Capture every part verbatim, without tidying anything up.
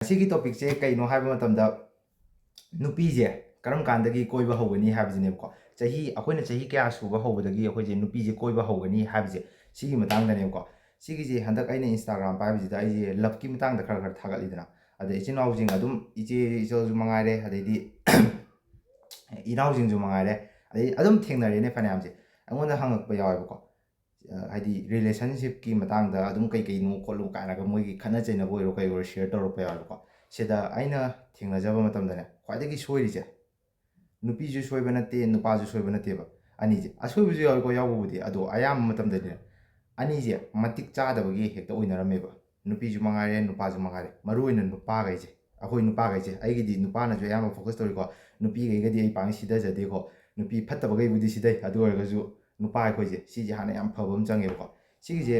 ꯉꯁꯤꯒꯤ ꯇꯣꯄꯤꯛꯁꯦ ꯀꯩꯅꯣ ꯍꯥꯏꯕ ꯃꯇꯝꯗ, ꯅꯨꯄꯤꯁꯦ ꯀꯔꯝ ꯀꯥꯟꯗꯒꯤ ꯀꯣꯏꯕ ꯍꯧꯒꯅꯤ ꯍꯥꯏꯕꯁꯤꯅꯦꯕꯀꯣ꯫ ꯆꯍꯤ, ꯑꯩꯈꯣꯏꯅ ꯆꯍꯤ ꯀꯌꯥ ꯁꯨꯕ ꯍꯧꯕꯗꯒꯤ ꯑꯩꯈꯣꯏꯁꯦ ꯅꯨꯄꯤꯁꯦ ꯀꯣꯏꯕ ꯍꯧꯒꯅꯤ ꯍꯥꯏꯕꯁꯦ, ꯁꯤꯒꯤ ꯃꯇꯥꯡꯗꯅꯦꯕꯀꯣ꯫ ꯁꯤꯒꯤꯁꯦ ꯍꯟꯗꯛ ꯑꯩꯅ ꯏꯟꯁꯇꯥꯒ꯭ꯔꯥꯝ ꯄꯥꯏꯕꯁꯤꯗ ꯑꯩꯁꯦ ꯂꯞꯀꯤ ꯃꯇꯥꯡꯗ ꯈꯔ ꯈꯔ ꯊꯥꯒꯠꯂꯤꯗꯅ, ꯑꯗ ꯏꯆꯤꯟ ꯏꯅꯥꯎꯁꯤꯡ ꯑꯗꯨꯝ, ꯏꯆꯦ ꯏꯆꯜꯁꯨ ꯃꯉꯥꯏꯔꯦ, ꯑꯗꯩꯗꯤ ꯏꯅꯥꯎꯁꯤꯡꯁꯨ ꯃꯉꯥꯏꯔꯦ, ꯑꯗꯩ ꯑꯗꯨꯝ ꯊꯦꯡꯅꯔꯦꯅꯦ ꯐꯅꯌꯥꯝꯁꯦ꯫ ꯑꯩꯉꯣꯟꯗ ꯍꯪꯉꯛꯄ ꯌꯥꯎꯋꯦꯕꯀꯣ꯫ ꯑ, ꯍꯥꯏꯗꯤ ꯔꯤꯂꯦꯁꯟꯁꯤꯞꯀꯤ ꯃꯇꯥꯡꯗ ꯑꯗꯨꯝ ꯀꯩ ꯀꯩꯅꯣ ꯈꯣꯠꯂꯣ ꯀꯥꯏꯅꯒ ꯃꯣꯏꯒꯤ ꯈꯠꯅ ꯆꯩꯅꯕ ꯑꯣꯏꯔꯣ ꯀꯩ ꯑꯣꯏꯔꯣ ꯁꯤꯌꯔ ꯇꯧꯔꯛꯄ ꯌꯥꯎꯋꯦꯕꯀꯣ꯫ ꯁꯤꯗ ꯑꯩꯅ ꯊꯦꯡꯅꯖꯕ ꯃꯇꯝꯗꯅꯦ, ꯈ꯭ꯋꯥꯏꯗꯒꯤ ꯁꯣꯏꯔꯤꯁꯦ, ꯅꯨꯄꯤꯁꯨ ꯁꯣꯏꯕ ꯅꯠꯇꯦ, ꯅꯨꯄꯥꯁꯨ ꯁꯣꯏꯕ ꯅꯠꯇꯦꯕ꯫ ꯑꯅꯤꯁꯦ ꯑꯁꯣꯏꯕꯁꯨ ꯌꯥꯎꯋꯤꯀꯣ, ꯌꯥꯎꯕꯕꯨꯗꯤ, ꯑꯗꯣ ꯑꯌꯥꯝꯕ ꯃꯇꯝꯗꯗꯤꯅꯦ, ꯑꯅꯤꯁꯦ ꯃꯇꯤꯛ ꯆꯥꯗꯕꯒꯤ ꯍꯦꯛꯇ ꯑꯣꯏꯅꯔꯝꯃꯦꯕ꯫ ꯅꯨꯄꯤꯁꯨ ꯃꯉꯥꯏꯔꯦ, ꯅꯨꯄꯥꯁꯨ ꯃꯉꯥꯏꯔꯦ, ꯃꯔꯨ ꯑꯣꯏꯅ ꯅꯨꯄꯥꯈꯩꯁꯦ, ꯑꯩꯈꯣꯏ ꯅꯨꯄꯥꯈꯩꯁꯦ, ꯑꯩꯒꯤꯗꯤ ꯅꯨꯄꯥꯅꯁꯨ ꯑꯌꯥꯝꯕ ꯐꯣꯀꯁ ꯇꯧꯔꯤꯀꯣ꯫ ꯅꯨꯄꯤꯈꯩꯒꯗꯤ ꯑꯩ ꯄꯥꯛꯅ ꯁꯤꯊꯖꯗꯦꯀꯣ꯫ ꯅꯨꯄꯤ ꯐꯠꯇꯕꯈꯩꯕꯨꯗꯤ ꯁꯤꯊꯩ, ꯑꯗꯨ ꯑꯣꯏꯔꯒꯁꯨ ꯅꯨꯄꯥ ꯑꯩꯈꯣꯏꯁꯦ, ꯁꯤꯁꯦ ꯍꯥꯟꯅ ꯌꯥꯝ ꯐꯕ ꯑꯃ ꯆꯪꯉꯦꯕꯀꯣ꯫ ꯁꯤꯒꯤꯁꯦ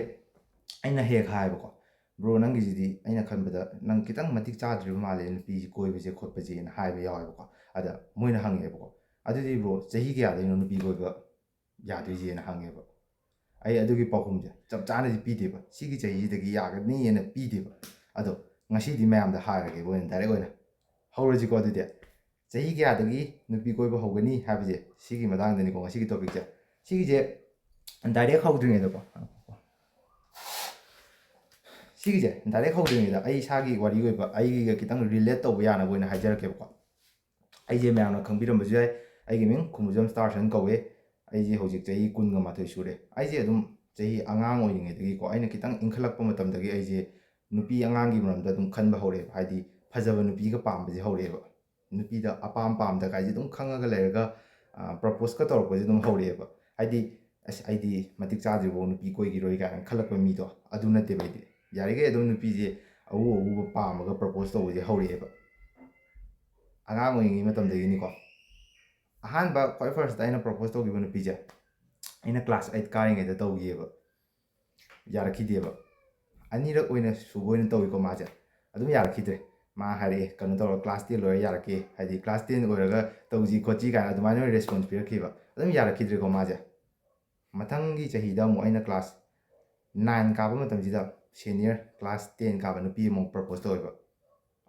ꯑꯩꯅ ꯍꯦꯛ ꯍꯥꯏꯕꯀꯣ, "ꯕ꯭ꯔꯣ, ꯅꯪꯒꯤꯁꯤꯗꯤ ꯑꯩꯅ ꯈꯟꯕꯗ ꯅꯪ ꯈꯤꯇꯪ ꯃꯇꯤꯛ ꯆꯥꯗ꯭ꯔꯤꯕ ꯃꯥꯜꯂꯦ, ꯅꯨꯄꯤꯁꯤ ꯀꯣꯏꯕꯁꯦ ꯈꯣꯠꯄꯁꯦꯅ" ꯍꯥꯏꯕ ꯌꯥꯎꯋꯦꯕꯀꯣ꯫ ꯑꯗ ꯃꯣꯏꯅ ꯍꯪꯉꯦꯕꯀꯣ, "ꯑꯗꯨꯗꯤ ꯕ꯭ꯔꯣ, ꯆꯍꯤ ꯀꯌꯥꯗꯩꯅꯣ ꯅꯨꯄꯤ ꯀꯣꯏꯕ ꯌꯥꯗꯣꯏꯁꯦꯅ?" ꯍꯪꯉꯦꯕ꯫ ꯑꯩ ꯑꯗꯨꯒꯤ ꯄꯥꯎꯈꯨꯝꯁꯦ ꯆꯞ ꯆꯥꯅꯗꯤ ꯄꯤꯗꯦꯕ, "ꯁꯤꯒꯤ ꯆꯍꯤꯁꯤꯗꯒꯤ ꯌꯥꯒꯅꯤꯅ" ꯄꯤꯗꯦꯕ꯫ ꯑꯗꯣ ꯉꯁꯤꯗꯤ ꯃꯌꯥꯝꯗ ꯍꯥꯏꯔꯒꯦꯕ ꯑꯣꯏꯅ, ꯗꯥꯏꯔꯦꯛ ꯑꯣꯏꯅ꯫ ꯍꯧꯔꯁꯤꯀꯣ ꯑꯗꯨꯗꯤ꯫ ꯆꯍꯤ ꯀꯌꯥꯗꯒꯤ ꯅꯨꯄꯤ ꯀꯣꯏꯕ ꯍꯧꯒꯅꯤ ꯍꯥꯏꯕꯁꯦ, ꯁꯤꯒꯤ ꯃꯇꯥꯡꯗꯅꯤꯀꯣ ꯉꯁꯤꯒꯤ ꯇꯣꯄꯤꯛꯁꯦ꯫ ꯁꯤꯒꯤꯁꯦ ꯗꯥꯏꯔꯦꯛ ꯍꯧꯗ꯭ꯔꯤꯉꯩꯗꯀꯣ, ꯁꯤꯒꯤꯁꯦ ꯗꯥꯏꯔꯦꯛ ꯍꯧꯗ꯭ꯔꯤꯉꯩꯗ ꯑꯩ ꯏꯁꯥꯒꯤ ꯋꯥꯔꯤ ꯑꯣꯏꯕ, ꯑꯩꯒ ꯈꯤꯇꯪ ꯔꯤꯂꯦꯠ ꯇꯧꯕ ꯌꯥꯅꯕ ꯑꯣꯏꯅ ꯍꯥꯏꯖꯔꯛꯀꯦꯕꯀꯣ꯫ ꯑꯩꯁꯦ ꯃꯌꯥꯝꯅ ꯈꯪꯕꯤꯔꯝꯕꯁꯨ ꯌꯥꯏ, ꯑꯩꯒꯤ ꯃꯤꯡ ꯈꯨꯃꯨꯖꯝ ꯁ꯭ꯇꯥꯔꯁꯟ ꯀꯧꯋꯦ꯫ ꯑꯩꯁꯦ ꯍꯧꯖꯤꯛ ꯆꯍꯤ ꯀꯨꯟꯒ ꯃꯥꯊꯣꯏ ꯁꯨꯔꯦ꯫ ꯑꯩꯁꯦ ꯑꯗꯨꯝ ꯆꯍꯤ ꯑꯉꯥꯡ ꯑꯣꯏꯔꯤꯉꯩꯗꯒꯤꯀꯣ, ꯑꯩꯅ ꯈꯤꯇꯪ ꯏꯟꯈꯠꯂꯛꯄ ꯃꯇꯝꯗꯒꯤ ꯑꯩꯁꯦ ꯅꯨꯄꯤ ꯑꯉꯥꯡꯒꯤ ꯃꯔꯝꯗ ꯑꯗꯨꯝ ꯈꯟꯕ ꯍꯧꯔꯛꯑꯦꯕ, ꯍꯥꯏꯗꯤ ꯐꯖꯕ ꯅꯨꯄꯤꯒ ꯄꯥꯝꯕꯁꯦ ꯍꯧꯔꯛꯑꯦꯕ꯫ ꯅꯨꯄꯤꯗ ꯑꯄꯥꯝ ꯄꯥꯝꯗ ꯀꯥꯏꯁꯦ ꯑꯗꯨꯝ ꯈꯪꯉꯒ ꯂꯩꯔꯒ, ꯑ, ꯄ꯭ꯔꯄꯣꯁꯀ ꯇꯧꯔꯛꯄꯁꯦ ꯑꯗꯨꯝ ꯍꯧꯔꯛꯑꯦꯕ꯫ ꯍꯥꯏꯗꯤ, "ꯑꯁ, ꯑꯩꯗꯤ ꯃꯇꯤꯛ ꯆꯥꯗ꯭ꯔꯤꯐꯥꯎ ꯅꯨꯄꯤ ꯀꯣꯏꯈꯤꯔꯣꯏ" ꯀꯥꯏꯅ ꯈꯜꯂꯛꯄ ꯃꯤꯗꯣ ꯑꯗꯨ ꯅꯠꯇꯦꯕ ꯑꯩꯗꯤ꯫ ꯌꯥꯔꯤꯈꯩ ꯑꯗꯨꯝ ꯅꯨꯄꯤꯁꯦ ꯑꯎ ꯑꯎꯕ ꯄꯥꯝꯃꯒ ꯄ꯭ꯔꯄꯣꯁ ꯇꯧꯕꯁꯦ ꯍꯧꯔꯛꯑꯦꯕ꯫ ꯑꯉꯥꯡ ꯑꯣꯏꯔꯤꯉꯩ ꯃꯇꯝꯗꯒꯤꯅꯤꯀꯣ꯫ ꯑꯍꯥꯟꯕ ꯈ꯭ꯋꯥꯏ ꯐꯥꯔꯁꯇ ꯑꯩꯅ ꯄ꯭ꯔꯄꯣꯁ ꯇꯧꯈꯤꯕ ꯅꯨꯄꯤꯁꯦ ꯑꯩꯅ ꯀ꯭ꯂꯥꯁ ꯑꯩꯠ ꯀꯥꯔꯤꯉꯩꯗ ꯇꯧꯈꯤꯑꯕ꯫ ꯌꯥꯔꯛꯈꯤꯗꯦꯕ꯫ ꯑꯅꯤꯔꯛ ꯑꯣꯏꯅ ꯁꯨꯕ ꯑꯣꯏꯅ ꯇꯧꯋꯤꯀꯣ ꯃꯥꯁꯦ꯫ ꯑꯗꯨꯝ ꯌꯥꯔꯛꯈꯤꯗ꯭ꯔꯦ꯫ ꯃꯥ ꯍꯥꯏꯔꯛꯑꯦ, "ꯀꯩꯅꯣ ꯇꯧꯔꯒ ꯀ꯭ꯂꯥꯁ ꯇꯦꯟ ꯂꯣꯏꯔ ꯌꯥꯔꯛꯀꯦ, ꯍꯥꯏꯗꯤ ꯀ꯭ꯂꯥꯁ ꯇꯦꯟ ꯑꯣꯏꯔꯒ ꯇꯧꯁꯤ ꯈꯣꯠꯁꯤ" ꯀꯥꯏꯅ ꯑꯗꯨꯃꯥꯏꯅ ꯑꯣꯏꯅ ꯔꯦꯁꯄꯣꯟꯁ ꯄꯤꯔꯛꯈꯤꯕ꯫ ꯑꯗꯨꯝ ꯌꯥꯔꯛꯈꯤꯗ꯭ꯔꯦꯀꯣ ꯃꯥꯁꯦ꯫ ꯃꯊꯪꯒꯤ ꯆꯍꯤꯗ ꯑꯃꯨꯛ ꯑꯩꯅ ꯀ꯭ꯂꯥꯁ ꯅꯥꯏꯟ ꯀꯥꯕ ꯃꯇꯝꯁꯤꯗ ꯁꯦꯅꯤꯌꯔ ꯀ꯭ꯂꯥꯁ ꯇꯦꯟ ꯀꯥꯕ ꯅꯨꯄꯤ ꯑꯃꯨꯛ ꯄ꯭ꯔꯄꯣꯁ ꯇꯧꯋꯦꯕ꯫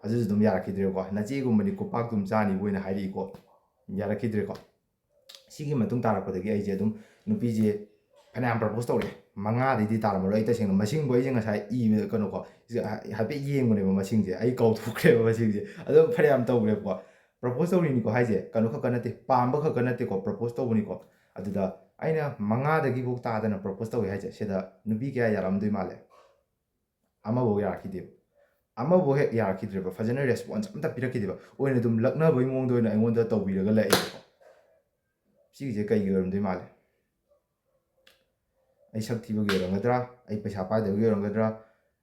ꯑꯗꯨꯁꯨ ꯑꯗꯨꯝ ꯌꯥꯔꯛꯈꯤꯗ꯭ꯔꯦꯀꯣ꯫ "ꯅꯆꯦꯒꯨꯝꯕꯅꯤ, ꯈꯨꯄꯥꯛꯇꯨꯝ ꯆꯥꯅꯤꯕꯨ" ꯑꯣꯏꯅ ꯍꯥꯏꯔꯛꯏꯀꯣ꯫ ꯌꯥꯔꯛꯈꯤꯗ꯭ꯔꯦꯀꯣ꯫ ꯁꯤꯒꯤ ꯃꯇꯨꯡ ꯇꯥꯔꯛꯄꯗꯒꯤ ꯑꯩꯁꯦ ꯑꯗꯨꯝ ꯅꯨꯄꯤꯁꯦ ꯐꯅꯌꯥꯝ ꯄ꯭ꯔꯄꯣꯁ ꯇꯧꯔꯛꯑꯦ꯫ ꯃꯉꯥꯗꯩꯗꯤ ꯇꯥꯔꯝꯃꯔꯣꯏ꯫ ꯑꯩ ꯇꯁꯦꯡꯅ ꯃꯁꯤꯡꯕꯨ ꯑꯩꯁꯦ ꯉꯁꯥꯏ ꯏꯕ ꯀꯩꯅꯣꯀꯣ, ꯁꯤꯁꯦ ꯍꯥꯏ- ꯍꯥꯏꯐꯦꯠ ꯌꯦꯡꯕꯅꯦꯕ ꯃꯁꯤꯡꯁꯦ꯫ ꯑꯩ ꯀꯥꯎꯊꯣꯛꯈ꯭ꯔꯦꯕ ꯃꯁꯤꯡꯁꯦ꯫ ꯑꯗꯣ ꯐꯅꯌꯥꯝ ꯇꯧꯈ꯭ꯔꯦꯕꯀꯣ꯫ ꯄ꯭ꯔꯄꯣꯁ ꯇꯧꯔꯤꯅꯤꯀꯣ ꯍꯥꯏꯁꯦ, ꯀꯩꯅꯣ ꯈꯛꯀ ꯅꯠꯇꯦ, ꯄꯥꯝꯕ ꯈꯛꯀ ꯅꯠꯇꯦꯀꯣ, ꯄ꯭ꯔꯄꯣꯁ ꯇꯧꯕꯅꯤꯀꯣ꯫ ꯑꯗꯨꯗ ꯑꯩꯅ ꯃꯉꯥꯗꯒꯤꯐꯥꯎ ꯇꯥꯗꯅ ꯄ꯭ꯔꯄꯣꯁ ꯇꯧꯋꯦ ꯍꯥꯏꯁꯦ, ꯁꯤꯗ ꯅꯨꯄꯤ ꯀꯌꯥ ꯌꯥꯔꯝꯗꯣꯏ ꯃꯥꯜꯂꯦ? ꯑꯃꯐꯥꯎ ꯌꯥꯔꯛꯈꯤꯗꯦꯕ꯫ ꯑꯃꯐꯥꯎ ꯍꯦꯛ ꯌꯥꯔꯛꯈꯤꯗ꯭ꯔꯦꯕ, ꯐꯖꯅ ꯔꯦꯁꯄꯣꯟꯁ ꯑꯝꯇ ꯄꯤꯔꯛꯈꯤꯗꯦꯕ꯫ ꯑꯣꯏꯅ ꯑꯗꯨꯝ ꯂꯛꯅꯕꯒꯤ ꯃꯑꯣꯡꯗ ꯑꯣꯏꯅ ꯑꯩꯉꯣꯟꯗ ꯇꯧꯕꯤꯔꯒ ꯂꯩꯌꯦꯕꯀꯣ꯫ ꯁꯤꯒꯤꯁꯦ ꯀꯩꯒꯤ ꯑꯣꯏꯔꯝꯗꯣꯏ ꯃꯥꯜꯂꯦ? ꯑꯩ ꯁꯛ ꯊꯤꯕꯒꯤ ꯑꯣꯏꯔꯝꯒꯗ꯭ꯔꯥ? ꯑꯩ ꯄꯩꯁꯥ ꯄꯥꯏꯗꯕꯒꯤ ꯑꯣꯏꯔꯝꯒꯗ꯭ꯔꯥ?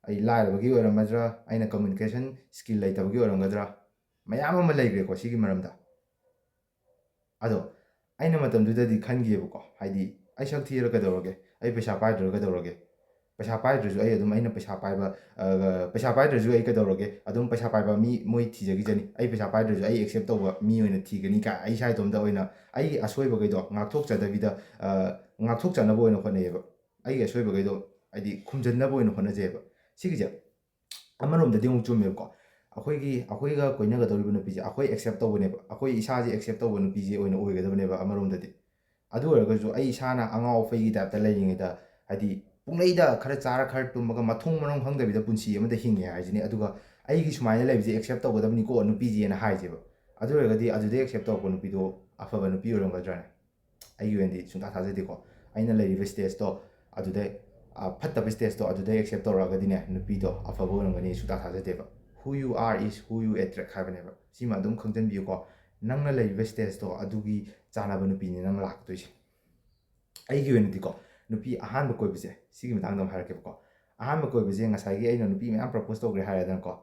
ꯑꯩ ꯂꯥꯏꯔꯕꯒꯤ ꯑꯣꯏꯔꯝꯒꯗ꯭ꯔꯥ? ꯑꯩꯅ ꯀꯝꯃ꯭ꯌꯨꯅꯤꯀꯦꯁꯟ ꯁ꯭ꯀꯤꯜ ꯂꯩꯇꯕꯒꯤ ꯑꯣꯏꯔꯝꯒꯗ꯭ꯔꯥ? ꯃꯌꯥꯝ ꯑꯃ ꯂꯩꯈ꯭ꯔꯦꯀꯣ ꯁꯤꯒꯤ ꯃꯔꯝꯗ꯫ ꯑꯗꯣ ꯑꯩꯅ ꯃꯇꯝꯗꯨꯗꯗꯤ ꯈꯟꯈꯤꯑꯕꯀꯣ, ꯍꯥꯏꯗꯤ, "ꯑꯩ ꯁꯛ ꯊꯤꯔ ꯀꯩꯗꯧꯔꯒꯦ? ꯑꯩ ꯄꯩꯁꯥ ꯄꯥꯏꯗ꯭ꯔ ꯀꯩꯗꯧꯔꯒꯦ? ꯄꯩꯁꯥ ꯄꯥꯏꯗ꯭ꯔꯁꯨ ꯑꯩ ꯑꯗꯨꯝ, ꯑꯩꯅ ꯄꯩꯁꯥ ꯄꯥꯏꯕ, ꯑ, ꯄꯩꯁꯥ ꯄꯥꯏꯗ꯭ꯔꯁꯨ ꯑꯩ ꯀꯩꯗꯧꯔꯒꯦ? ꯑꯗꯨꯝ ꯄꯩꯁꯥ ꯄꯥꯏꯕ ꯃꯤ ꯃꯣꯏ ꯊꯤꯖꯈꯤꯖꯅꯤ꯫ ꯑꯩ ꯄꯩꯁꯥ ꯄꯥꯏꯗ꯭ꯔꯁꯨ ꯑꯩ ꯑꯦꯛꯁꯦꯞ ꯇꯧꯕ ꯃꯤ ꯑꯣꯏꯅ ꯊꯤꯒꯅꯤ" ꯀꯥꯏ ꯑꯩ ꯏꯁꯥ ꯏꯇꯣꯝꯇ ꯑꯣꯏꯅ ꯑꯩꯒꯤ ꯑꯁꯣꯏꯕꯈꯩꯗꯣ ꯉꯥꯛꯊꯣꯛꯆꯗꯕꯤꯗ, ꯑ, ꯉꯥꯛꯊꯣꯛꯆꯅꯕ ꯑꯣꯏꯅ ꯍꯣꯠꯅꯩꯌꯦꯕ꯫ ꯑꯩꯒꯤ ꯑꯁꯣꯏꯕꯈꯩꯗꯣ, ꯍꯥꯏꯗꯤ, ꯈꯨꯝꯖꯤꯟꯅꯕ ꯑꯣꯏꯅ ꯍꯣꯠꯅꯖꯩꯌꯦꯕ꯫ ꯁꯤꯒꯤꯁꯦ ꯑꯃꯔꯣꯝꯗꯗꯤ ꯑꯃꯨꯛ ꯆꯨꯝꯃꯦꯕꯀꯣ꯫ ꯑꯩꯈꯣꯏꯒꯤ, ꯑꯩꯈꯣꯏꯒ ꯀꯣꯏꯅꯒꯗꯧꯔꯤꯕ ꯅꯨꯄꯤꯁꯦ ꯑꯩꯈꯣꯏ ꯑꯦꯛꯁꯦꯞ ꯇꯧꯕꯅꯦꯕ, ꯑꯩꯈꯣꯏ ꯏꯁꯥꯁꯦ ꯑꯦꯛꯁꯦꯞ ꯇꯧꯕ ꯅꯨꯄꯤꯁꯦ ꯑꯣꯏꯅ ꯑꯣꯏꯒꯗꯕꯅꯦꯕ ꯑꯃꯔꯣꯝꯗꯗꯤ꯫ ꯑꯗꯨ ꯑꯣꯏꯔꯒꯁꯨ ꯑꯩ ꯏꯁꯥꯅ ꯑꯉꯥꯎ ꯑꯐꯩꯒꯤ ꯇꯥꯏꯞꯇ ꯂꯩꯔꯤꯉꯩꯗ, ꯍꯥꯏꯗꯤ, ꯄꯨꯡꯂꯩꯗ ꯈꯔ ꯆꯥꯔ ꯈꯔ ꯇꯨꯝꯃꯒ ꯃꯊꯣꯡ ꯃꯔꯝ ꯈꯪꯗꯕꯤꯗ ꯄꯨꯟꯁꯤ ꯑꯃꯗ ꯍꯤꯡꯉꯦ ꯍꯥꯏꯁꯤꯅꯦ꯫ ꯑꯗꯨꯒ ꯑꯩꯒꯤ ꯁꯨꯃꯥꯏꯅ ꯂꯩꯕꯁꯦ ꯑꯦꯛꯁꯦꯞ ꯇꯧꯒꯗꯕꯅꯤꯀꯣ ꯅꯨꯄꯤꯁꯦꯅ ꯍꯥꯏꯁꯦꯕ꯫ ꯑꯗꯨ ꯑꯣꯏꯔꯒꯗꯤ ꯑꯗꯨꯗꯩ ꯑꯦꯛꯁꯦꯞ ꯇꯧꯔꯛꯄ ꯅꯨꯄꯤꯗꯣ ꯑꯐꯕ ꯅꯨꯄꯤ ꯑꯣꯏꯔꯝꯒꯗ꯭ꯔꯥꯅꯦ? ꯑꯩꯒꯤ ꯑꯣꯏꯅꯗꯤ ꯁꯨꯡꯊꯥ ꯊꯥꯖꯗꯦꯀꯣ꯫ ꯑꯩꯅ ꯂꯩꯔꯤꯕ ꯁ꯭ꯇꯦꯖꯇꯣ ꯑꯗꯨꯗꯩ, ꯑ, ꯐꯠꯇꯕ ꯁ꯭ꯇꯦꯖꯇꯣ ꯑꯗꯨꯗꯩ ꯑꯦꯛꯁꯦꯞ ꯇꯧꯔꯛꯑꯒꯗꯤꯅꯦ, ꯅꯨꯄꯤꯗꯣ ꯑꯐꯕ ꯑꯣꯏꯔꯝꯒꯅꯤ ꯁꯨꯡꯊꯥ ꯊꯥꯖꯗꯦꯕ꯫ "Who you are is who you attract" ꯍꯥꯏꯕꯅꯦꯕ꯫ ꯁꯤꯃ ꯑꯗꯨꯝ ꯈꯪꯖꯟꯕꯤꯌꯨꯀꯣ꯫ ꯅꯪꯅ ꯂꯩꯔꯤꯕ ꯁ꯭ꯇꯦꯖꯇꯣ ꯑꯗꯨꯒꯤ ꯆꯥꯟꯅꯕ ꯅꯨꯄꯤꯅꯤ ꯅꯪ ꯂꯥꯛꯇꯣꯏꯁꯦ꯫ ꯑꯩꯒꯤ ꯑꯣꯏꯅꯗꯤꯀꯣ, ꯅꯨꯄꯤ ꯑꯍꯥꯟꯕ ꯀꯣꯏꯕꯁꯦ, ꯁꯤꯒꯤ ꯃꯇꯥꯡꯗ ꯑꯃꯨꯛ ꯍꯥꯏꯔꯛꯀꯦꯕꯀꯣ꯫ ꯑꯍꯥꯟꯕ ꯀꯣꯏꯕꯁꯦ, ꯉꯁꯥꯏꯒꯤ ꯑꯩꯅ ꯅꯨꯄꯤ ꯃꯌꯥꯝ ꯄ꯭ꯔꯄꯣꯁ ꯇꯧꯈ꯭ꯔꯦ ꯍꯥꯏꯔꯦꯗꯅꯀꯣ꯫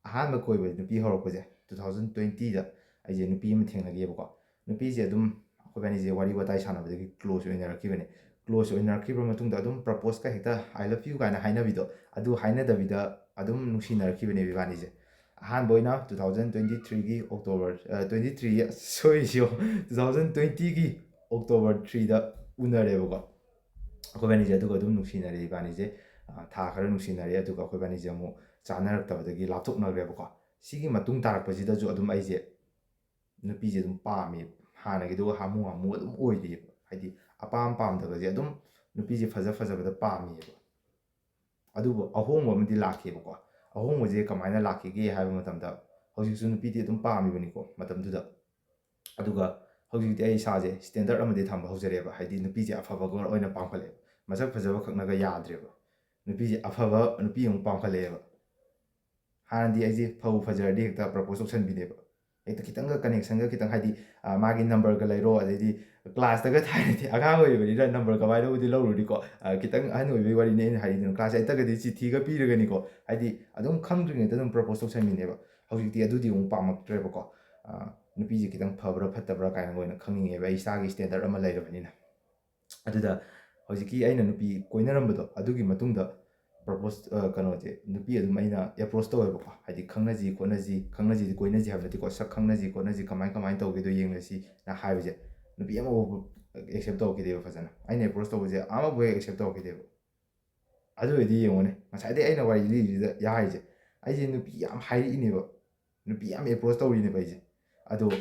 ꯑꯍꯥꯟꯕ ꯀꯣꯏꯕ ꯅꯨꯄꯤ ꯍꯧꯔꯛꯄꯁꯦ two thousand twenty ꯗ ꯑꯩꯁꯦ ꯅꯨꯄꯤ ꯑꯃ ꯊꯦꯡꯅꯈꯤꯕꯀꯣ꯫ ꯅꯨꯄꯤꯁꯦ ꯑꯗꯨꯝ ꯑꯩꯈꯣꯏꯕꯥꯅꯤꯁꯦ ꯋꯥꯔꯤ ꯋꯥꯇꯥꯏ ꯁꯥꯟꯅꯕꯗꯒꯤ ꯀ꯭ꯂꯣꯁ ꯑꯣꯏꯅꯔꯛꯈꯤꯕꯅꯦ꯫ ꯀ꯭ꯂꯣꯁ ꯑꯣꯏꯅꯔꯛꯈꯤꯕ ꯃꯇꯨꯡꯗ ꯑꯗꯨꯝ ꯄ꯭ꯔꯄꯣꯁꯀ ꯍꯦꯛꯇ "I love you" ꯀꯥꯏꯅ ꯍꯥꯏꯅꯕꯤꯗꯣ, ꯑꯗꯨ ꯍꯥꯏꯅꯗꯕꯤꯗ ꯑꯗꯨꯝ ꯅꯨꯡꯁꯤꯅꯔꯛꯈꯤꯕꯅꯦꯕ ꯏꯕꯥꯅꯤꯁꯦ꯫ ꯑꯍꯥꯟꯕ ꯑꯣꯏꯅ two thousand twenty three ꯒꯤ October, ꯑ, twenty three, ꯁꯣꯏꯔꯤꯁꯤꯌꯣ, two thousand twenty ꯒꯤ October three ꯗ ꯎꯅꯔꯦꯕꯀꯣ꯫ ꯑꯩꯈꯣꯏꯕꯥꯅꯤꯁꯦ ꯑꯗꯨꯒ ꯑꯗꯨꯝ ꯅꯨꯡꯁꯤꯅꯔꯦ ꯏꯕꯥꯅꯤꯁꯦ꯫ ꯑ, ꯊꯥ ꯈꯔ ꯅꯨꯡꯁꯤꯅꯔꯦ, ꯑꯗꯨꯒ ꯑꯩꯈꯣꯏꯕꯥꯅꯤꯁꯦ ꯑꯃꯨꯛ ꯆꯥꯅꯔꯛꯇꯕꯗꯒꯤ ꯂꯥꯞꯊꯣꯛꯅꯈ꯭ꯔꯦꯕꯀꯣ꯫ ꯁꯤꯒꯤ ꯃꯇꯨꯡ ꯇꯥꯔꯛꯄꯁꯤꯗꯁꯨ ꯑꯗꯨꯝ ꯑꯩꯁꯦ ꯅꯨꯄꯤꯁꯦ ꯑꯗꯨꯝ ꯄꯥꯝꯃꯦꯕ꯫ ꯍꯥꯟꯅꯒꯤꯗꯨꯒ ꯍꯥꯃꯨ ꯍꯥꯃꯨ ꯑꯗꯨꯝ ꯑꯣꯏꯔꯤꯑꯕ꯫ ꯍꯥꯏꯗꯤ ꯑꯄꯥꯝ ꯄꯥꯝꯗꯕꯁꯦ ꯑꯗꯨꯝ ꯅꯨꯄꯤꯁꯦ ꯐꯖ ꯐꯖꯕꯗ ꯄꯥꯝꯃꯦꯕ꯫ ꯑꯗꯨꯕꯨ ꯑꯍꯣꯡꯕ ꯑꯃꯗꯤ ꯂꯥꯛꯈꯤꯕꯀꯣ꯫ ꯑꯍꯣꯡꯕꯁꯦ ꯀꯃꯥꯏꯅ ꯂꯥꯛꯈꯤꯒꯦ ꯍꯥꯏꯕ ꯃꯇꯝꯗ, ꯍꯧꯖꯤꯛꯁꯨ ꯅꯨꯄꯤꯗꯤ ꯑꯗꯨꯝ ꯄꯥꯝꯃꯤꯕꯅꯤꯀꯣ ꯃꯇꯝꯗꯨꯗ꯫ ꯑꯗꯨꯒ ꯍꯧꯖꯤꯛꯇꯤ ꯑꯩ ꯏꯁꯥꯁꯦ ꯁ꯭ꯇꯦꯟꯗꯔꯠ ꯑꯃꯗꯤ ꯊꯝꯕ ꯍꯧꯖꯔꯦꯕ꯫ ꯍꯥꯏꯗꯤ ꯅꯨꯄꯤꯁꯦ ꯑꯐꯕ ꯒꯔꯜ ꯑꯣꯏꯅ ꯄꯥꯝꯈꯠꯂꯛꯑꯦꯕ꯫ ꯃꯁꯛ ꯐꯖꯕ ꯈꯛꯅꯒ ꯌꯥꯗ꯭ꯔꯦꯕ꯫ ꯅꯨꯄꯤꯁꯦ ꯑꯐꯕ ꯅꯨꯄꯤ ꯑꯃꯨꯛ ꯄꯥꯝꯈꯠꯂꯛꯑꯦꯕ꯫ ꯍꯥꯟꯅꯗꯤ ꯑꯩꯁꯦ ꯐꯕꯨ ꯐꯖꯔꯗꯤ ꯍꯦꯛꯇ ꯄ꯭ꯔꯄꯣꯁ ꯇꯧꯁꯟꯕꯤꯅꯦꯕ꯫ ꯍꯦꯛꯇ ꯈꯤꯇꯪꯒ ꯀꯅꯦꯛꯁꯟꯒ ꯈꯤꯇꯪ, ꯍꯥꯏꯗꯤ, ꯑ, ꯃꯥꯒꯤ ꯅꯝꯕꯔꯒ ꯂꯩꯔꯣ, ꯑꯗꯩꯗꯤ ꯀ꯭ꯂꯥꯁꯇꯒ ꯊꯥꯏꯅꯗꯤ, ꯑꯉꯥꯡ ꯑꯣꯏꯔꯤꯕꯅꯤꯅ ꯅꯝꯕꯔ ꯀꯃꯥꯏꯅꯕꯨꯗꯤ ꯂꯧꯔꯨꯅꯤꯀꯣ, ꯑ, ꯈꯤꯇꯪ ꯑꯍꯟ ꯑꯣꯏꯕꯒꯤ ꯋꯥꯔꯤꯅꯤ ꯑꯩꯅ ꯍꯥꯏꯔꯤꯗꯨꯅ꯫ ꯀ꯭ꯂꯥꯁ ꯑꯩꯠꯇꯒꯗꯤ ꯆꯤꯊꯤꯒ ꯄꯤꯔꯒꯅꯤꯀꯣ, ꯍꯥꯏꯗꯤ ꯑꯗꯨꯝ ꯈꯪꯗ꯭ꯔꯤꯉꯩꯗ ꯑꯗꯨꯝ ꯄ꯭ꯔꯄꯣꯁ ꯇꯧꯁꯟꯕꯤꯅꯦꯕ꯫ ꯍꯧꯖꯤꯛꯇꯤ ꯑꯗꯨꯗꯤ ꯑꯃꯨꯛ ꯄꯥꯝꯃꯛꯇ꯭ꯔꯦꯕꯀꯣ꯫ ꯑ, ꯅꯨꯄꯤꯁꯦ ꯈꯤꯇꯪ ꯐꯕ꯭ꯔꯥ ꯐꯠꯇꯕ꯭ꯔꯥ ꯀꯥꯏꯅ ꯑꯣꯏꯅ ꯈꯪꯅꯤꯡꯉꯦꯕ, ꯑꯩ ꯏꯁꯥꯒꯤ ꯁ꯭ꯇꯦꯟꯗꯔꯠ ꯑꯃ ꯂꯩꯔꯕꯅꯤꯅ꯫ ꯑꯗꯨꯗ ꯍꯧꯖꯤꯛꯀꯤ ꯑꯩꯅ ꯅꯨꯄꯤ ꯀꯣꯏꯅꯔꯝꯕꯗꯣ, ꯑꯗꯨꯒꯤ ꯃꯇꯨꯡꯗ ꯄ꯭ꯔꯄꯣꯁ, ꯑ, ꯀꯩꯅꯣꯁꯦ, ꯅꯨꯄꯤ ꯑꯗꯨꯝ ꯑꯩꯅ ꯑꯦꯄ꯭ꯔꯣꯁ ꯇꯧꯋꯦꯕꯀꯣ꯫ ꯍꯥꯏꯗꯤ ꯈꯪꯅꯁꯤ ꯈꯣꯠꯅꯁꯤ, ꯈꯪꯅꯁꯤꯗꯤ ꯀꯣꯏꯅꯁꯤ ꯍꯥꯏꯕ ꯅꯠꯇꯦꯀꯣ, ꯁꯛ ꯈꯪꯅꯁꯤ ꯈꯣꯠꯅꯁꯤ, ꯀꯃꯥꯏ ꯀꯃꯥꯏꯅ ꯇꯧꯒꯦꯗꯣ ꯌꯦꯡꯅꯁꯤꯅ ꯍꯥꯏꯕꯁꯦ ꯅꯨꯄꯤ ꯑꯃꯐꯥꯎꯕ ꯑꯦꯛꯁꯦꯞ ꯇꯧꯔꯛꯈꯤꯗꯦꯕ ꯐꯖꯅ꯫ ꯑꯩꯅ ꯑꯦꯄ꯭ꯔꯣꯁ ꯇꯧꯕꯁꯦ ꯑꯃꯐꯥꯎ ꯍꯦꯛ ꯑꯦꯛꯁꯦꯞ ꯇꯧꯔꯛꯈꯤꯗꯦꯕ꯫ ꯑꯗꯨ ꯑꯣꯏꯔꯗꯤ ꯌꯦꯡꯉꯨꯅꯦ, ꯉꯁꯥꯏꯗꯩ ꯑꯩꯅ ꯋꯥꯔꯤ ꯂꯤꯔꯤꯁꯤꯗ ꯌꯥꯔꯤꯁꯦ, ꯑꯩꯁꯦ ꯅꯨꯄꯤ ꯌꯥꯝ ꯍꯥꯏꯔꯛꯏꯅꯦꯕ, ꯅꯨꯄꯤ ꯌꯥꯝ ꯑꯦꯄ꯭ꯔꯣꯁ ꯇꯧꯔꯤꯅꯦꯕ ꯑꯩꯁꯦ꯫ ꯑꯗꯣ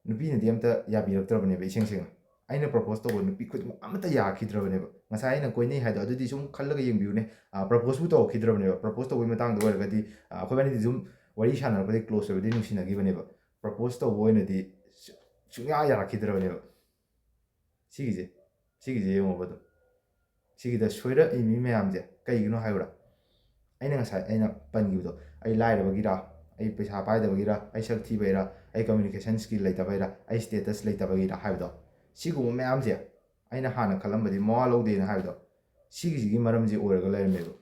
ꯅꯨꯄꯤꯅꯗꯤ ꯑꯝꯇ ꯌꯥꯕꯤꯔꯛꯇ꯭ꯔꯕꯅꯦꯕ, ꯏꯁꯦꯡ ꯁꯦꯡꯅ꯫ ꯑꯩꯅ ꯄ꯭ꯔꯄꯣꯁ ꯇꯧꯕ ꯅꯨꯄꯤ ꯈꯨꯗꯤꯡꯃꯛ ꯑꯃꯠꯇ ꯌꯥꯈꯤꯗ꯭ꯔꯕꯅꯦꯕ꯫ ꯉꯁꯥꯏ ꯑꯩꯅ ꯀꯣꯏꯅꯩ ꯍꯥꯏꯗꯣ, ꯑꯗꯨꯗꯤ ꯁꯨꯝ ꯈꯜꯂꯒ ꯌꯦꯡꯕꯤꯌꯨꯅꯦ꯫ ꯑ, ꯄ꯭ꯔꯄꯣꯁꯄꯨ ꯇꯧꯔꯛꯈꯤꯗ꯭ꯔꯕꯅꯦꯕ꯫ ꯄ꯭ꯔꯄꯣꯁ ꯇꯧꯕꯒꯤ ꯃꯇꯥꯡꯗ ꯑꯣꯏꯔꯒꯗꯤ, ꯑ, ꯑꯩꯈꯣꯏꯕꯥꯅꯤꯗꯤ ꯁꯨꯝ ꯋꯥꯔꯤ ꯁꯥꯟꯅꯔꯛꯄꯗꯒꯤ ꯀ꯭ꯂꯣꯁ ꯑꯣꯏꯕꯗꯒꯤ ꯅꯨꯡꯁꯤꯅꯒꯤꯕꯅꯦꯕ꯫ ꯄ꯭ꯔꯄꯣꯁ ꯇꯧꯕ ꯑꯣꯏꯅꯗꯤ ꯁꯨ-, ꯁꯨꯡꯌꯥ ꯌꯥꯔꯛꯈꯤꯗ꯭ꯔꯕꯅꯦꯕ꯫ ꯁꯤꯒꯤꯁꯦ, ꯁꯤꯒꯤꯁꯦ ꯌꯦꯡꯉꯣꯕ ꯑꯗꯨꯝ꯫ ꯁꯤꯒꯤꯗ ꯁꯣꯏꯔꯛꯏ ꯃꯤ ꯃꯌꯥꯝꯁꯦ ꯀꯩꯒꯤꯅꯣ ꯍꯥꯏꯕ꯭ꯔꯥ? ꯑꯩꯅ ꯉꯁꯥꯏ ꯑꯩꯅ ꯄꯟꯈꯤꯕꯗꯣ, ꯑꯩ ꯂꯥꯏꯔꯕꯒꯤꯔꯥ, ꯑꯩ ꯄꯩꯁꯥ ꯄꯥꯏꯗꯕꯒꯤꯔꯥ, ꯑꯩ ꯁꯛ ꯊꯤꯕꯩꯔꯥ, ꯑꯩ ꯀꯝꯃ꯭ꯌꯨꯅꯤꯀꯦꯁꯟ ꯁ꯭ꯀꯤꯜ ꯂꯩꯇꯕꯩꯔꯥ, ꯑꯩ ꯁ꯭ꯇꯦꯇꯁ ꯂꯩꯇꯕꯒꯤꯔꯥ ꯍꯥꯏꯕꯗꯣ, ꯁꯤꯒꯨꯝꯕ ꯃꯌꯥꯝꯁꯦ ꯑꯩꯅ ꯍꯥꯟꯅ ꯈꯜꯂꯝꯕꯗꯤ ꯃꯋꯥ ꯂꯧꯗꯦꯅ ꯍꯥꯏꯕꯗꯣ, ꯁꯤꯒꯤꯁꯤꯒꯤ ꯃꯔꯝꯁꯤ ꯑꯣꯏꯔꯒ ꯂꯩꯔꯝꯃꯦꯕ꯫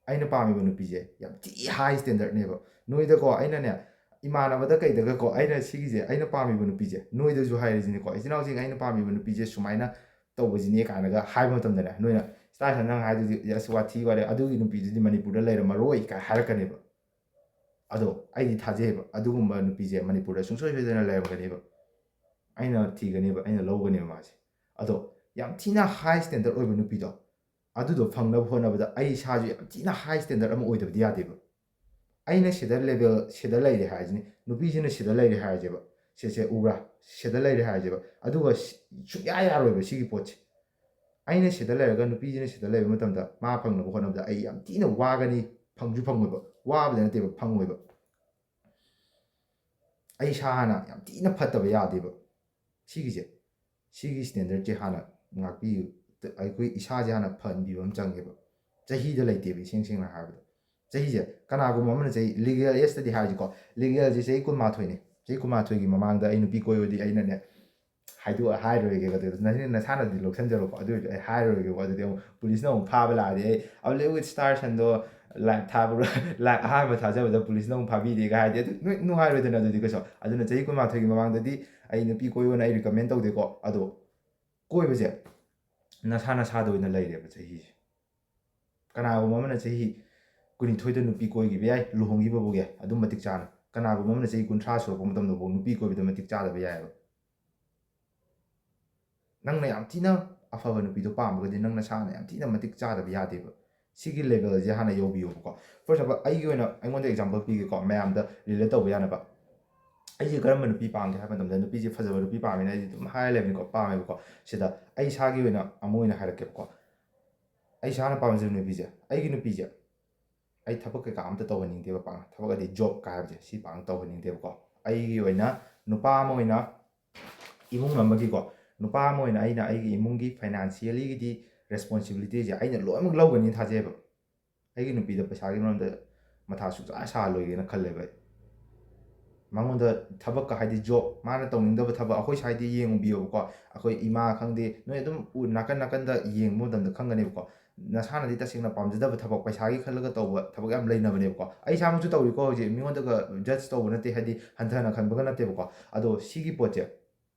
ꯑꯩꯅ ꯄꯥꯝꯃꯤꯕ ꯅꯨꯄꯤꯁꯦ ꯌꯥꯝ ꯊꯤ ꯍꯥꯏ ꯁ꯭ꯇꯦꯟꯗꯔꯠꯅꯦꯕ꯫ ꯅꯣꯏꯗꯀꯣ, ꯑꯩꯅꯅꯦ, ꯏꯃꯥꯟꯅꯕꯗ ꯀꯩꯗꯒꯀꯣ, ꯑꯩꯅ ꯁꯤꯒꯤꯁꯦ, ꯑꯩꯅ ꯄꯥꯝꯃꯤꯕ ꯅꯨꯄꯤꯁꯦ, ꯅꯣꯏꯗꯁꯨ ꯍꯥꯏꯔꯤꯁꯤꯅꯦꯀꯣ, "ꯏꯆꯤꯟ ꯏꯅꯥꯎꯁꯤꯡ, ꯑꯩꯅ ꯄꯥꯝꯃꯤꯕ ꯅꯨꯄꯤꯁꯦ ꯁꯨꯃꯥꯏꯅ ꯇꯧꯕꯁꯤꯅꯦ" ꯀꯥꯏꯅꯒ ꯍꯥꯏꯕ ꯃꯇꯝꯗꯅꯦ, ꯅꯣꯏꯅ, "ꯁꯤꯇꯥ ꯁꯟ, ꯅꯪ ꯍꯥꯏꯗꯨꯗꯤ ꯑꯁ ꯋꯥꯊꯤ ꯋꯥꯔꯦ, ꯑꯗꯨꯒꯤ ꯅꯨꯄꯤꯗꯨꯗꯤ ꯃꯅꯤꯄꯨꯔꯗ ꯂꯩꯔꯝꯃꯔꯣꯏ" ꯀꯥꯏ ꯍꯥꯏꯔꯛꯀꯅꯦꯕ꯫ ꯑꯗꯣ ꯑꯩꯗꯤ ꯊꯥꯖꯩꯑꯕ, ꯑꯗꯨꯒꯨꯝꯕ ꯅꯨꯄꯤꯁꯦ ꯃꯅꯤꯄꯨꯔꯗ ꯁꯨꯡꯁꯣꯏ ꯁꯣꯏꯗꯅ ꯂꯩꯔꯝꯒꯅꯦꯕ꯫ ꯑꯩꯅ ꯊꯤꯒꯅꯦꯕ, ꯑꯩꯅ ꯂꯧꯒꯅꯦꯕ ꯃꯥꯁꯦ꯫ ꯑꯗꯣ ꯌꯥꯝ ꯊꯤꯅ ꯍꯥꯏ ꯁ꯭ꯇꯦꯟꯗꯔꯠ ꯑꯣꯏꯕ ꯅꯨꯄꯤꯗꯣ, ꯑꯗꯨꯗꯣ ꯐꯪꯅꯕ ꯍꯣꯠꯅꯕꯗ ꯑꯩ ꯏꯁꯥꯁꯨ ꯌꯥꯝ ꯊꯤꯅ ꯍꯥꯏ ꯁ꯭ꯇꯦꯟꯗꯔꯠ ꯑꯃ ꯑꯣꯏꯗꯕꯗꯤ ꯌꯥꯗꯦꯕ꯫ ꯑꯩꯅ ꯁꯤꯗ ꯂꯦꯕꯦꯜ ꯁꯤꯗ ꯂꯩꯔꯦ ꯍꯥꯏꯁꯤꯅꯤ, ꯅꯨꯄꯤꯁꯤꯅ ꯁꯤꯗ ꯂꯩꯔꯦ ꯍꯥꯏꯁꯦꯕ꯫ ꯁꯤꯁꯦ ꯎꯕ꯭ꯔꯥ? ꯁꯤꯗ ꯂꯩꯔꯦ ꯍꯥꯏꯁꯦꯕ꯫ ꯑꯗꯨꯒ ꯁꯤ-, ꯁꯨꯡꯌꯥ ꯌꯥꯔꯣꯏꯕ ꯁꯤꯒꯤ ꯄꯣꯠꯁꯦ꯫ ꯑꯩꯅ ꯁꯤꯗ ꯂꯩꯔꯒ ꯅꯨꯄꯤꯁꯤꯅ ꯁꯤꯗ ꯂꯩꯕ ꯃꯇꯝꯗ ꯃꯥ ꯐꯪꯅꯕ ꯍꯣꯠꯅꯕꯗ ꯑꯩ ꯌꯥꯝ ꯊꯤꯅ ꯋꯥꯒꯅꯤ, ꯐꯪꯁꯨ ꯐꯪꯉꯣꯏꯕ, ꯋꯥꯕꯗ ꯅꯠꯇꯦꯕ, ꯐꯪꯉꯣꯏꯕ꯫ ꯑꯩ ꯏꯁꯥ ꯍꯥꯟꯅ ꯌꯥꯝ ꯊꯤꯅ ꯐꯠꯇꯕ ꯌꯥꯗꯦꯕ꯫ ꯁꯤꯒꯤꯁꯦ, ꯁꯤꯒꯤ ꯁ꯭ꯇꯦꯟꯗꯔꯠꯁꯦ ꯍꯥꯟꯅ ꯉꯥꯛꯄꯤꯌꯨ꯫ ꯑꯩꯈꯣꯏ ꯏꯁꯥꯁꯦ ꯍꯥꯟꯅ ꯐꯍꯟꯕꯤꯕ ꯑꯃ ꯆꯪꯉꯦꯕ꯫ ꯆꯍꯤꯗ ꯂꯩꯇꯦꯕ, ꯏꯁꯦꯡ ꯁꯦꯡꯅ ꯍꯥꯏꯔꯕꯗ꯫ ꯆꯍꯤꯁꯦ ꯀꯅꯥꯒꯨꯝꯕ ꯑꯃꯅ ꯆꯍꯤ, ꯂꯤꯒꯦꯜ ꯑꯦꯖꯇꯗꯤ ꯍꯥꯏꯔꯤꯁꯤꯀꯣ, ꯂꯤꯒꯦꯜꯁꯦ ꯆꯍꯤ ꯀꯨꯟꯃꯥꯊꯣꯏꯅꯦ꯫ ꯆꯍꯤ ꯀꯨꯟꯃꯥꯊꯣꯏꯒꯤ ꯃꯃꯥꯡꯗ ꯑꯩ ꯅꯨꯄꯤ ꯀꯣꯏꯌꯣꯗꯤ ꯑꯩꯅꯅꯦ, ꯍꯥꯏꯗꯣꯛ ꯍꯥꯏꯔꯣꯏꯒꯦ꯫ ꯑꯗꯨ ꯅꯁꯥꯅꯗꯤ ꯂꯧꯁꯟꯖꯔꯣꯀꯣ꯫ ꯑꯗꯨ ꯑꯣꯏꯔꯁꯨ ꯑꯩ ꯍꯥꯏꯔꯣꯏꯒꯦꯀꯣ꯫ ꯑꯗꯨꯗꯤ ꯑꯃꯨꯛ ꯄꯨꯂꯤꯁꯅ ꯑꯃꯨꯛ ꯐꯥꯕ ꯂꯥꯛꯑꯗꯤ, ꯑꯩ ꯑꯕꯂꯦꯋꯤꯠ ꯁ꯭ꯇꯥꯔꯁꯟꯗꯣ ꯂꯥꯏꯚ ꯊꯥꯕ꯭ꯔꯥ, ꯂꯥꯏꯚ ꯑꯍꯥꯟꯕ ꯊꯥꯖꯕꯗ ꯄꯨꯂꯤꯁꯅ ꯑꯃꯨꯛ ꯐꯥꯕꯤꯔꯦꯒ ꯍꯥꯏꯔꯗꯤ ꯑꯗꯨ ꯅꯣꯏ ꯅꯨꯡꯉꯥꯏꯔꯣꯏꯗꯅ꯫ ꯑꯗꯨꯗꯤ ꯀꯩꯁꯨ꯫ ꯑꯗꯨꯅ ꯆꯍꯤ ꯀꯨꯟꯃꯥꯊꯣꯏꯒꯤ ꯃꯃꯥꯡꯗꯗꯤ ꯑꯩ ꯅꯨꯄꯤ ꯀꯣꯏꯌꯣꯅ ꯑꯩ ꯔꯤꯀꯃꯦꯟ ꯇꯧꯗꯦꯀꯣ꯫ ꯑꯗꯣ ꯀꯣꯏꯕꯁꯦ ꯅꯁꯥ ꯅꯁꯥꯗ ꯑꯣꯏꯅ ꯂꯩꯔꯦꯕ ꯆꯍꯤꯁꯦ꯫ ꯀꯅꯥꯒꯨꯝꯕ ꯑꯃꯅ ꯆꯍꯤ ꯀꯨꯟꯅꯤꯊꯣꯏꯗ ꯅꯨꯄꯤ ꯀꯣꯏꯈꯤꯕ ꯌꯥꯏ, ꯂꯨꯍꯣꯡꯈꯤꯕꯐꯥꯎ ꯌꯥꯏ, ꯑꯗꯨꯝ ꯃꯇꯤꯛ ꯆꯥꯅ꯫ ꯀꯅꯥꯒꯨꯝꯕ ꯑꯃꯅ ꯆꯍꯤ ꯀꯨꯟꯊ꯭ꯔꯥ ꯁꯨꯔꯛꯄ ꯃꯇꯝꯗꯐꯥꯎ ꯅꯨꯄꯤ ꯀꯣꯏꯕꯗ ꯃꯇꯤꯛ ꯆꯥꯗꯕ ꯌꯥꯏꯑꯕ꯫ ꯅꯪꯅ ꯌꯥꯝ ꯊꯤꯅ ꯑꯐꯕ ꯅꯨꯄꯤꯗꯣ ꯄꯥꯝꯃꯒꯗꯤ ꯅꯪ ꯅꯁꯥꯅ ꯌꯥꯝ ꯊꯤꯅ ꯃꯇꯤꯛ ꯆꯥꯗꯕ ꯌꯥꯗꯦꯕ꯫ ꯁꯤꯒꯤ ꯂꯦꯕꯦꯜꯁꯦ ꯍꯥꯟꯅ ꯌꯧꯕꯤꯌꯣꯕꯀꯣ꯫ ꯐꯣꯔ ꯑꯦꯛꯖꯥꯝꯄꯜ, ꯑꯩꯒꯤ ꯑꯣꯏꯅ, ꯑꯩꯉꯣꯟꯗ ꯑꯦꯛꯖꯥꯝꯄꯜ ꯄꯤꯒꯦꯀꯣ, ꯃꯌꯥꯝꯗ ꯔꯤꯂꯦꯠ ꯇꯧꯕ ꯌꯥꯅꯕ꯫ ꯑꯩꯁꯦ ꯀꯔꯝꯕ ꯅꯨꯄꯤ ꯄꯥꯝꯒꯦ ꯍꯥꯏꯕ ꯃꯇꯝꯗ, ꯅꯨꯄꯤꯁꯦ ꯐꯖꯕ ꯅꯨꯄꯤ ꯄꯥꯝꯃꯦꯅ ꯑꯩꯗꯤ ꯑꯗꯨꯝ ꯍꯥꯏꯔ ꯂꯩꯕꯅꯤꯀꯣ, ꯄꯥꯝꯃꯦꯕꯀꯣ꯫ ꯁꯤꯗ ꯑꯩ ꯏꯁꯥꯒꯤ ꯑꯣꯏꯅ ꯑꯃ ꯑꯣꯏꯅ ꯍꯥꯏꯔꯛꯀꯦꯕꯀꯣ꯫ ꯑꯩ ꯏꯁꯥꯅ ꯄꯥꯝꯖꯕ ꯅꯨꯄꯤꯁꯦ, ꯑꯩꯒꯤ ꯅꯨꯄꯤꯁꯦ ꯑꯩ ꯊꯕꯛ ꯀꯩꯀꯥ ꯑꯝꯇ ꯇꯧꯍꯟꯅꯤꯡꯗꯦꯕ ꯄꯥꯛꯅ꯫ ꯊꯕꯛ ꯑꯗꯤ ꯖꯣꯕ ꯀꯥꯏ ꯍꯥꯏꯕꯁꯦ ꯁꯤ ꯄꯥꯛꯅ ꯇꯧꯍꯟꯅꯤꯡꯗꯦꯕꯀꯣ꯫ ꯑꯩꯒꯤ ꯑꯣꯏꯅ ꯅꯨꯄꯥ ꯑꯃ ꯑꯣꯏꯅ, ꯏꯃꯨꯡ ꯑꯃꯒꯤꯀꯣ, ꯅꯨꯄꯥ ꯑꯃ ꯑꯣꯏꯅ ꯑꯩꯅ ꯑꯩꯒꯤ ꯏꯃꯨꯡꯒꯤ ꯐꯥꯏꯅꯥꯟꯁꯤꯌꯦꯜꯂꯤꯒꯤꯗꯤ ꯔꯦꯁꯄꯣꯟꯁꯤꯕꯤꯂꯤꯇꯤꯁꯦ ꯑꯩꯅ ꯂꯣꯏꯅꯃꯛ ꯂꯧꯒꯅꯤ ꯊꯥꯖꯩꯑꯕ꯫ ꯑꯩꯒꯤ ꯅꯨꯄꯤꯗ ꯄꯩꯁꯥꯒꯤ ꯃꯔꯝꯗ ꯃꯊꯥ ꯁꯨꯡꯁꯥ ꯁꯥꯍꯜꯂꯣꯏꯒꯦꯅ ꯈꯜꯂꯦꯕ ꯑꯩ꯫ ꯃꯉꯣꯟꯗ ꯊꯕꯛꯀ ꯍꯥꯏꯗꯤ ꯖꯣꯕ, ꯃꯥꯅ ꯇꯧꯅꯤꯡꯗꯕ ꯊꯕꯛ, ꯑꯩꯈꯣꯏ ꯁ꯭ꯋꯥꯏꯗ ꯌꯦꯡꯉꯨꯕꯤꯌꯣꯕꯀꯣ, ꯑꯩꯈꯣꯏ ꯏꯃꯥ ꯈꯪꯗꯦ, ꯅꯣꯏ ꯑꯗꯨꯝ ꯎ-, ꯅꯥꯀꯟ ꯅꯥꯀꯟꯗ ꯌꯦꯡꯕ ꯃꯇꯝꯗ ꯈꯪꯒꯅꯦꯕꯀꯣ꯫ ꯅꯁꯥꯅꯗꯤ ꯇꯁꯦꯡꯅ ꯄꯥꯝꯖꯗꯕ ꯊꯕꯛ, ꯄꯩꯁꯥꯒꯤ ꯈꯜꯂꯒ ꯇꯧꯕ ꯊꯕꯛ ꯌꯥꯝ ꯂꯩꯅꯕꯅꯦꯕꯀꯣ꯫ ꯑꯩ ꯏꯁꯥꯃꯛꯁꯨ ꯇꯧꯔꯤꯀꯣ ꯍꯧꯖꯤꯛ, ꯃꯤꯉꯣꯟꯗꯒ ꯖꯁ ꯇꯧꯕ ꯅꯠꯇꯦ, ꯍꯥꯏꯗꯤ ꯍꯟꯊꯅ ꯈꯟꯕꯒ ꯅꯠꯇꯦꯕꯀꯣ꯫ ꯑꯗꯣ ꯁꯤꯒꯤ ꯄꯣꯠꯁꯦ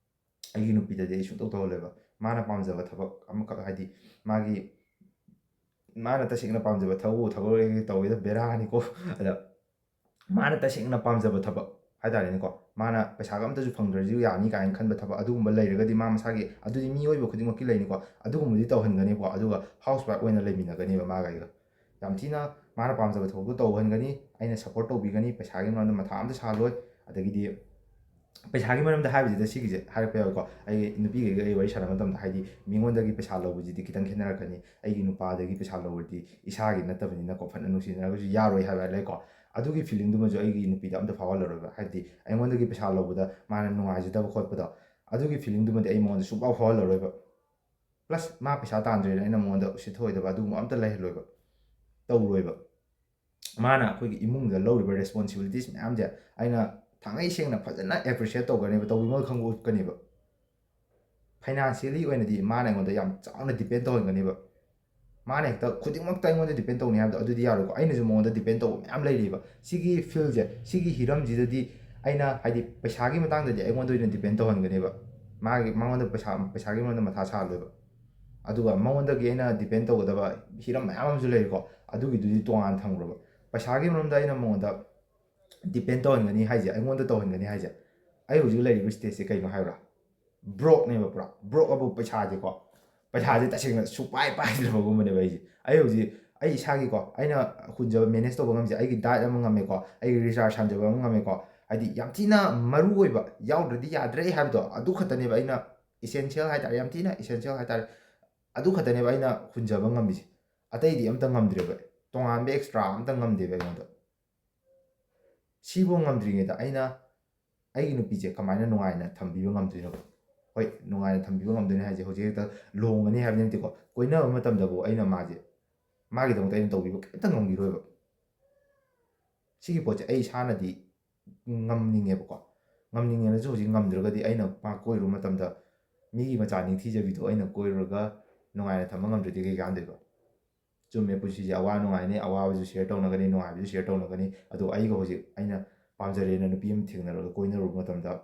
ꯑꯩꯒꯤ ꯅꯨꯄꯤꯗꯗꯤ ꯑꯩ ꯁꯨꯡꯇꯧ ꯇꯧꯍꯜꯂꯣꯏꯕ꯫ ꯃꯥꯅ ꯄꯥꯝꯖꯕ ꯊꯕꯛ ꯑꯃꯈꯛ, ꯍꯥꯏꯗꯤ ꯃꯥꯒꯤ, ꯃꯥꯅ ꯇꯁꯦꯡꯅ ꯄꯥꯝꯖꯕ ꯊꯕꯛ, ꯊꯕꯛ ꯇꯧꯋꯦꯗ, ꯕꯦꯔꯥꯅꯤꯀꯣ꯫ ꯑꯗ ꯃꯥꯅ ꯇꯁꯦꯡꯅ ꯄꯥꯝꯖꯕ ꯊꯕꯛ ꯍꯥꯏꯇꯥꯔꯦꯅꯦꯀꯣ, ꯃꯥꯅ ꯄꯩꯁꯥꯒ ꯑꯝꯇꯁꯨ ꯐꯪꯗ꯭ꯔꯁꯨ ꯌꯥꯅꯤ ꯀꯥꯏꯅ ꯈꯟꯕ ꯊꯕꯛ, ꯑꯗꯨꯒꯨꯝꯕ ꯂꯩꯔꯒꯗꯤ ꯃꯥ ꯃꯁꯥꯒꯤ, ꯑꯗꯨꯗꯤ ꯃꯤꯑꯣꯏꯕ ꯈꯨꯗꯤꯡꯃꯛꯀꯤ ꯂꯩꯅꯤꯀꯣ, ꯑꯗꯨꯒꯨꯝꯕꯗꯤ ꯇꯧꯍꯟꯒꯅꯦꯕꯀꯣ꯫ ꯑꯗꯨꯒ ꯍꯥꯎꯁ ꯋꯥꯏꯐ ꯑꯣꯏꯅ ꯂꯩꯃꯤꯟꯅꯒꯅꯦꯕ ꯃꯥꯒ ꯑꯩꯒ꯫ ꯌꯥꯝ ꯊꯤꯅ ꯃꯥꯅ ꯄꯥꯝꯖꯕ ꯊꯕꯛꯇꯣ ꯇꯧꯍꯟꯒꯅꯤ, ꯑꯩꯅ ꯁꯞꯄꯣꯔꯠ ꯇꯧꯕꯤꯒꯅꯤ, ꯄꯩꯁꯥꯒꯤ ꯃꯔꯝꯗ ꯃꯊꯥ ꯑꯝꯇ ꯁꯥꯍꯜꯂꯣꯏ꯫ ꯑꯗꯒꯤꯗꯤ ꯄꯩꯁꯥꯒꯤ ꯃꯔꯝꯗ ꯍꯥꯏꯕꯁꯤꯗ ꯁꯤꯒꯤꯁꯦ ꯍꯥꯏꯔꯛꯄ ꯌꯥꯎꯏꯀꯣ, ꯑꯩ ꯅꯨꯄꯤꯈꯩꯒ ꯑꯩ ꯋꯥꯔꯤ ꯁꯥꯟꯅꯕ ꯃꯇꯝꯗ, ꯍꯥꯏꯗꯤ ꯃꯤꯉꯣꯟꯗꯒꯤ ꯄꯩꯁꯥ ꯂꯧꯕꯁꯤꯗꯤ ꯈꯤꯇꯪ ꯈꯦꯠꯅꯔꯛꯀꯅꯤ, ꯑꯩꯒꯤ ꯅꯨꯄꯥꯗꯒꯤ ꯄꯩꯁꯥ ꯂꯧꯔꯗꯤ ꯏꯁꯥꯒꯤ ꯅꯠꯇꯕꯅꯤꯅꯀꯣ, ꯐꯅ ꯅꯨꯡꯁꯤꯅꯔꯒꯁꯨ ꯌꯥꯔꯣꯏ ꯍꯥꯏꯕ ꯂꯩꯀꯣ꯫ ꯑꯗꯨꯒꯤ ꯐꯤꯂꯤꯡꯗꯨꯃꯁꯨ ꯑꯩꯒꯤ ꯅꯨꯄꯤꯗ ꯑꯝꯇ ꯐꯥꯎꯍꯜꯂꯔꯣꯏꯕ, ꯍꯥꯏꯕꯗꯤ ꯑꯩꯉꯣꯟꯗꯒꯤ ꯄꯩꯁꯥ ꯂꯧꯕꯗ ꯃꯥꯅ ꯅꯨꯡꯉꯥꯏꯖꯗꯕ ꯈꯣꯠꯄꯗꯣ, ꯑꯗꯨꯒꯤ ꯐꯤꯂꯤꯡꯗꯨꯃꯗꯤ ꯑꯩ ꯃꯉꯣꯟꯗ ꯁꯨꯡꯐꯥꯎ ꯐꯥꯎꯍꯜꯂꯔꯣꯏꯕ꯫ ꯄ꯭ꯂꯁ ꯃꯥ ꯄꯩꯁꯥ ꯇꯥꯟꯗ꯭ꯔꯦꯅ ꯑꯩꯅ ꯃꯉꯣꯟꯗ ꯎꯁꯤꯠ ꯊꯑꯣꯏꯗꯕ ꯑꯗꯨꯒꯨꯝꯕ ꯑꯝꯇ ꯂꯩꯍꯜꯂꯣꯏꯕ, ꯇꯧꯔꯣꯏꯕ꯫ ꯃꯥꯅ ꯑꯩꯈꯣꯏꯒꯤ ꯏꯃꯨꯡꯗ ꯂꯧꯔꯤꯕ ꯔꯦꯁꯄꯣꯟꯁꯤꯕꯤꯂꯤꯇꯤꯁ ꯃꯌꯥꯝꯁꯦ ꯑꯩꯅ ꯊꯥꯡꯉꯩ ꯁꯦꯡꯅ ꯐꯖꯅ ꯑꯦꯄ꯭ꯔꯤꯁꯤꯌꯦꯠ ꯇꯧꯒꯅꯦꯕ, ꯇꯧꯕꯤꯃꯜ ꯈꯪꯕ ꯎꯠꯀꯅꯦꯕ꯫ ꯐꯥꯏꯅꯥꯟꯁꯤꯌꯦꯜꯂꯤ ꯑꯣꯏꯅꯗꯤ ꯃꯥꯅ ꯑꯩꯉꯣꯟꯗ ꯌꯥꯝ ꯆꯥꯎꯅ ꯗꯤꯄꯦꯟ ꯇꯧꯍꯟꯒꯅꯦꯕ꯫ ꯃꯥꯅ ꯍꯦꯛꯇ ꯈꯨꯗꯤꯡꯃꯛꯇ ꯑꯩꯉꯣꯟꯗ ꯗꯤꯄꯦꯟ ꯇꯧꯅꯤ ꯍꯥꯏꯕꯗꯣ ꯑꯗꯨꯗꯤ ꯌꯥꯔꯣꯏꯀꯣ꯫ ꯑꯩꯅꯁꯨ ꯃꯉꯣꯟꯗ ꯗꯤꯄꯦꯟ ꯇꯧꯕ ꯃꯌꯥꯝ ꯂꯩꯔꯤꯕ꯫ ꯁꯤꯒꯤ ꯐꯤꯜꯁꯦ, ꯁꯤꯒꯤ ꯍꯤꯔꯝꯁꯤꯗꯗꯤ ꯑꯩꯅ, ꯍꯥꯏꯗꯤ, ꯄꯩꯁꯥꯒꯤ ꯃꯇꯥꯡꯗꯗꯤ ꯑꯩꯉꯣꯟꯗ ꯑꯣꯏꯅ ꯗꯤꯄꯦꯟ ꯇꯧꯍꯟꯒꯅꯦꯕ꯫ ꯃꯥꯒꯤ, ꯃꯉꯣꯟꯗ ꯄꯩꯁꯥ, ꯄꯩꯁꯥꯒꯤ ꯃꯔꯝꯗ ꯃꯊꯥ ꯁꯥꯍꯜꯂꯣꯏꯕ꯫ ꯑꯗꯨꯒ ꯃꯉꯣꯟꯗꯒꯤ ꯑꯩꯅ ꯗꯤꯄꯦꯟ ꯇꯧꯒꯗꯕ ꯍꯤꯔꯝ ꯃꯌꯥꯝ ꯑꯃꯁꯨ ꯂꯩꯔꯤꯀꯣ, ꯑꯗꯨꯒꯤꯗꯨꯗꯤ ꯇꯣꯉꯥꯟꯅ ꯊꯝꯈ꯭ꯔꯕ꯫ ꯄꯩꯁꯥꯒꯤ ꯃꯔꯝꯗ ꯑꯩꯅ ꯃꯉꯣꯟꯗ ꯗꯤꯄꯦꯟ ꯇꯧꯍꯟꯒꯅꯤ ꯍꯥꯏꯁꯦ, ꯑꯩꯉꯣꯟꯗ ꯇꯧꯍꯟꯒꯅꯤ ꯍꯥꯏꯁꯦ, ꯑꯩ ꯍꯧꯖꯤꯛ ꯂꯩꯔꯤꯕ ꯁ꯭ꯇꯦꯖꯁꯦ ꯀꯩꯅꯣ ꯍꯥꯏꯕ꯭ꯔꯥ? ꯕ꯭ꯔꯣꯛꯅꯦꯕ, ꯄꯨꯔꯥ ꯕ꯭ꯔꯣꯛ ꯑꯕꯨ ꯄꯩꯁꯥꯁꯦꯀꯣ, ꯄꯩꯁꯥꯁꯦ ꯇꯁꯦꯡꯅ ꯁꯨꯡꯄꯥꯏ ꯄꯥꯏꯗ꯭ꯔꯕꯒꯨꯝꯕꯅꯦꯕ ꯑꯩꯁꯦ꯫ ꯑꯩ ꯍꯧꯖꯤꯛ ꯑꯩ ꯏꯁꯥꯒꯤꯀꯣ, ꯑꯩꯅ ꯍꯨꯟꯖꯕ, ꯃꯦꯅꯦꯖ ꯇꯧꯕ ꯉꯝꯃꯤꯁꯦ, ꯑꯩꯒꯤ ꯗꯥꯏꯠ ꯑꯃ ꯉꯝꯃꯦꯀꯣ, ꯑꯩꯒꯤ ꯔꯤꯆꯥꯔꯖ ꯍꯥꯟꯖꯕ ꯑꯃ ꯉꯝꯃꯦꯀꯣ, ꯍꯥꯏꯗꯤ ꯌꯥꯝ ꯊꯤꯅ ꯃꯔꯨ ꯑꯣꯏꯕ, ꯌꯥꯎꯗ꯭ꯔꯗꯤ ꯌꯥꯗ꯭ꯔꯦ ꯍꯥꯏꯕꯗꯣ, ꯑꯗꯨ ꯈꯛꯇꯅꯦꯕ ꯑꯩꯅ, ꯏꯁꯦꯟꯁꯤꯌꯦꯜ ꯍꯥꯏꯇꯥꯔꯦ, ꯌꯥꯝ ꯊꯤꯅ ꯏꯁꯦꯟꯁꯤꯌꯦꯜ ꯍꯥꯏꯇꯥꯔꯦ, ꯑꯗꯨ ꯈꯛꯇꯅꯦꯕ ꯑꯩꯅ ꯍꯨꯟꯖꯕ ꯉꯝꯃꯤꯁꯦ꯫ ꯑꯇꯩꯗꯤ ꯑꯝꯇ ꯉꯝꯗ꯭ꯔꯦꯕ, ꯇꯣꯉꯥꯟꯕ ꯑꯦꯛꯁꯇ꯭ꯔꯥ ꯑꯝꯇ ꯉꯝꯗꯦꯕ ꯑꯩꯉꯣꯟꯗ꯫ ꯁꯤꯐꯧ ꯉꯝꯗ꯭ꯔꯤꯉꯩꯗ ꯑꯩꯅ ꯑꯩꯒꯤ ꯅꯨꯄꯤꯁꯦ ꯀꯃꯥꯏꯅ ꯅꯨꯡꯉꯥꯏꯅ ꯊꯝꯕꯤꯕ ꯉꯝꯗꯣꯏꯅꯣꯕ? ꯍꯣꯏ, ꯅꯨꯡꯉꯥꯏꯅ ꯊꯝꯕꯤꯕ ꯉꯝꯗꯣꯏꯅꯦ ꯍꯥꯏꯁꯦ, ꯍꯧꯖꯤꯛ ꯍꯦꯛꯇ ꯂꯨꯍꯣꯡꯒꯅꯤ ꯍꯥꯏꯕꯗꯤ ꯅꯠꯇꯦꯀꯣ, ꯀꯣꯏꯅꯕ ꯃꯇꯝꯗꯕꯨ ꯑꯩꯅ ꯃꯥꯁꯦ, ꯃꯥꯒꯤꯗꯃꯛꯇ ꯑꯩꯅ ꯇꯧꯕꯤꯕ ꯀꯩꯝꯇ ꯉꯝꯈꯤꯔꯣꯏꯕ꯫ ꯁꯤꯒꯤ ꯄꯣꯠꯁꯦ ꯑꯩ ꯏꯁꯥꯅꯗꯤ ꯉꯝꯅꯤꯡꯉꯦꯕꯀꯣ꯫ ꯉꯝꯅꯤꯡꯉꯦꯅꯁꯨ ꯍꯧꯖꯤꯛ ꯉꯝꯗ꯭ꯔꯒꯗꯤ, ꯑꯩꯅ ꯃꯥ ꯀꯣꯏꯔꯨꯕ ꯃꯇꯝꯗ ꯃꯤꯒꯤ ꯃꯆꯥ ꯅꯤꯡꯊꯤꯖꯕꯤꯗꯣ ꯑꯩꯅ ꯀꯣꯏꯔꯨꯔꯒ ꯅꯨꯡꯉꯥꯏꯅ ꯊꯝꯕ ꯉꯝꯗ꯭ꯔꯗꯤ ꯀꯩ ꯀꯥꯟꯗꯣꯏꯕ? ꯆꯨꯝꯃꯦ, ꯄꯨꯟꯁꯤꯁꯦ ꯑꯋꯥ ꯅꯨꯡꯉꯥꯏꯅꯤ, ꯑꯋꯥꯕꯁꯨ ꯁꯤꯌꯔ ꯇꯧꯅꯒꯅꯤ, ꯅꯨꯡꯉꯥꯏꯕꯁꯨ ꯁꯤꯌꯔ ꯇꯧꯅꯒꯅꯤ꯫ ꯑꯗꯣ ꯑꯩꯒ ꯍꯧꯖꯤꯛ ꯑꯩꯅ ꯄꯥꯝꯖꯔꯦꯅ ꯅꯨꯄꯤ ꯑꯃ ꯊꯦꯡꯅꯔꯒ ꯀꯣꯏꯅꯔꯨꯕ ꯃꯇꯝꯗ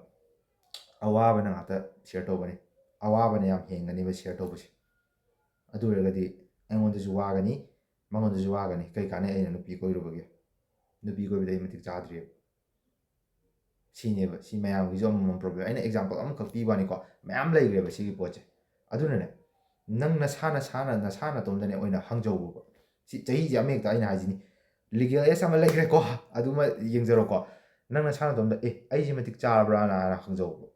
ꯑꯋꯥꯕꯅ ꯉꯥꯛꯇ ꯁꯤꯌꯔ ꯇꯧꯒꯅꯤ, ꯑꯋꯥꯕꯅ ꯌꯥꯝ ꯍꯦꯟꯒꯅꯦꯕ ꯁꯤꯌꯔ ꯇꯧꯕꯁꯦ꯫ ꯑꯗꯨ ꯑꯣꯏꯔꯒꯗꯤ ꯑꯩꯉꯣꯟꯗꯁꯨ ꯋꯥꯒꯅꯤ, ꯃꯉꯣꯟꯗꯁꯨ ꯋꯥꯒꯅꯤ꯫ ꯀꯩ ꯀꯥꯟꯅꯩ ꯑꯩꯅ ꯅꯨꯄꯤ ꯀꯣꯏꯔꯨꯕꯒꯤ? ꯅꯨꯄꯤ ꯀꯣꯏꯕꯗ ꯑꯩ ꯃꯇꯤꯛ ꯆꯥꯗ꯭ꯔꯤꯕ꯫ ꯁꯤꯅꯦꯕ, ꯁꯤ ꯃꯌꯥꯝꯒꯤꯁꯨ ꯑꯃꯃꯝ ꯄ꯭ꯔꯣꯕ꯭ꯂꯦꯝ꯫ ꯑꯩꯅ ꯑꯦꯛꯖꯥꯝꯄꯜ ꯑꯃꯈꯛ ꯄꯤꯕ ꯋꯥꯅꯤꯀꯣ, ꯃꯌꯥꯝ ꯂꯩꯈ꯭ꯔꯦꯕ ꯁꯤꯒꯤ ꯄꯣꯠꯁꯦ꯫ ꯑꯗꯨꯅꯅꯦ, ꯅꯪ ꯅꯁꯥ, ꯅꯁꯥꯅ, ꯅꯁꯥ ꯅꯇꯣꯝꯗꯅꯦ ꯑꯣꯏꯅ ꯍꯪꯖꯧꯕ꯫ ꯁꯤ ꯆꯍꯤꯁꯦ ꯑꯃ ꯍꯦꯛꯇ ꯑꯩꯅ ꯍꯥꯏꯁꯤꯅꯤ, ꯂꯤꯒꯦꯜ ꯑꯦꯖ ꯑꯃ ꯂꯩꯈ꯭ꯔꯦꯀꯣ, ꯑꯗꯨꯃ ꯌꯦꯡꯖꯔꯣꯀꯣ꯫ ꯅꯪ ꯅꯁꯥ ꯅꯇꯣꯝꯗ "ꯑꯦ, ꯑꯩꯁꯦ ꯃꯇꯤꯛ ꯆꯥꯔꯕ꯭ꯔꯥꯅ?" ꯍꯥꯟꯅ ꯍꯪꯖꯧꯕ꯫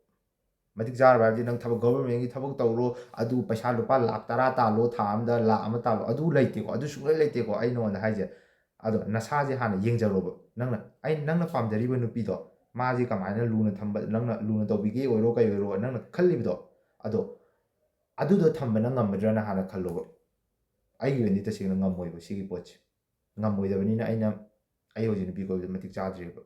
ꯃꯇꯤꯛ ꯆꯥꯔꯕ ꯍꯥꯏꯕꯗꯤ ꯅꯪ ꯊꯕꯛ, ꯒꯣꯕꯔꯃꯦꯟꯒꯤ ꯊꯕꯛ ꯇꯧꯔꯣ, ꯑꯗꯨ ꯄꯩꯁꯥ ꯂꯨꯄꯥ ꯂꯥꯛ ꯇꯔꯥ ꯇꯥꯜꯂꯣ, ꯊꯥ ꯑꯃꯗ ꯂꯥꯛ ꯑꯃ ꯇꯥꯜꯂꯣ, ꯑꯗꯨ ꯂꯩꯇꯦꯀꯣ, ꯑꯗꯨ ꯁꯨꯡꯂꯩ ꯂꯩꯇꯦꯀꯣ ꯑꯩ ꯅꯉꯣꯟꯗ ꯍꯥꯏꯁꯦ꯫ ꯑꯗꯣ ꯅꯁꯥꯁꯦ ꯍꯥꯟꯅ ꯌꯦꯡꯖꯔꯣꯕ꯫ ꯅꯪꯅ, ꯑꯩ, ꯅꯪꯅ ꯄꯥꯝꯖꯔꯤꯕ ꯅꯨꯄꯤꯗꯣ, ꯃꯥꯁꯦ ꯀꯃꯥꯏꯅ ꯂꯨꯅ ꯊꯝꯕ, ꯅꯪꯅ ꯂꯨꯅ ꯇꯧꯕꯤꯒꯦ ꯑꯣꯏꯔꯣ ꯀꯩ ꯑꯣꯏꯔꯣ, ꯅꯪꯅ ꯈꯜꯂꯤꯕꯗꯣ, ꯑꯗꯣ ꯑꯗꯨꯗꯣ ꯊꯝꯕꯅ ꯉꯝꯃꯗ꯭ꯔꯅ ꯍꯥꯟꯅ ꯈꯜꯂꯣꯕ꯫ ꯑꯩꯒꯤ ꯑꯣꯏꯅꯗꯤ ꯇꯁꯦꯡꯅ ꯉꯝꯃꯣꯏꯕ ꯁꯤꯒꯤ ꯄꯣꯠꯁꯦ꯫ ꯉꯝꯃꯣꯏꯗꯕꯅꯤꯅ ꯑꯩꯅ, ꯑꯩ ꯍꯧꯖꯤꯛ ꯅꯨꯄꯤ ꯀꯣꯏꯕꯗ ꯃꯇꯤꯛ ꯆꯥꯗ꯭ꯔꯤꯕ꯫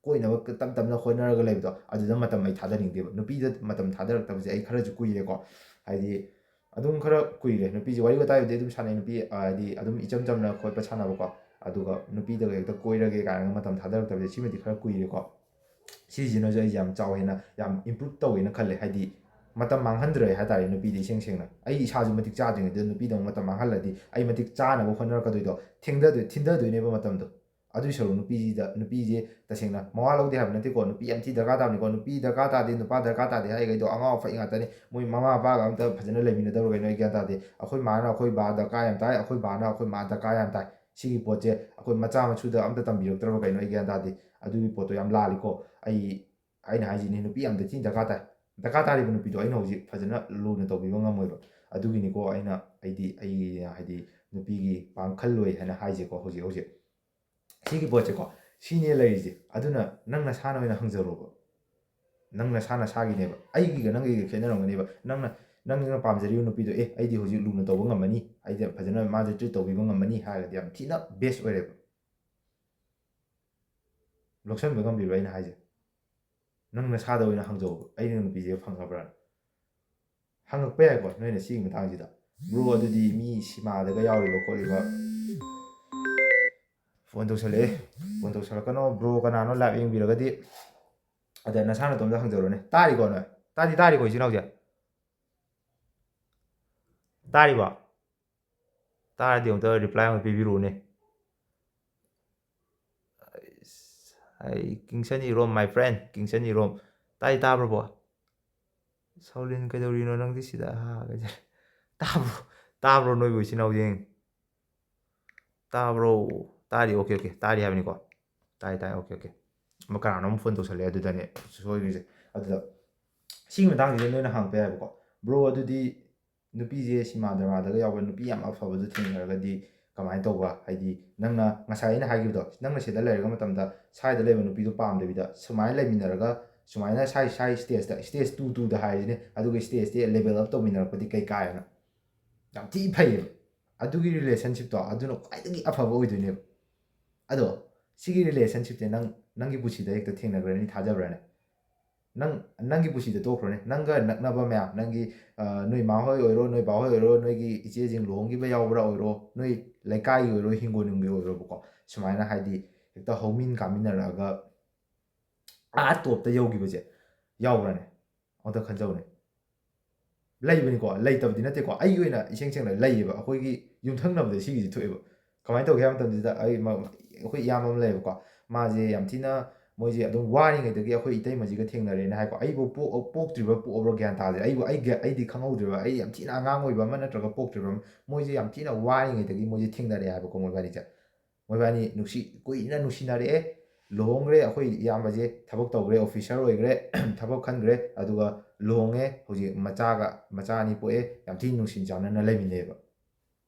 ꯀꯣꯏꯅꯕ ꯇꯞ ꯇꯞꯅ ꯍꯣꯠꯅꯔꯒ ꯂꯩꯕꯗꯣ, ꯑꯗꯨꯗ ꯃꯇꯝ ꯑꯩ ꯊꯥꯗꯅꯤꯡꯗꯦꯕ꯫ ꯅꯨꯄꯤꯗ ꯃꯇꯝ ꯊꯥꯗꯔꯛꯇꯕꯁꯦ ꯑꯩ ꯈꯔꯁꯨ ꯀꯨꯏꯔꯦꯀꯣ꯫ ꯍꯥꯏꯗꯤ, ꯑꯗꯨꯝ ꯈꯔ ꯀꯨꯏꯔꯦ꯫ ꯅꯨꯄꯤꯁꯦ ꯋꯥꯔꯤ ꯋꯥꯇꯥꯏꯕꯨꯗꯤ ꯑꯗꯨꯝ ꯁꯥꯟꯅꯩ, ꯅꯨꯄꯤ, ꯑ, ꯍꯥꯏꯗꯤ, ꯑꯗꯨꯝ ꯏꯆꯝ ꯆꯝꯅ ꯈꯣꯠꯄ ꯁꯥꯟꯅꯕꯀꯣ꯫ ꯑꯗꯨꯒ ꯅꯨꯄꯤꯗꯒ ꯍꯦꯛꯇ ꯀꯣꯏꯔꯒꯦ ꯀꯥꯏꯅꯒ ꯃꯇꯝ ꯊꯥꯗꯔꯛꯇꯕꯁꯦ ꯁꯤꯃꯗꯤ ꯈꯔ ꯀꯨꯏꯔꯦꯀꯣ꯫ ꯁꯤꯁꯤꯅꯁꯨ ꯑꯩꯁꯦ ꯌꯥꯝ ꯆꯥꯎ ꯍꯦꯟꯅ ꯌꯥꯝ ꯏꯝꯄ꯭ꯔꯨꯞ ꯇꯧꯋꯦꯅ ꯈꯜꯂꯦ꯫ ꯍꯥꯏꯗꯤ, ꯃꯇꯝ ꯃꯥꯡꯍꯟꯗ꯭ꯔꯦ ꯍꯥꯏ ꯇꯥꯔꯦ ꯅꯨꯄꯤꯗ, ꯏꯁꯦꯡ ꯁꯦꯡꯅ꯫ ꯑꯩ ꯏꯁꯥꯁꯨ ꯃꯇꯤꯛ ꯆꯥꯗ꯭ꯔꯤꯉꯩꯗ ꯅꯨꯄꯤꯗ ꯑꯃꯨꯛ ꯃꯇꯝ ꯃꯥꯡꯍꯜꯂꯗꯤ ꯑꯩ ꯃꯇꯤꯛ ꯆꯥꯅꯕ ꯍꯣꯠꯅꯔꯛꯀꯗꯣꯏꯗꯣ ꯊꯦꯡꯊꯗꯣꯏ-, ꯊꯤꯟꯊꯗꯣꯏꯅꯦꯕ ꯃꯇꯝꯗꯣ꯫ ꯑꯗꯨꯏ ꯁꯔꯨꯛ ꯅꯨꯄꯤꯁꯤꯗ, ꯅꯨꯄꯤꯁꯦ ꯇꯁꯦꯡꯅ ꯃꯋꯥ ꯂꯧꯗꯦ ꯍꯥꯏꯕ ꯅꯠꯇꯦꯀꯣ, ꯅꯨꯄꯤ ꯌꯥꯝ ꯊꯤ ꯗꯔꯀꯥꯔ ꯇꯥꯕꯅꯤꯀꯣ꯫ ꯅꯨꯄꯤ ꯗꯔꯀꯥꯔ ꯇꯥꯗꯦ, ꯅꯨꯄꯥ ꯗꯔꯀꯥꯔ ꯇꯥꯗꯦ ꯍꯥꯏꯔꯤꯈꯩꯗꯣ ꯑꯉꯥꯎ ꯑꯐꯩ ꯉꯥꯛꯇꯅꯤ꯫ ꯃꯣꯏ ꯃꯃꯥ ꯃꯄꯥꯒ ꯑꯝꯇ ꯐꯖꯅ ꯂꯩꯃꯤꯟꯅꯗꯕ꯭ꯔꯥ ꯀꯩꯅꯣ ꯑꯩ ꯒ꯭ꯌꯥꯟ ꯇꯥꯗꯦ꯫ ꯑꯩꯈꯣꯏ ꯃꯥꯅ ꯑꯩꯈꯣꯏ ꯕꯥ ꯗꯔꯀꯥꯔ ꯌꯥꯝ ꯇꯥꯏ, ꯑꯩꯈꯣꯏ ꯕꯥꯅ ꯑꯩꯈꯣꯏ ꯃꯥ ꯗꯔꯀꯥꯔ ꯌꯥꯝ ꯇꯥꯏ꯫ ꯁꯤꯒꯤ ꯄꯣꯠꯁꯦ ꯑꯩꯈꯣꯏ ꯃꯆꯥ ꯃꯁꯨꯗ ꯑꯝꯇ ꯇꯝꯕꯤꯔꯛꯇ꯭ꯔꯕ ꯀꯩꯅꯣ ꯑꯩ ꯒ꯭ꯌꯥꯟ ꯇꯥꯗꯦ꯫ ꯑꯗꯨꯒꯤ ꯄꯣꯠꯇꯣ ꯌꯥꯝ ꯂꯥꯜꯂꯤꯀꯣ꯫ ꯑꯩ, ꯑꯩꯅ ꯍꯥꯏꯁꯤꯅꯤ, ꯅꯨꯄꯤ ꯌꯥꯝ ꯊꯤꯅ ꯗꯔꯀꯥꯔ ꯇꯥꯏ꯫ ꯗꯔꯀꯥꯔ ꯇꯥꯔꯤꯕ ꯅꯨꯄꯤꯗꯣ ꯑꯩꯅ ꯍꯧꯖꯤꯛ ꯐꯖꯅ ꯂꯨꯅ ꯇꯧꯕꯤꯕ ꯉꯝꯃꯣꯏꯕ꯫ ꯑꯗꯨꯒꯤꯅꯤꯀꯣ ꯑꯩꯅ, ꯑꯩꯗꯤ, ꯑꯩ ꯍꯥꯏꯗꯤ ꯅꯨꯄꯤꯒꯤ ꯄꯥꯡ ꯈꯜꯂꯣꯏ ꯍꯥꯏꯅ ꯍꯥꯏꯁꯦꯀꯣ ꯍꯧꯖꯤꯛ ꯍꯧꯖꯤꯛ꯫ ꯁꯤꯒꯤ ꯄꯣꯠꯁꯦꯀꯣ, ꯁꯤꯅꯦ ꯂꯩꯔꯤꯁꯦ꯫ ꯑꯗꯨꯅ ꯅꯪ ꯅꯁꯥꯅ ꯑꯣꯏꯅ ꯍꯪꯖꯔꯣꯕ꯫ ꯅꯪ ꯅꯁꯥ ꯅꯁꯥꯒꯤꯅꯦꯕ꯫ ꯑꯩꯒꯤꯒ ꯅꯪꯒꯤꯒ ꯈꯦꯠꯅꯔꯝꯒꯅꯦꯕ꯫ ꯅꯪꯅ, ꯅꯪꯅ ꯄꯥꯝꯖꯔꯤꯕ ꯅꯨꯄꯤꯗꯣ, "ꯑꯦ, ꯑꯩꯗꯤ ꯍꯧꯖꯤꯛ ꯂꯨꯅ ꯇꯧꯕ ꯉꯝꯃꯅꯤ, ꯑꯩꯗꯤ ꯐꯖꯅ ꯃꯥꯁꯦ ꯇ꯭ꯔꯤꯠ ꯇꯧꯕꯤꯕ ꯉꯝꯃꯅꯤ" ꯍꯥꯏꯔꯒꯗꯤ ꯌꯥꯝ ꯊꯤꯅ ꯕꯦꯁ ꯑꯣꯏꯔꯦꯕ꯫ ꯂꯧꯁꯟꯕ ꯉꯝꯕꯤꯕ꯭ꯔꯥ ꯑꯩꯅ ꯍꯥꯏꯁꯦ? ꯅꯪ ꯅꯁꯥꯗ ꯑꯣꯏꯅ ꯍꯪꯖꯧꯕ, "ꯑꯩꯅ ꯅꯨꯄꯤꯁꯦ ꯐꯪꯉꯕ꯭ꯔꯥꯅ?" ꯍꯪꯉꯛꯄ ꯌꯥꯏꯀꯣ ꯅꯣꯏꯅ ꯁꯤꯒꯤ ꯃꯇꯥꯡꯁꯤꯗ꯫ "ꯕ꯭ꯔꯣ, ꯑꯗꯨꯗꯤ ꯃꯤ ꯁꯤꯃꯥꯗꯒ ꯌꯥꯎꯔꯤꯕ ꯈꯣꯠꯂꯤꯕ"꯫ ꯐꯣꯟ ꯇꯧꯁꯜꯂꯛꯑꯦ꯫ ꯐꯣꯟ ꯇꯧꯁꯜꯂꯛꯀꯅꯣ꯫ ꯕ꯭ꯔꯣ ꯀꯅꯥꯅꯣ ꯂꯥꯏꯚ ꯌꯦꯡꯕꯤꯔꯒꯗꯤ ꯑꯗ ꯅꯁꯥ ꯅꯇꯣꯝꯇ ꯍꯪꯖꯔꯣꯅꯦ꯫ ꯇꯥꯔꯤꯀꯣ ꯅꯣꯏ? ꯇꯥꯗꯤ ꯇꯥꯔꯤꯀꯣ ꯏꯆꯤꯟ ꯏꯅꯥꯎꯁꯦ? ꯇꯥꯔꯤꯕꯣ? ꯇꯥꯔꯗꯤ ꯑꯃꯨꯛꯇ ꯔꯤꯄ꯭ꯂꯥꯏ ꯑꯃ ꯄꯤꯕꯤꯔꯛꯎꯅꯦ꯫ ꯑꯩ, Kingson Irom, my friend, Kingson ꯏꯔꯣꯝ꯫ ꯇꯥꯗꯤ ꯇꯥꯕ꯭ꯔꯣ ꯕꯣ? "ꯁꯥꯎꯂꯤꯟ, ꯀꯩꯗꯧꯔꯤꯅꯣ ꯅꯪꯗꯤ ꯁꯤꯗ?" ꯍꯥ, ꯀꯩꯗꯧꯔꯤ-, ꯇꯥꯕ꯭ꯔꯣ? ꯇꯥꯕ꯭ꯔꯣ ꯅꯣꯏꯕꯨ ꯏꯆꯤꯟ ꯏꯅꯥꯎꯁꯤꯡ? ꯇꯥꯕ꯭ꯔꯣ? ꯇꯥꯔꯤ, okay, okay, ꯇꯥꯔꯤ ꯍꯥꯏꯕꯅꯤꯀꯣ? ꯇꯥꯏ, ꯇꯥꯏ, okay, okay. ꯑꯃ ꯀꯅꯥꯅꯣꯝ phone ꯇꯧꯁꯜꯂꯛꯑꯦ, ꯑꯗꯨꯗꯅꯦ ꯁꯣꯏꯈ꯭ꯔꯤꯁꯦ꯫ ꯑꯗꯨꯗ ꯁꯤꯒꯤ ꯃꯇꯥꯡꯁꯤꯗ ꯅꯣꯏꯅ ꯍꯪꯉꯛꯄ ꯌꯥꯏꯕꯀꯣ, "Bro, ꯑꯗꯨꯗꯤ ꯅꯨꯄꯤꯁꯦ ꯁꯤꯃꯥ ꯗ꯭ꯔꯃꯥꯗꯒ ꯌꯥꯎꯕ ꯅꯨꯄꯤ ꯌꯥꯝ ꯑꯐꯕꯗꯨ ꯊꯦꯡꯅꯔꯒꯗꯤ ꯀꯃꯥꯏꯅ ꯇꯧꯕ?" ꯍꯥꯏꯗꯤ ꯅꯪꯅ ꯉꯁꯥꯏ ꯑꯩꯅ ꯍꯥꯏꯈꯤꯕꯗꯣ, ꯅꯪꯅ ꯁꯤꯗ ꯂꯩꯔꯒ ꯃꯇꯝꯗ ꯁ꯭ꯋꯥꯏꯗ ꯂꯩꯕ ꯅꯨꯄꯤꯗꯣ ꯄꯥꯝꯗꯕꯤꯗ ꯁꯨꯃꯥꯏꯅ ꯂꯩꯃꯤꯟꯅꯔꯒ, ꯁꯨꯃꯥꯏꯅ ꯁꯥꯏ ꯁꯥꯏ stageꯇ, stage two twoꯗ ꯍꯥꯏꯔꯤꯁꯤꯅꯦ, ꯑꯗꯨꯒꯤ stageꯇ level up ꯇꯧꯃꯤꯟꯅꯔꯛꯄꯗꯤ ꯀꯩ ꯀꯥꯏꯅ? ꯌꯥꯝ ꯊꯤ ꯐꯩꯌꯦꯕ꯫ ꯑꯗꯨꯒꯤ relationshipꯇꯣ ꯑꯗꯨꯅ ꯈ꯭ꯋꯥꯏꯗꯒꯤ ꯑꯐꯕ ꯑꯣꯏꯗꯣꯏꯅꯦꯕ꯫ ꯑꯗꯣ ꯁꯤꯒꯤ relationshipꯁꯦ ꯅꯪ, ꯅꯪꯒꯤ ꯄꯨꯟꯁꯤꯗ ꯍꯦꯛꯇ ꯊꯦꯡꯅꯈ꯭ꯔꯅꯤ ꯊꯥꯖꯕ꯭ꯔꯥꯅꯦ? ꯅꯪ, ꯅꯪꯒꯤ ꯄꯨꯟꯁꯤꯗ ꯇꯣꯛꯈ꯭ꯔꯣꯅꯦ, ꯅꯪꯒ ꯅꯛꯅꯕ ꯃꯌꯥꯝ, ꯅꯪꯒꯤ, ꯑ, ꯅꯣꯏ ꯏꯃꯥ ꯍꯣꯏ ꯑꯣꯏꯔꯣ, ꯅꯣꯏ ꯕꯥ ꯍꯣꯏ ꯑꯣꯏꯔꯣ, ꯅꯣꯏꯒꯤ ꯏꯆꯦꯁꯤꯡ ꯂꯨꯍꯣꯡꯈꯤꯕ ꯌꯥꯎꯕ꯭ꯔꯥ ꯑꯣꯏꯔꯣ, ꯅꯣꯏ ꯂꯩꯀꯥꯏꯒꯤ ꯑꯣꯏꯔꯣ, ꯍꯤꯡꯒꯣꯜ ꯅꯨꯡꯒꯤ ꯑꯣꯏꯔꯣꯕꯀꯣ, ꯁꯨꯃꯥꯏꯅ ꯍꯥꯏꯗꯤ ꯍꯦꯛꯇ ꯍꯧꯃꯤꯟ ꯀꯥꯃꯤꯟꯅꯔꯛꯑꯒ ꯑꯥ topꯇ ꯌꯧꯈꯤꯕꯁꯦ ꯌꯥꯎꯕ꯭ꯔꯥꯅꯦ? ꯑꯝꯇ ꯈꯟꯖꯧꯅꯦ꯫ ꯂꯩꯕꯅꯤꯀꯣ, ꯂꯩꯇꯕꯗꯤ ꯅꯠꯇꯦꯀꯣ, ꯑꯩꯒꯤ ꯑꯣꯏꯅ ꯏꯁꯦꯡ ꯁꯦꯡꯅ ꯂꯩꯌꯦꯕ꯫ ꯑꯩꯈꯣꯏꯒꯤ ꯌꯨꯝꯊꯪꯅꯕꯗ ꯁꯤꯒꯤꯁꯤ ꯊꯣꯛꯑꯦꯕ꯫ ꯀꯃꯥꯏꯅ ꯇꯧꯒꯦ ꯍꯥꯏꯕ ꯃꯇꯝꯁꯤꯗ, ꯑꯩ ꯃ-, ꯑꯩꯈꯣꯏ ꯏꯌꯥꯝꯕ ꯑꯃ ꯂꯩꯌꯦꯕꯀꯣ, ꯃꯥꯁꯦ ꯌꯥꯝ ꯊꯤꯅ, ꯃꯣꯏꯁꯦ ꯑꯗꯨꯝ ꯋꯥꯔꯤꯉꯩꯗꯒꯤ ꯑꯩꯈꯣꯏ ꯏꯇꯩꯃꯁꯤꯒ ꯊꯦꯡꯅꯔꯦꯅ ꯍꯥꯏꯀꯣ꯫ ꯑꯩꯕꯨ ꯄꯣꯛ-, ꯄꯣꯛꯇ꯭ꯔꯤꯕ ꯄꯣꯛꯑꯕ꯭ꯔꯥ ꯒ꯭ꯌꯥꯟ ꯇꯥꯗ꯭ꯔꯦ, ꯑꯩꯕꯨ, ꯑꯩ ꯒ꯭ꯌꯥ-, ꯑꯩꯗꯤ ꯈꯪꯍꯧꯗ꯭ꯔꯦꯕ, ꯑꯩ ꯌꯥꯝ ꯊꯤꯅ ꯑꯉꯥꯡ ꯑꯣꯏꯕ ꯑꯃ ꯅꯠꯇ꯭ꯔꯒ ꯄꯣꯛꯇ꯭ꯔꯤꯕ ꯑꯃ, ꯃꯣꯏꯁꯦ ꯌꯥꯝ ꯊꯤꯅ ꯋꯥꯔꯤꯉꯩꯗꯒꯤ ꯃꯣꯏꯁꯦ ꯊꯦꯡꯅꯔꯦ ꯍꯥꯏꯕꯀꯣ, ꯃꯣꯏꯕꯥꯅꯤꯁꯦ꯫ ꯃꯣꯏꯕꯥꯅꯤ ꯅꯨꯡꯁꯤ, ꯀꯨꯏꯅ ꯅꯨꯡꯁꯤꯅꯔꯛꯑꯦ, ꯂꯨꯍꯣꯡꯈ꯭ꯔꯦ꯫ ꯑꯩꯈꯣꯏ ꯏꯌꯥꯝꯕꯁꯦ ꯊꯕꯛ ꯇꯧꯈ꯭ꯔꯦ, officer ꯑꯣꯏꯈ꯭ꯔꯦ, ꯊꯕꯛ ꯈꯟꯈ꯭ꯔꯦ, ꯑꯗꯨꯒ ꯂꯨꯍꯣꯡꯉꯦ꯫ ꯍꯧꯖꯤꯛ ꯃꯆꯥꯒ, ꯃꯆꯥ ꯑꯅꯤ ꯄꯣꯛꯑꯦ, ꯌꯥꯝ ꯊꯤꯅ ꯅꯨꯡꯁꯤꯅ ꯆꯥꯟꯅꯅ ꯂꯩꯃꯤꯟꯅꯩꯌꯦꯕ꯫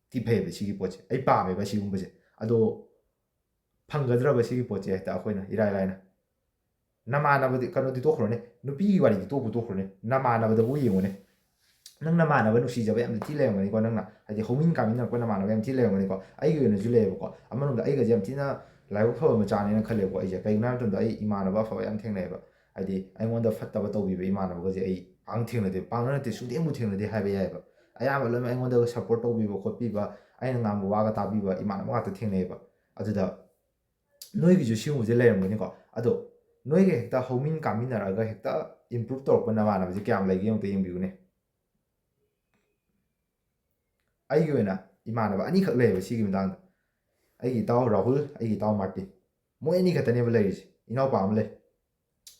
ꯊꯤ ꯐꯩꯌꯦꯕ ꯁꯤꯒꯤ ꯄꯣꯠꯁꯦ, ꯑꯩ ꯄꯥꯝꯃꯦꯕ ꯁꯤꯒꯨꯝꯕꯁꯦ꯫ ꯑꯗꯣ ꯐꯪꯒꯗ꯭ꯔꯕ ꯁꯤꯒꯤ ꯄꯣꯠꯁꯦ ꯍꯦꯛꯇ ꯑꯩꯈꯣꯏꯅ ꯏꯔꯥꯏ ꯂꯥꯏꯅ? ꯅꯃꯥꯟꯅꯕꯗꯤ, ꯀꯩꯅꯣꯗꯤ ꯇꯣꯛꯈ꯭ꯔꯣꯅꯦ, ꯅꯨꯄꯤꯒꯤ ꯋꯥꯔꯤꯗꯤ ꯇꯣꯛꯄꯨ ꯇꯣꯛꯈ꯭ꯔꯣꯅꯦ, ꯅꯃꯥꯟꯅꯕꯗꯕꯨ ꯌꯦꯡꯉꯨꯅꯦ꯫ ꯅꯪ ꯅꯃꯥꯟꯅꯕ ꯅꯨꯡꯁꯤꯖꯕ ꯌꯥꯝ ꯊꯤ ꯂꯩꯔꯝꯒꯅꯤꯀꯣ, ꯅꯪꯅ ꯍꯥꯏꯗꯤ ꯍꯧꯃꯤꯟ ꯀꯥꯃꯤꯟꯅꯔꯛꯄ ꯅꯃꯥꯟꯅꯕ ꯌꯥꯝ ꯊꯤ ꯂꯩꯔꯝꯒꯅꯤꯀꯣ꯫ ꯑꯩꯒꯤ ꯑꯣꯏꯅꯁꯨ ꯂꯩꯌꯦꯕꯀꯣ, ꯑꯃꯔꯣꯝꯗ ꯑꯩꯒꯁꯦ ꯌꯥꯝ ꯊꯤꯅ ꯂꯥꯏꯕꯛ ꯐꯕ ꯃꯆꯥꯅꯦꯅ ꯈꯜꯂꯦꯕꯀꯣ ꯑꯩꯁꯦ꯫ ꯀꯩꯒꯤꯅꯣ ꯍꯥꯏꯕ ꯃꯇꯝꯗ ꯑꯩ ꯏꯃꯥꯟꯅꯕ ꯑꯐꯕ ꯌꯥꯝ ꯊꯦꯡꯅꯩꯌꯦꯕ꯫ ꯍꯥꯏꯗꯤ ꯑꯩꯉꯣꯟꯗ ꯐꯠꯇꯕ ꯇꯧꯕꯤꯕ ꯏꯃꯥꯟꯅꯕꯒꯁꯦ ꯑꯩ ꯄꯥꯛꯅ ꯊꯦꯡꯅꯗꯦ, ꯄꯥꯛꯅ ꯅꯠꯇꯦ, ꯁꯨꯡꯊꯦꯡꯕꯨ ꯊꯦꯡꯅꯗꯦ ꯍꯥꯏꯕ ꯌꯥꯏꯌꯦꯕ꯫ ꯑꯌꯥꯝꯕ ꯂꯣꯏꯅꯃꯛ ꯑꯩꯉꯣꯟꯗꯒ support ꯇꯧꯕꯤꯕ ꯈꯣꯠꯄꯤꯕ, ꯑꯩꯅ ꯉꯥꯡꯕ ꯋꯥꯒ ꯇꯥꯕꯤꯕ ꯏꯃꯥꯟꯅꯕ ꯉꯥꯛꯇ ꯊꯦꯡꯅꯩꯌꯦꯕ꯫ ꯑꯗꯨꯗ ꯅꯣꯏꯒꯤꯁꯨ ꯁꯤꯒꯨꯝꯕꯁꯦ ꯂꯩꯔꯝꯒꯅꯤꯀꯣ꯫ ꯑꯗꯣ ꯅꯣꯏꯒ ꯍꯦꯛꯇ ꯍꯧꯃꯤꯟ ꯀꯥꯃꯤꯟꯅꯔꯒ ꯍꯦꯛꯇ improve ꯇꯧꯔꯛꯄ ꯅꯃꯥꯟꯅꯕꯁꯦ ꯀꯌꯥꯝ ꯂꯩꯒꯦ ꯑꯃꯨꯛꯇ ꯌꯦꯡꯕꯤꯌꯨꯅꯦ꯫ ꯑꯩꯒꯤ ꯑꯣꯏꯅ ꯏꯃꯥꯟꯅꯕ ꯑꯅꯤꯈꯛ ꯂꯩꯌꯦꯕ ꯁꯤꯒꯤ ꯃꯇꯥꯡꯗ꯫ ꯑꯩꯒꯤ ꯏꯇꯥꯎ ꯔꯥꯍꯨꯜ, ꯑꯩꯒꯤ ꯏꯇꯥꯎ ꯃꯥꯔꯇꯤꯟ, ꯃꯣꯏ ꯑꯅꯤ ꯈꯛꯇꯅꯦꯕ ꯂꯩꯔꯤꯁꯦ꯫ ꯏꯅꯥꯎꯄꯥ ꯑꯃ ꯂꯩ,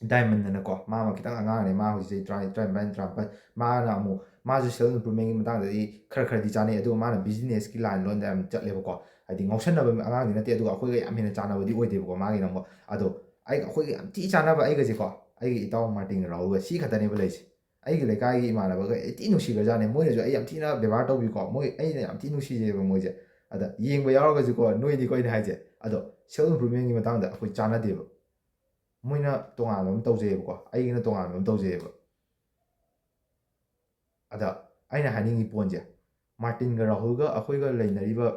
ꯗꯥꯏꯃꯟ ꯑꯅꯀꯣ, ꯃꯥ ꯑꯃ ꯈꯤꯇꯪ ꯑꯉꯥꯡꯅꯦ, ꯃꯥ ꯍꯧꯖꯤꯛ ꯆꯍꯤ ꯇꯔꯥ, ꯇꯔꯥꯅꯤꯄꯥꯟ, ꯇꯔꯥꯃꯥꯄꯟ꯫ ꯃꯥꯅ ꯑꯃꯨꯛ, ꯃꯥꯁꯨ self improvementꯀꯤ ꯃꯇꯥꯡꯗꯗꯤ ꯈꯔ ꯈꯔꯗꯤ ꯆꯥꯅꯩ, ꯑꯗꯨꯒ ꯃꯥꯅ businessꯀꯤ line ꯂꯣꯝꯗ ꯌꯥꯝ ꯆꯠꯂꯦꯕꯀꯣ꯫ ꯍꯥꯏꯗꯤ ꯉꯥꯎꯁꯟꯅꯕ ꯑꯉꯥꯡꯗꯤ ꯅꯠꯇꯦ, ꯑꯗꯨꯒ ꯑꯩꯈꯣꯏꯒ ꯌꯥꯝ ꯍꯦꯟꯅ ꯆꯥꯟꯅꯕꯗꯤ ꯑꯣꯏꯗꯦꯕꯀꯣ ꯃꯥꯒꯤꯅ ꯑꯃꯨꯛ꯫ ꯑꯗꯣ ꯑꯩ ꯑꯩꯈꯣꯏꯒ ꯌꯥꯝ ꯊꯤ ꯆꯥꯟꯅꯕ ꯑꯩꯒꯁꯦꯀꯣ, ꯑꯩꯒꯤ ꯏꯇꯥꯎ ꯃꯥꯔꯇꯤꯟꯒ ꯔꯥꯍꯨꯜꯒ ꯁꯤ ꯈꯛꯇꯅꯦꯕ ꯂꯩꯁꯦ꯫ ꯑꯩꯒꯤ ꯂꯩꯀꯥꯏꯒꯤ ꯏꯃꯥꯟꯅꯕꯒ ꯑꯩ ꯊꯤ ꯅꯨꯡꯁꯤꯈ꯭ꯔꯖꯥꯠꯅꯦ, ꯃꯣꯏꯅꯁꯨ ꯑꯩ ꯌꯥꯝ ꯊꯤꯅ ꯕꯦꯕꯥꯔ ꯇꯧꯕꯤꯀꯣ, ꯃꯣꯏ ꯑꯩꯅ ꯌꯥꯝ ꯊꯤ ꯅꯨꯡꯁꯤꯖꯩꯑꯕ ꯃꯣꯏꯁꯦ꯫ ꯑꯗ ꯌꯦꯡꯕ ꯌꯥꯎꯔꯒꯁꯨꯀꯣ ꯅꯣꯏꯅꯤꯀꯣ ꯑꯩꯅ ꯍꯥꯏꯁꯦ꯫ ꯑꯗꯣ ꯁꯦꯜꯐ ꯏꯝꯄ꯭ꯔꯨꯚꯃꯦꯟꯒꯤ ꯃꯇꯥꯡꯗ ꯑꯩꯈꯣꯏ ꯆꯥꯟꯅꯗꯦꯕ꯫ ꯃꯣꯏꯅ ꯇꯣꯉꯥꯟꯕ ꯑꯃ ꯇꯧꯖꯩꯑꯕꯀꯣ, ꯑꯩꯒꯤꯅ ꯇꯣꯉꯥꯟꯕ ꯑꯃ ꯇꯧꯖꯩꯑꯕ꯫ ꯑꯗ ꯑꯩꯅ ꯍꯥꯏꯅꯤꯡꯉꯤ ꯄꯣꯏꯟꯁꯦ, ꯃꯥꯔꯇꯤꯟꯒ ꯔꯥꯍꯨꯜꯒ ꯑꯩꯈꯣꯏꯒ ꯂꯩꯅꯔꯤꯕ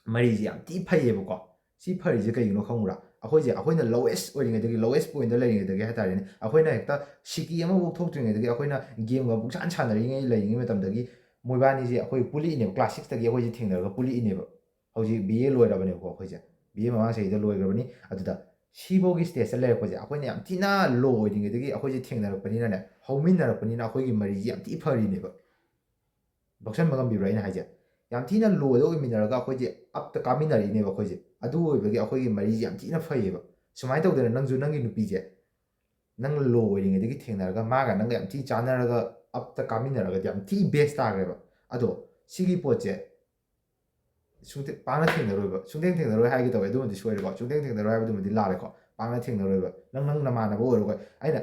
ꯃꯔꯤꯁꯦ ꯌꯥꯝ ꯊꯤ ꯐꯩꯌꯦꯕꯀꯣ꯫ ꯁꯤ ꯐꯔꯤꯁꯦ ꯀꯩꯒꯤꯅꯣ ꯈꯪꯕ꯭ꯔꯥ? ꯑꯩꯈꯣꯏꯁꯦ, ꯑꯩꯈꯣꯏꯅ ꯂꯣꯋꯦꯁ ꯑꯣꯏꯔꯤꯉꯩꯗꯒꯤ, ꯂꯣꯋꯦꯁ ꯄꯣꯏꯟꯗ ꯂꯩꯔꯤꯉꯩꯗꯒꯤ ꯍꯥꯏꯇꯥꯔꯦꯅꯦ, ꯑꯩꯈꯣꯏꯅ ꯍꯦꯛꯇ ꯁꯤꯀꯤ ꯑꯃꯐꯥꯎ ꯊꯣꯛꯇ꯭ꯔꯤꯉꯩꯗꯒꯤ ꯑꯩꯈꯣꯏꯅ ꯒꯦꯝꯒ ꯄꯨꯡꯁꯥꯟ ꯁꯥꯟꯅꯔꯤꯉꯩ ꯂꯩꯔꯤꯉꯩ ꯃꯇꯝꯗꯒꯤ ꯃꯣꯏꯕꯥꯅꯤꯁꯦ ꯑꯩꯈꯣꯏ ꯄꯨꯜꯂꯛꯏꯅꯦꯕ, ꯀ꯭ꯂꯥꯁ ꯁꯤꯛꯁꯇꯒꯤ ꯑꯩꯈꯣꯏꯁꯦ ꯊꯦꯡꯅꯔꯒ ꯄꯨꯜꯂꯛꯏꯅꯦꯕ꯫ ꯍꯧꯖꯤꯛ ꯕꯤ ꯑꯦ ꯂꯣꯏꯔꯕꯅꯦꯕꯀꯣ ꯑꯩꯈꯣꯏꯁꯦ, ꯕꯤ ꯑꯦ ꯃꯃꯥꯡ ꯆꯍꯤꯗ ꯂꯣꯏꯈ꯭ꯔꯕꯅꯤ꯫ ꯑꯗꯨꯗ ꯁꯤꯐꯧꯒꯤ ꯁ꯭ꯇꯦꯖꯇ ꯂꯩꯔꯛꯄꯁꯦ ꯑꯩꯈꯣꯏꯅ ꯌꯥꯝ ꯊꯤꯅ ꯂꯣ ꯑꯣꯏꯔꯤꯉꯩꯗꯒꯤ ꯑꯩꯈꯣꯏꯁꯦ ꯊꯦꯡꯅꯔꯛꯄꯅꯤꯅꯅꯦ, ꯍꯧꯃꯤꯟꯅꯔꯛꯄꯅꯤꯅ ꯑꯩꯈꯣꯏꯒꯤ ꯃꯔꯤꯁꯦ ꯌꯥꯝ ꯊꯤ ꯐꯔꯤꯅꯦꯕ꯫ ꯂꯧꯁꯟꯕ ꯉꯝꯕꯤꯕ꯭ꯔꯥ ꯑꯩꯅ ꯍꯥꯏꯁꯦ? ꯌꯥꯝ ꯊꯤꯅ ꯂꯣꯗ ꯑꯣꯏꯃꯤꯟꯅꯔꯒ ꯑꯩꯈꯣꯏꯁꯦ ꯑꯞꯇ ꯀꯥꯃꯤꯟꯅꯔꯛꯏꯅꯦꯕ ꯑꯩꯈꯣꯏꯁꯦ꯫ ꯑꯗꯨ ꯑꯣꯏꯕꯒꯤ ꯑꯩꯈꯣꯏꯒꯤ ꯃꯔꯤꯁꯦ ꯌꯥꯝ ꯊꯤꯅ ꯐꯩꯌꯦꯕ꯫ ꯁꯨꯃꯥꯏꯅ ꯇꯧꯗꯅ ꯅꯪꯁꯨ ꯅꯪꯒꯤ ꯅꯨꯄꯤꯁꯦ ꯅꯪ ꯂꯣ ꯑꯣꯏꯔꯤꯉꯩꯗꯒꯤ ꯊꯦꯡꯅꯔꯒ ꯃꯥꯒ ꯅꯪꯒ ꯌꯥꯝ ꯊꯤ ꯆꯥꯟꯅꯔꯒ ꯑꯞꯇ ꯀꯥꯃꯤꯟꯅꯔꯒꯗꯤ ꯌꯥꯝ ꯊꯤ ꯕꯦꯁ ꯇꯥꯈ꯭ꯔꯦꯕ꯫ ꯑꯗꯣ ꯁꯤꯒꯤ ꯄꯣꯠꯁꯦ ꯁꯨꯡꯊꯦꯡ ꯄꯥꯛꯅ ꯊꯦꯡꯅꯔꯣꯏꯕ, ꯁꯨꯡꯊꯦꯡ ꯊꯦꯡꯅꯔꯣꯏ ꯍꯥꯏꯒꯦ ꯇꯧꯋꯦ, ꯑꯗꯨꯃꯗꯤ ꯁꯣꯏꯔꯦꯀꯣ, ꯁꯨꯡꯊꯦꯡ ꯊꯦꯡꯅꯔꯣꯏ ꯍꯥꯏꯕꯗꯨꯃꯗꯤ ꯂꯥꯜꯂꯦꯀꯣ꯫ ꯄꯥꯛꯅ ꯊꯦꯡꯅꯔꯣꯏꯕ꯫ ꯅꯪ ꯅꯪ ꯅꯃꯥꯟꯅꯕ ꯑꯣꯏꯔꯣꯀꯣ, ꯑꯩꯅ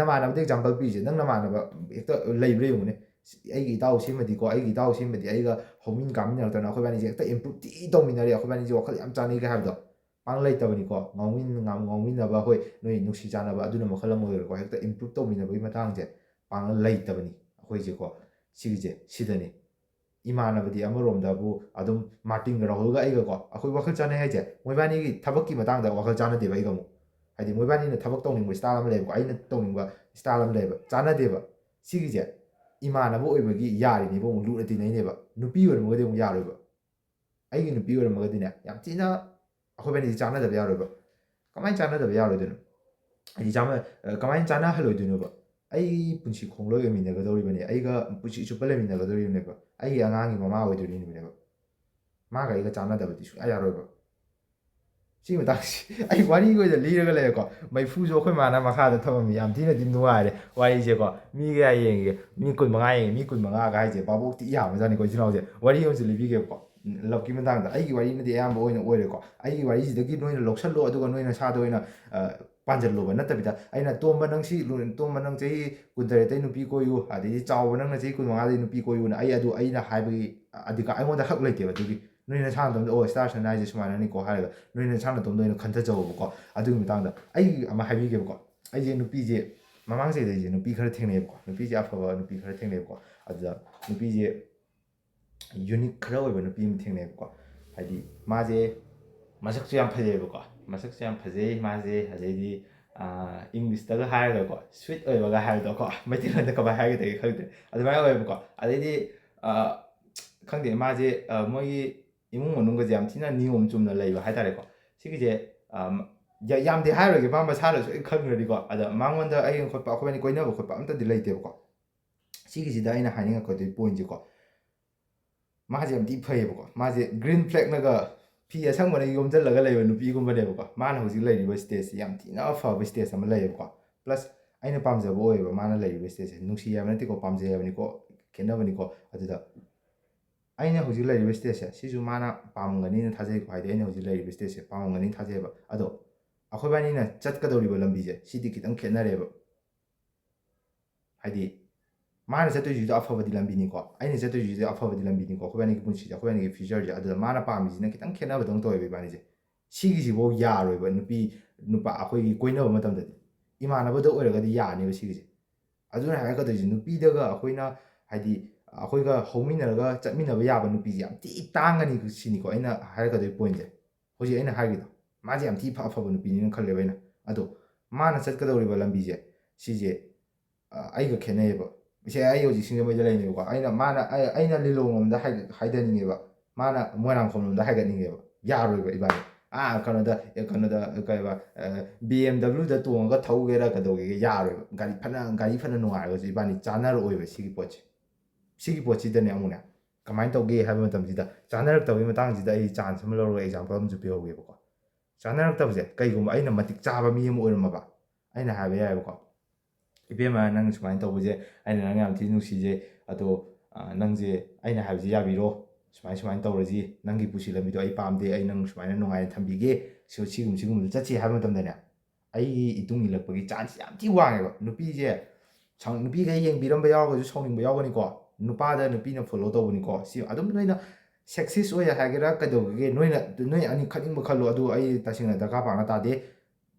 ꯅꯃꯥꯟꯅꯕꯗ ꯑꯦꯛꯖꯥꯝꯄꯜ ꯄꯤꯔꯤꯁꯦ, ꯅꯪ ꯅꯃꯥꯟꯅꯕ ꯍꯦꯛꯇ ꯂꯩꯕ꯭ꯔꯥ ꯌꯦꯡꯉꯨꯅꯦ꯫ ꯑꯩꯒꯤ ꯏꯇꯥꯎ ꯁꯤꯃꯗꯤꯀꯣ, ꯑꯩꯒꯤ ꯏꯇꯥꯎ ꯁꯤꯃꯗꯤ ꯑꯩꯒ ꯍꯧꯃꯤꯟ ꯀꯥꯃꯤꯟꯅꯔꯛꯇꯅ ꯑꯩꯈꯣꯏꯕꯥꯅꯤꯁꯦ ꯍꯦꯛꯇ ꯏꯝꯄ꯭ꯔꯨꯞ ꯊꯤ ꯇꯧꯃꯤꯟꯅꯔꯦ, ꯑꯩꯈꯣꯏꯕꯥꯅꯤꯁꯦ ꯋꯥꯈꯜ ꯌꯥꯝ ꯆꯥꯟꯅꯩꯒ ꯍꯥꯏꯕꯗꯣ ꯄꯥꯛꯅ ꯂꯩꯇꯕꯅꯤꯀꯣ꯫ ꯉꯥꯎꯃꯤꯟ-, ꯉꯥꯎ-, ꯉꯥꯎꯃꯤꯟꯅꯕ ꯑꯩꯈꯣꯏ ꯅꯣꯏ ꯅꯨꯡꯁꯤ ꯆꯥꯟꯅꯕ ꯑꯗꯨꯅ ꯃꯈꯜ ꯑꯃ ꯑꯣꯏꯈ꯭ꯔꯦꯀꯣ꯫ ꯍꯦꯛꯇ ꯏꯝꯄ꯭ꯔꯨꯞ ꯇꯧꯃꯤꯟꯅꯕꯒꯤ ꯃꯇꯥꯡꯁꯦ ꯄꯥꯛꯅ ꯂꯩꯇꯕꯅꯤ ꯑꯩꯈꯣꯏꯁꯦꯀꯣ꯫ ꯁꯤꯒꯤꯁꯦ ꯁꯤꯗꯅꯤ꯫ ꯏꯃꯥꯟꯅꯕꯗꯤ ꯑꯃꯔꯣꯝꯗꯕꯨ ꯑꯗꯨꯝ ꯃꯥꯔꯇꯤꯟꯒ ꯔꯥꯍꯨꯜꯒ ꯑꯩꯒꯀꯣ ꯑꯩꯈꯣꯏ ꯋꯥꯈꯜ ꯆꯥꯟꯅꯩ ꯍꯥꯏꯁꯦ, ꯃꯣꯏꯕꯥꯅꯤꯒꯤ ꯊꯕꯛꯀꯤ ꯃꯇꯥꯡꯗ ꯋꯥꯈꯜ ꯆꯥꯟꯅꯗꯦꯕ ꯑꯩꯒ ꯑꯃꯨꯛ꯫ ꯍꯥꯏꯗꯤ ꯃꯣꯏꯕꯥꯅꯤꯅ ꯊꯕꯛ ꯇꯧꯅꯤꯡꯕ ꯏꯁꯇꯥꯏꯜ ꯑꯃ ꯂꯩꯕꯀꯣ, ꯑꯩꯅ ꯇꯧꯅꯤꯡꯕ ꯏꯁꯇꯥꯏꯜ ꯑꯃ ꯂꯩꯕ, ꯆꯥꯟꯅꯗꯦꯕ꯫ ꯁꯤꯒꯤꯁꯦ ꯏꯃꯥꯟꯅꯕ ꯑꯣꯏꯕꯒꯤ ꯌꯥꯔꯤꯅꯦꯕ, ꯑꯃꯨꯛ ꯂꯨꯅ ꯇꯤꯟꯅꯩꯅꯦꯕ꯫ ꯅꯨꯄꯤ ꯑꯣꯏꯔꯝꯃꯒꯗꯤ ꯑꯃꯨꯛ ꯌꯥꯔꯣꯏꯕ꯫ ꯑꯩꯒꯤ ꯅꯨꯄꯤ ꯑꯣꯏꯔꯝꯃꯒꯗꯤꯅꯦ, ꯌꯥꯝ ꯊꯤꯅ ꯑꯩꯈꯣꯏꯕꯥꯅꯤꯗꯤ ꯆꯥꯟꯅꯗꯕ ꯌꯥꯔꯣꯏꯕ꯫ ꯀꯃꯥꯏꯅ ꯆꯥꯟꯅꯗꯕ ꯌꯥꯔꯣꯏꯗꯣꯏꯅꯣ? ꯍꯥꯏꯗꯤ ꯆꯥꯃ-, ꯑ, ꯀꯃꯥꯏꯅ ꯆꯥꯟꯅꯍꯜꯂꯣꯏꯗꯣꯏꯅꯣꯕ? ꯑꯩ ꯄꯨꯟꯁꯤ ꯈꯣꯡꯂꯣꯏ ꯑꯣꯏꯃꯤꯟꯅꯒꯗꯧꯔꯤꯕꯅꯤ, ꯑꯩꯒ ꯄꯨꯟꯁꯤ ꯆꯨꯞꯄ ꯂꯩꯃꯤꯟꯅꯒꯗꯧꯔꯤꯕꯅꯦꯕ, ꯑꯩꯒꯤ ꯑꯉꯥꯡꯒꯤ ꯃꯃꯥ ꯑꯣꯏꯗꯣꯔꯤꯕꯅꯦꯕ꯫ ꯃꯥꯒ ꯑꯩꯒ ꯆꯥꯟꯅꯗꯕꯗꯤ ꯁꯨꯡꯌꯥ ꯌꯥꯔꯣꯏꯕ꯫ ꯁꯤ ꯃꯇꯥꯡꯁꯤ ꯑꯩ ꯋꯥꯔꯤ ꯑꯣꯏꯅ ꯂꯤꯔꯒ ꯂꯩꯔꯦꯀꯣ, ꯃꯩꯐꯨꯁꯨ ꯑꯩꯈꯣꯏ ꯃꯥꯅ ꯃꯈꯥꯗ ꯊꯝꯃꯝꯃꯤ꯫ ꯌꯥꯝ ꯊꯤꯅꯗꯤ ꯅꯨꯡꯉꯥꯏꯔꯦ ꯋꯥꯔꯤꯁꯦꯀꯣ꯫ ꯃꯤ ꯀꯌꯥ ꯌꯦꯡꯒꯦ? ꯃꯤ ꯀꯨꯟ ꯃꯉꯥ ꯌꯦꯡꯉꯦ꯫ ꯃꯤ ꯀꯨꯟ ꯃꯉꯥꯒ ꯍꯥꯏꯁꯦ ꯚꯥꯕꯣꯛꯇꯤ ꯌꯥꯝꯕꯖꯥꯠꯅꯤꯀꯣ ꯏꯆꯤꯜ ꯏꯅꯥꯎꯁꯦ꯫ ꯋꯥꯔꯤ ꯑꯃꯁꯨ ꯂꯤꯕꯤꯒꯦꯕꯀꯣ꯫ ꯂꯞꯀꯤ ꯃꯇꯥꯡꯗ ꯑꯩꯒꯤ ꯋꯥꯔꯤꯅꯗꯤ ꯑꯌꯥꯝꯕ ꯑꯣꯏꯅ ꯑꯣꯏꯔꯦꯀꯣ꯫ ꯑꯩꯒꯤ ꯋꯥꯔꯤꯁꯤꯗꯒꯤ ꯅꯣꯏꯅ ꯂꯧꯁꯜꯂꯣ, ꯑꯗꯨꯒ ꯅꯣꯏ ꯅꯁꯥꯗ ꯑꯣꯏꯅ ꯑ, ꯄꯥꯟꯁꯤꯜꯂꯣꯕ꯫ ꯅꯠꯇꯕꯤꯗ ꯑꯩꯅ "ꯇꯣꯝꯕ, ꯅꯪ ꯁꯤ ꯂꯣꯏ-, ꯇꯣꯝꯕ, ꯅꯪ ꯆꯍꯤ ꯀꯨꯟꯇꯔꯦꯠꯇꯩ ꯅꯨꯄꯤ ꯀꯣꯏꯌꯨ, ꯑꯗꯩꯗꯤ ꯆꯥꯎꯕ ꯅꯪꯅ ꯆꯍꯤ ꯀꯨꯟꯃꯉꯥꯗꯩ ꯅꯨꯄꯤ ꯀꯣꯏꯌꯨꯅ" ꯑꯩ ꯑꯗꯨ ꯑꯩꯅ ꯍꯥꯏꯕꯒꯤ ꯑꯙꯤꯀꯥꯔ ꯑꯩꯉꯣꯟꯗ ꯍꯛ ꯂꯩꯇꯦꯕ꯫ ꯑꯗꯨꯒꯤ ꯅꯣꯏ ꯅꯁꯥ ꯅꯇꯣꯝꯗ "ꯑꯣ, ꯁ꯭ꯇꯥꯔ ꯁꯟ ꯍꯥꯏꯁꯦ ꯁꯨꯃꯥꯏꯅꯅꯤꯀꯣ" ꯍꯥꯏꯔꯒ ꯅꯣꯏ ꯅꯁꯥ ꯅꯇꯣꯝꯗ ꯑꯣꯏꯅ ꯈꯟꯊꯖꯧꯕꯀꯣ꯫ ꯑꯗꯨꯒꯤ ꯃꯇꯥꯡꯗ ꯑꯩ ꯑꯃ ꯍꯥꯏꯕꯤꯒꯦꯕꯀꯣ꯫ ꯑꯩꯁꯦ ꯅꯨꯄꯤꯁꯦ, ꯃꯃꯥꯡ ꯆꯍꯤꯗ ꯑꯩꯁꯦ ꯅꯨꯄꯤ ꯈꯔ ꯊꯦꯡꯅꯩꯌꯦꯕꯀꯣ, ꯅꯨꯄꯤꯁꯦ ꯑꯐꯕ ꯅꯨꯄꯤ ꯈꯔ ꯊꯦꯡꯅꯩꯌꯦꯕꯀꯣ꯫ ꯑꯗꯨꯗ ꯅꯨꯄꯤꯁꯦ ꯌꯨꯅꯤꯛ ꯈꯔ ꯑꯣꯏꯕ ꯅꯨꯄꯤ ꯑꯃ ꯊꯦꯡꯅꯩꯌꯦꯕꯀꯣ꯫ ꯍꯥꯏꯗꯤ ꯃꯥꯁꯦ ꯃꯁꯛꯁꯨ ꯌꯥꯝ ꯐꯖꯩꯌꯦꯕꯀꯣ, ꯃꯁꯛꯁꯨ ꯌꯥꯝ ꯐꯖꯩ ꯃꯥꯁꯦ꯫ ꯑꯗꯩꯗꯤ ꯏꯪꯂꯤꯁꯇꯒ ꯍꯥꯏꯔꯒꯀꯣ, ꯁ꯭ꯋꯤꯠ ꯑꯣꯏꯕꯒ ꯍꯥꯏꯕꯗꯣꯀꯣ, ꯃꯩꯇꯩꯂꯣꯟꯗ ꯀꯃꯥꯏꯅ ꯍꯥꯏꯒꯗꯒꯦ ꯈꯪꯗ꯭ꯔꯦ, ꯑꯗꯨꯃꯥꯏꯅ ꯑꯣꯏꯌꯦꯕꯀꯣ꯫ ꯑꯗꯩꯗꯤ ꯑ, ꯈꯪꯗꯦ, ꯃꯥꯁꯦ ꯑ, ꯃꯣꯏꯒꯤ ꯏꯃꯨꯡ ꯃꯅꯨꯡꯒꯁꯦ ꯌꯥꯝ ꯊꯤꯅ ꯅꯤꯌꯣꯝ ꯆꯨꯝꯅ ꯂꯩꯕ ꯍꯥꯏꯇꯥꯔꯦꯀꯣ꯫ ꯁꯤꯒꯤꯁꯦ ꯑ, ꯌꯥ-, ꯌꯥꯝꯗꯤ ꯍꯥꯏꯔꯣꯏꯒꯦ, ꯃꯥ ꯃꯁꯥꯅꯁꯨ ꯑꯩ ꯈꯪꯈ꯭ꯔꯗꯤꯀꯣ꯫ ꯑꯗ ꯃꯉꯣꯟꯗ ꯑꯩ ꯈꯣꯠꯄ, ꯑꯩꯈꯣꯏꯕꯥꯅꯤ ꯀꯣꯏꯅꯕ ꯈꯣꯠꯄ ꯑꯝꯇꯗꯤ ꯂꯩꯇꯦꯕꯀꯣ꯫ ꯁꯤꯒꯤꯁꯤꯗ ꯑꯩꯅ ꯍꯥꯏꯅꯤꯡꯉꯛꯀꯗꯣꯏ ꯄꯣꯏꯟꯁꯦꯀꯣ, ꯃꯥꯁꯦ ꯌꯥꯝ ꯊꯤ ꯐꯩꯌꯦꯕꯀꯣ꯫ ꯃꯥꯁꯦ ꯒ꯭ꯔꯤꯟ ꯐ꯭ꯂꯦꯛꯅꯒ ꯐꯤ ꯑꯁꯪꯕꯅ ꯌꯣꯝꯁꯤꯜꯂꯒ ꯂꯩꯕ ꯅꯨꯄꯤꯒꯨꯝꯕꯅꯦꯕꯀꯣ꯫ ꯃꯥꯅ ꯍꯧꯖꯤꯛ ꯂꯩꯔꯤꯕ ꯁ꯭ꯇꯦꯖꯁꯦ ꯌꯥꯝ ꯊꯤꯅ ꯑꯐꯕ ꯁ꯭ꯇꯦꯖ ꯑꯃ ꯂꯩꯌꯦꯕꯀꯣ꯫ ꯄ꯭ꯂꯁ ꯑꯩꯅ ꯄꯥꯝꯖꯕ ꯑꯣꯏꯌꯦꯕ ꯃꯥꯅ ꯂꯩꯔꯤꯕ ꯁ꯭ꯇꯦꯖꯁꯦ꯫ ꯅꯨꯡꯁꯤ ꯍꯥꯏꯕ ꯅꯠꯇꯦꯀꯣ, ꯄꯥꯝꯖꯩ ꯍꯥꯏꯕꯅꯤꯀꯣ, ꯈꯦꯠꯅꯕꯅꯤꯀꯣ꯫ ꯑꯗꯨꯗ ꯑꯩꯅ ꯍꯧꯖꯤꯛ ꯂꯩꯔꯤꯕ ꯁ꯭ꯇꯦꯖꯁꯦ ꯁꯤꯁꯨ ꯃꯥꯅ ꯄꯥꯝꯒꯅꯤꯅ ꯊꯥꯖꯩꯀꯣ꯫ ꯍꯥꯏꯗꯤ ꯑꯩꯅ ꯍꯧꯖꯤꯛ ꯂꯩꯔꯤꯕ ꯁ꯭ꯇꯦꯖꯁꯦ ꯄꯥꯝꯒꯅꯤꯅ ꯊꯥꯖꯩꯑꯕ꯫ ꯑꯗꯣ ꯑꯩꯈꯣꯏꯕꯥꯅꯤꯅ ꯆꯠꯀꯗꯧꯔꯤꯕ ꯂꯝꯕꯤꯁꯦ ꯁꯤꯗꯤ ꯈꯤꯇꯪ ꯈꯦꯠꯅꯔꯦꯕ꯫ ꯍꯥꯏꯗꯤ ꯃꯥꯅ ꯆꯠꯇꯣꯏꯁꯤꯁꯨ ꯑꯐꯕꯗꯤ ꯂꯝꯕꯤꯅꯤꯀꯣ, ꯑꯩꯅ ꯆꯠꯇꯣꯏꯁꯤꯁꯨ ꯑꯐꯕꯗꯤ ꯂꯝꯕꯤꯅꯤꯀꯣ꯫ ꯑꯩꯈꯣꯏꯕꯥꯅꯤꯒꯤ ꯄꯨꯟꯁꯤꯁꯦ, ꯑꯩꯈꯣꯏꯕꯥꯅꯤꯒꯤ ꯐ꯭ꯌꯨꯆꯔꯁꯦ, ꯑꯗꯨꯗ ꯃꯥꯅ ꯄꯥꯝꯃꯤꯁꯤꯅ ꯈꯤꯇꯪ ꯈꯦꯠꯅꯕꯗꯧꯅ ꯇꯧꯋꯦꯕ ꯏꯕꯥꯅꯤꯁꯦ꯫ ꯁꯤꯒꯤꯁꯤꯐꯥꯎ ꯌꯥꯔꯣꯏꯕ ꯅꯨꯄꯤ ꯅꯨꯄꯥ ꯑꯩꯈꯣꯏꯒꯤ ꯀꯣꯏꯅꯕ ꯃꯇꯝꯗꯗꯤ꯫ ꯏꯃꯥꯟꯅꯕꯗ ꯑꯣꯏꯔꯒꯗꯤ ꯌꯥꯅꯦꯕ ꯁꯤꯒꯤꯁꯦ꯫ ꯑꯗꯨꯅ ꯍꯥꯏꯔꯛꯀꯗꯣꯏꯁꯦ, ꯅꯨꯄꯤꯗꯒ ꯑꯩꯈꯣꯏꯅ, ꯍꯥꯏꯗꯤ ꯑꯩꯈꯣꯏꯒ ꯍꯧꯃꯤꯟꯅꯔꯒ ꯆꯠꯃꯤꯟꯅꯕ ꯌꯥꯕ ꯅꯨꯄꯤꯁꯦ ꯌꯥꯝ ꯊꯤ ꯇꯥꯡꯒꯅꯤ ꯁꯤꯅꯤꯀꯣ ꯑꯩꯅ ꯍꯥꯏꯔꯛꯀꯗꯣꯏ ꯄꯣꯏꯟꯁꯦ꯫ ꯍꯧꯖꯤꯛ ꯑꯩꯅ ꯍꯥꯏꯔꯤꯗꯣ, ꯃꯥꯁꯦ ꯌꯥꯝ ꯊꯤ ꯐ-, ꯑꯐꯕ ꯅꯨꯄꯤꯅꯤꯅ ꯈꯜꯂꯦꯕ ꯑꯩꯅ꯫ ꯑꯗꯣ ꯃꯥꯅ ꯆꯠꯀꯗꯧꯔꯤꯕ ꯂꯝꯕꯤꯁꯦ, ꯁꯤꯁꯦ ꯑ, ꯑꯩꯒ ꯈꯦꯠꯅꯩꯌꯦꯕ꯫ ꯁꯦ, ꯑꯩ ꯍꯧꯖꯤꯛ ꯁꯤꯡꯖꯃꯩꯗ ꯂꯩꯅꯦꯕꯀꯣ꯫ ꯑꯩꯅ, ꯃꯥꯅ, ꯑꯩ-, ꯑꯩꯅ ꯂꯤꯂꯣꯡꯂꯣꯝꯗ ꯍꯥꯏ-, ꯍꯥꯏꯗꯅꯤꯡꯉꯦꯕ, ꯃꯥꯅ ꯃꯣꯏꯔꯥꯡꯈꯣꯝꯂꯣꯝꯗ ꯍꯥꯏꯒꯠꯅꯤꯡꯉꯦꯕ꯫ ꯌꯥꯔꯣꯏꯕ ꯏꯕꯥꯅꯤ꯫ ꯑꯥ, ꯀꯩꯅꯣꯗ, ꯑꯦ, ꯀꯩꯅꯣꯗ, ꯀꯩꯕ, ꯑ, ꯕꯤ ꯑꯦꯝ ꯗꯕ꯭ꯂꯤꯎꯗ ꯇꯣꯡꯉꯒ ꯊꯧꯒꯦꯔꯥ ꯀꯩꯗꯧꯒꯦꯒꯦ ꯌꯥꯔꯣꯏꯕ꯫ ꯒꯥꯔꯤ ꯐꯅ, ꯒꯥꯔꯤ ꯐꯅ ꯅꯨꯡꯉꯥꯏꯔꯒꯁꯨ ꯏꯕꯥꯅꯤ ꯆꯥꯅꯔꯛꯑꯣꯏꯕ ꯁꯤꯒꯤ ꯄꯣꯠꯁꯦ꯫ ꯁꯤꯒꯤ ꯄꯣꯠꯁꯤꯗꯅꯦ ꯑꯃꯨꯛꯅꯦ, ꯀꯃꯥꯏꯅ ꯇꯧꯒꯦ ꯍꯥꯏꯕ ꯃꯇꯝꯁꯤꯗ, ꯆꯥꯅꯔꯛꯇꯕꯒꯤ ꯃꯇꯥꯡꯁꯤꯗ ꯑꯩ ꯆꯥꯟꯁ ꯑꯃ ꯂꯧꯔꯒ ꯑꯦꯛꯖꯥꯝꯄꯜ ꯑꯃꯁꯨ ꯄꯤꯍꯧꯒꯦꯕꯀꯣ꯫ ꯆꯥꯅꯔꯛꯇꯕꯁꯦ ꯀꯩꯒꯨꯝꯕ ꯑꯩꯅ ꯃꯇꯤꯛ ꯆꯥꯕ ꯃꯤ ꯑꯃ ꯑꯣꯏꯔꯝꯃꯕ, ꯑꯩꯅ ꯍꯥꯏꯕ ꯌꯥꯏꯑꯕꯀꯣ, "ꯏꯕꯦꯝꯃ, ꯅꯪ ꯁꯨꯃꯥꯏꯅ ꯇꯧꯕꯁꯦ ꯑꯩꯅ ꯅꯪ ꯌꯥꯝ ꯊꯤꯅ ꯅꯨꯡꯁꯤꯖꯩ, ꯑꯗꯣ, ꯑ, ꯅꯪꯁꯦ ꯑꯩꯅ ꯍꯥꯏꯕꯁꯦ ꯌꯥꯕꯤꯔꯣ, ꯁꯨꯃꯥꯏ ꯁꯨꯃꯥꯏꯅ ꯇꯧꯔꯁꯤ, ꯅꯪꯒꯤ ꯄꯨꯟꯁꯤ ꯂꯝꯕꯤꯗꯣ ꯑꯩ ꯄꯥꯝꯗꯦ, ꯑꯩ ꯅꯪ ꯁꯨꯃꯥꯏꯅ ꯅꯨꯡꯉꯥꯏꯅ ꯊꯝꯕꯤꯒꯦ, ꯁꯤ ꯁꯤꯒꯨꯝꯕ ꯁꯤꯒꯨꯝꯕꯗ ꯆꯠꯁꯤ ꯍꯥꯏꯕ ꯃꯇꯝꯗꯅꯦ, ꯑꯩꯒꯤ ꯏꯇꯨꯡ ꯏꯜꯂꯛꯄꯒꯤ ꯆꯥꯟꯁ ꯌꯥꯝ ꯊꯤ ꯋꯥꯡꯉꯦꯕ꯫ ꯅꯨꯄꯤꯁꯦ ꯁꯥꯎ- ꯅꯨꯄꯤꯈꯩ ꯌꯦꯡꯕꯤꯔꯝꯕ ꯌꯥꯎꯔꯒꯁꯨ ꯁꯥꯎꯅꯤꯡꯕ ꯌꯥꯎꯒꯅꯤꯀꯣ꯫ ꯅꯨꯄꯥꯗ ꯅꯨꯄꯤꯅ ꯐꯣꯂꯣ ꯇꯧꯕꯅꯤꯀꯣ꯫ ꯁꯤ ꯑꯗꯨꯝ ꯅꯣꯏꯅ ꯁꯦꯛꯁꯤꯁ ꯑꯣꯏ ꯍꯥꯏꯒꯦꯔꯥ ꯀꯩꯗꯧꯒꯦ, ꯅꯣꯏꯅ ꯅꯣꯏ ꯑꯅꯤ ꯈꯠꯅꯤꯡꯕ ꯈꯜꯂꯣ, ꯑꯗꯨ ꯑꯩ ꯇꯁꯦꯡꯅ ꯗꯔꯀꯥꯔ ꯄꯥꯛꯅ ꯇꯥꯗꯦ꯫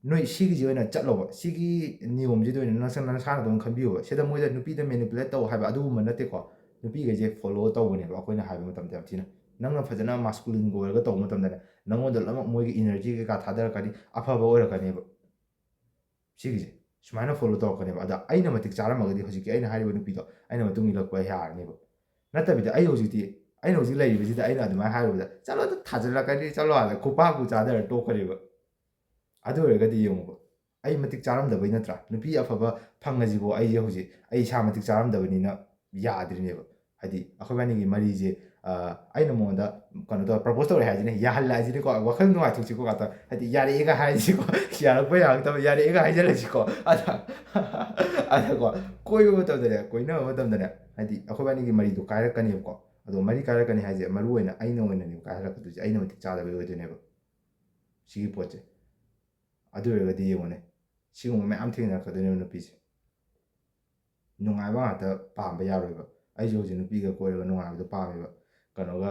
ꯅꯣꯏ ꯁꯤꯒꯤꯁꯤ ꯑꯣꯏꯅ ꯆꯠꯂꯣꯕ, ꯁꯤꯒꯤ ꯅꯤꯌꯣꯝꯁꯤꯗ ꯑꯣꯏꯅ ꯅꯁꯥ ꯅꯁꯥꯅ ꯑꯗꯨꯝ ꯈꯟꯕꯤꯌꯣꯕ꯫ ꯁꯤꯗ ꯃꯣꯏꯗ ꯅꯨꯄꯤꯗ ꯃꯦꯅꯤꯄꯨꯂꯦꯠ ꯇꯧ ꯍꯥꯏꯕ ꯑꯗꯨꯒꯨꯝꯕ ꯅꯠꯇꯦꯀꯣ꯫ ꯅꯨꯄꯤꯈꯩꯁꯦ ꯐꯣꯂꯣ ꯇꯧꯕꯅꯦꯕ ꯑꯩꯈꯣꯏꯅ ꯍꯥꯏꯕ ꯃꯇꯝꯗ ꯌꯥꯝ ꯊꯤꯅ꯫ ꯅꯪꯅ ꯐꯖꯅ ꯃꯥꯁꯀꯨꯂꯤꯟꯒ ꯑꯣꯏꯔꯒ ꯇꯧꯕ ꯃꯇꯝꯗꯅꯦ, ꯅꯪꯉꯣꯟꯗ ꯂꯣꯏꯅꯃꯛ ꯃꯣꯏꯒꯤ ꯏꯅꯔꯖꯤ ꯀꯩꯀꯥ ꯊꯥꯗꯔꯛꯀꯅꯤ, ꯑꯐꯕ ꯑꯣꯏꯔꯛꯀꯅꯦꯕ꯫ ꯁꯤꯒꯤꯁꯦ ꯁꯨꯃꯥꯏꯅ ꯐꯣꯂꯣ ꯇꯧꯔꯛꯀꯅꯦꯕ꯫ ꯑꯗ ꯑꯩꯅ ꯃꯇꯤꯛ ꯆꯥꯔꯝꯃꯒꯗꯤ ꯍꯧꯖꯤꯛꯀꯤ ꯑꯩꯅ ꯍꯥꯏꯔꯤꯕ ꯅꯨꯄꯤꯗꯣ ꯑꯩꯅ ꯃꯇꯨꯡ ꯏꯜꯂꯛꯄ ꯌꯥꯔꯅꯦꯕ꯫ ꯅꯠꯇꯕꯤꯗ ꯑꯩ ꯍꯧꯖꯤꯛꯇꯤ, ꯑꯩꯅ ꯍꯧꯖꯤꯛ ꯂꯩꯔꯤꯕꯁꯤꯗ ꯑꯩꯅ ꯑꯗꯨꯃꯥꯏꯅ ꯍꯥꯏꯔꯨꯕꯗ, "ꯆꯠꯂꯣ, ꯑꯗꯨ ꯊꯥꯖꯤꯜꯂꯛꯀꯅꯤ, ꯆꯠꯂꯣ" ꯍꯥꯏꯅ ꯈꯨꯄꯥꯛꯄꯨ ꯆꯥꯗꯔ ꯇꯣꯛꯀꯅꯦꯕ꯫ ꯑꯗꯨ ꯑꯣꯏꯔꯒꯗꯤ ꯌꯦꯡꯉꯨꯕ, ꯑꯩ ꯃꯇꯤꯛ ꯆꯥꯔꯝꯗꯕꯩ ꯅꯠꯇ꯭ꯔꯥ? ꯅꯨꯄꯤ ꯑꯐꯕ ꯐꯪꯉꯁꯤꯕꯨ ꯑꯩꯁꯦ ꯍꯧꯖꯤꯛ ꯑꯩ ꯏꯁꯥ ꯃꯇꯤꯛ ꯆꯥꯔꯝꯗꯕꯅꯤꯅ ꯌꯥꯗ꯭ꯔꯤꯅꯦꯕ꯫ ꯍꯥꯏꯗꯤ ꯑꯩꯈꯣꯏꯕꯥꯅꯤꯒꯤ ꯃꯔꯤꯁꯦ, ꯑ, ꯑꯩꯅ ꯃꯉꯣꯟꯗ ꯀꯩꯅꯣ ꯇꯧꯔ ꯄ꯭ꯔꯄꯣꯁ ꯇꯧꯔꯦ ꯍꯥꯏꯁꯤꯅꯦ, ꯌꯥꯍꯜꯂꯦ ꯍꯥꯏꯁꯤꯅꯦꯀꯣ, ꯋꯥꯈꯜ ꯅꯨꯡꯉꯥꯏꯊꯣꯛꯁꯤꯀꯣ ꯉꯥꯛꯇ, ꯍꯥꯏꯗꯤ ꯌꯥꯔꯛꯑꯦꯒ ꯍꯥꯏꯁꯤꯀꯣ, ꯌꯥꯔꯛꯄ ꯌꯥꯔꯛꯇꯕ ꯌꯥꯔꯛꯑꯦꯒ ꯍꯥꯏꯖꯜꯂꯁꯤꯀꯣ꯫ ꯑꯗ ꯑꯗꯀꯣ, ꯀꯣꯏꯕ ꯃꯇꯝꯗꯅꯦ, ꯀꯣꯏꯅꯕ ꯃꯇꯝꯗꯅꯦ, ꯍꯥꯏꯗꯤ ꯑꯩꯈꯣꯏꯕꯥꯅꯤꯒꯤ ꯃꯔꯤꯗꯣ ꯀꯥꯏꯔꯛꯀꯅꯦꯕꯀꯣ꯫ ꯑꯗꯣ ꯃꯔꯤ ꯀꯥꯏꯔꯛꯀꯅꯤ ꯍꯥꯏꯁꯦ ꯃꯔꯨ ꯑꯣꯏꯅ ꯑꯩꯅ ꯑꯣꯏꯅꯅꯦꯕ ꯀꯥꯏꯍꯜꯂꯛꯀꯗꯣꯏꯁꯦ, ꯑꯩꯅ ꯃꯇꯤꯛ ꯆꯥꯗꯕꯩ ꯑꯣꯏꯗꯣꯏꯅꯦꯕ ꯁꯤꯒꯤ ꯄꯣꯠꯁꯦ꯫ ꯑꯗꯨ ꯑꯣꯏꯔꯒꯗꯤ ꯌꯦꯡꯉꯨꯅꯦ, ꯁꯤꯒꯨꯝꯕ ꯃꯌꯥꯝ ꯊꯦꯡꯅꯔꯛꯀꯗꯣꯏꯅꯦꯕ ꯅꯨꯄꯤꯁꯦ꯫ ꯅꯨꯡꯉꯥꯏꯕ ꯉꯥꯛꯇ ꯄꯥꯝꯕ ꯌꯥꯔꯣꯏꯕ꯫ ꯑꯩꯁꯨ ꯍꯧꯖꯤꯛ ꯅꯨꯄꯤꯒ ꯀꯣꯏꯔꯒ ꯅꯨꯡꯉꯥꯏꯕꯗꯣ ꯄꯥꯝꯃꯦꯕ꯫ ꯀꯩꯅꯣꯒ,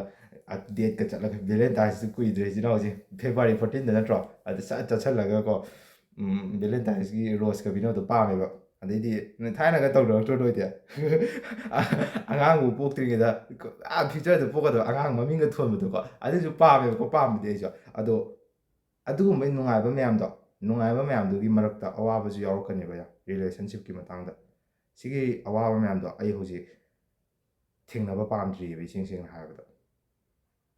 ꯗꯦꯠꯀ ꯆꯠꯂꯒ, ꯚꯦꯂꯦꯟꯇꯥꯏꯟꯁꯇꯨ ꯀꯨꯏꯗ꯭ꯔꯦ, ꯏꯆꯤꯟ ꯏꯅꯥꯎꯁꯦ ꯐꯦꯕ꯭ꯔꯨꯋꯥꯔꯤ ꯐꯣꯔꯇꯤꯟꯗ ꯅꯠꯇ꯭ꯔꯣ? ꯑꯗꯨ ꯁꯠ ꯆꯠꯁꯜꯂꯒꯀꯣ, ꯎꯝ, ꯚꯦꯂꯦꯟꯇꯥꯏꯟꯁꯀꯤ ꯔꯣꯁꯀ ꯄꯤꯅꯕꯗꯣ ꯄꯥꯝꯃꯦꯕ꯫ ꯑꯗꯩꯗꯤ ꯅꯣꯏ ꯊꯥꯏꯅꯒ ꯇꯧꯅꯔꯛꯇ꯭ꯔꯣ ꯅꯣꯏꯗꯤ? ꯑꯉꯥꯡꯕꯨ ꯄꯣꯛꯇ꯭ꯔꯤꯉꯩꯗ, ꯑꯥ, ꯐ꯭ꯌꯨꯆꯔꯗ ꯄꯣꯛꯀꯗꯕ ꯑꯉꯥꯡ ꯃꯃꯤꯡꯒ ꯊꯣꯟꯕꯗꯣꯀꯣ, ꯑꯗꯨꯁꯨ ꯄꯥꯝꯃꯦꯕꯀꯣ, ꯄꯥꯝꯕꯗꯤ ꯑꯩꯁꯨ꯫ ꯑꯗꯣ ꯑꯗꯨꯒꯨꯝꯕ ꯅꯨꯡꯉꯥꯏꯕ ꯃꯌꯥꯝꯗꯣ, ꯅꯨꯡꯉꯥꯏꯕ ꯃꯌꯥꯝꯗꯨꯒꯤ ꯃꯔꯛꯇ ꯑꯋꯥꯕꯁꯨ ꯌꯥꯎꯔꯛꯀꯅꯦꯕ, ꯔꯤꯂꯦꯁꯟꯁꯤꯞꯀꯤ ꯃꯇꯥꯡꯗ꯫ ꯁꯤꯒꯤ ꯑꯋꯥꯕ ꯃꯌꯥꯝꯗꯣ ꯑꯩ ꯍꯧꯖꯤꯛ ꯊꯦꯡꯅꯕ ꯄꯥꯝꯗ꯭ꯔꯤꯑꯕ, ꯏꯁꯦꯡ ꯁꯦꯡꯅ ꯍꯥꯏꯔꯕꯗ꯫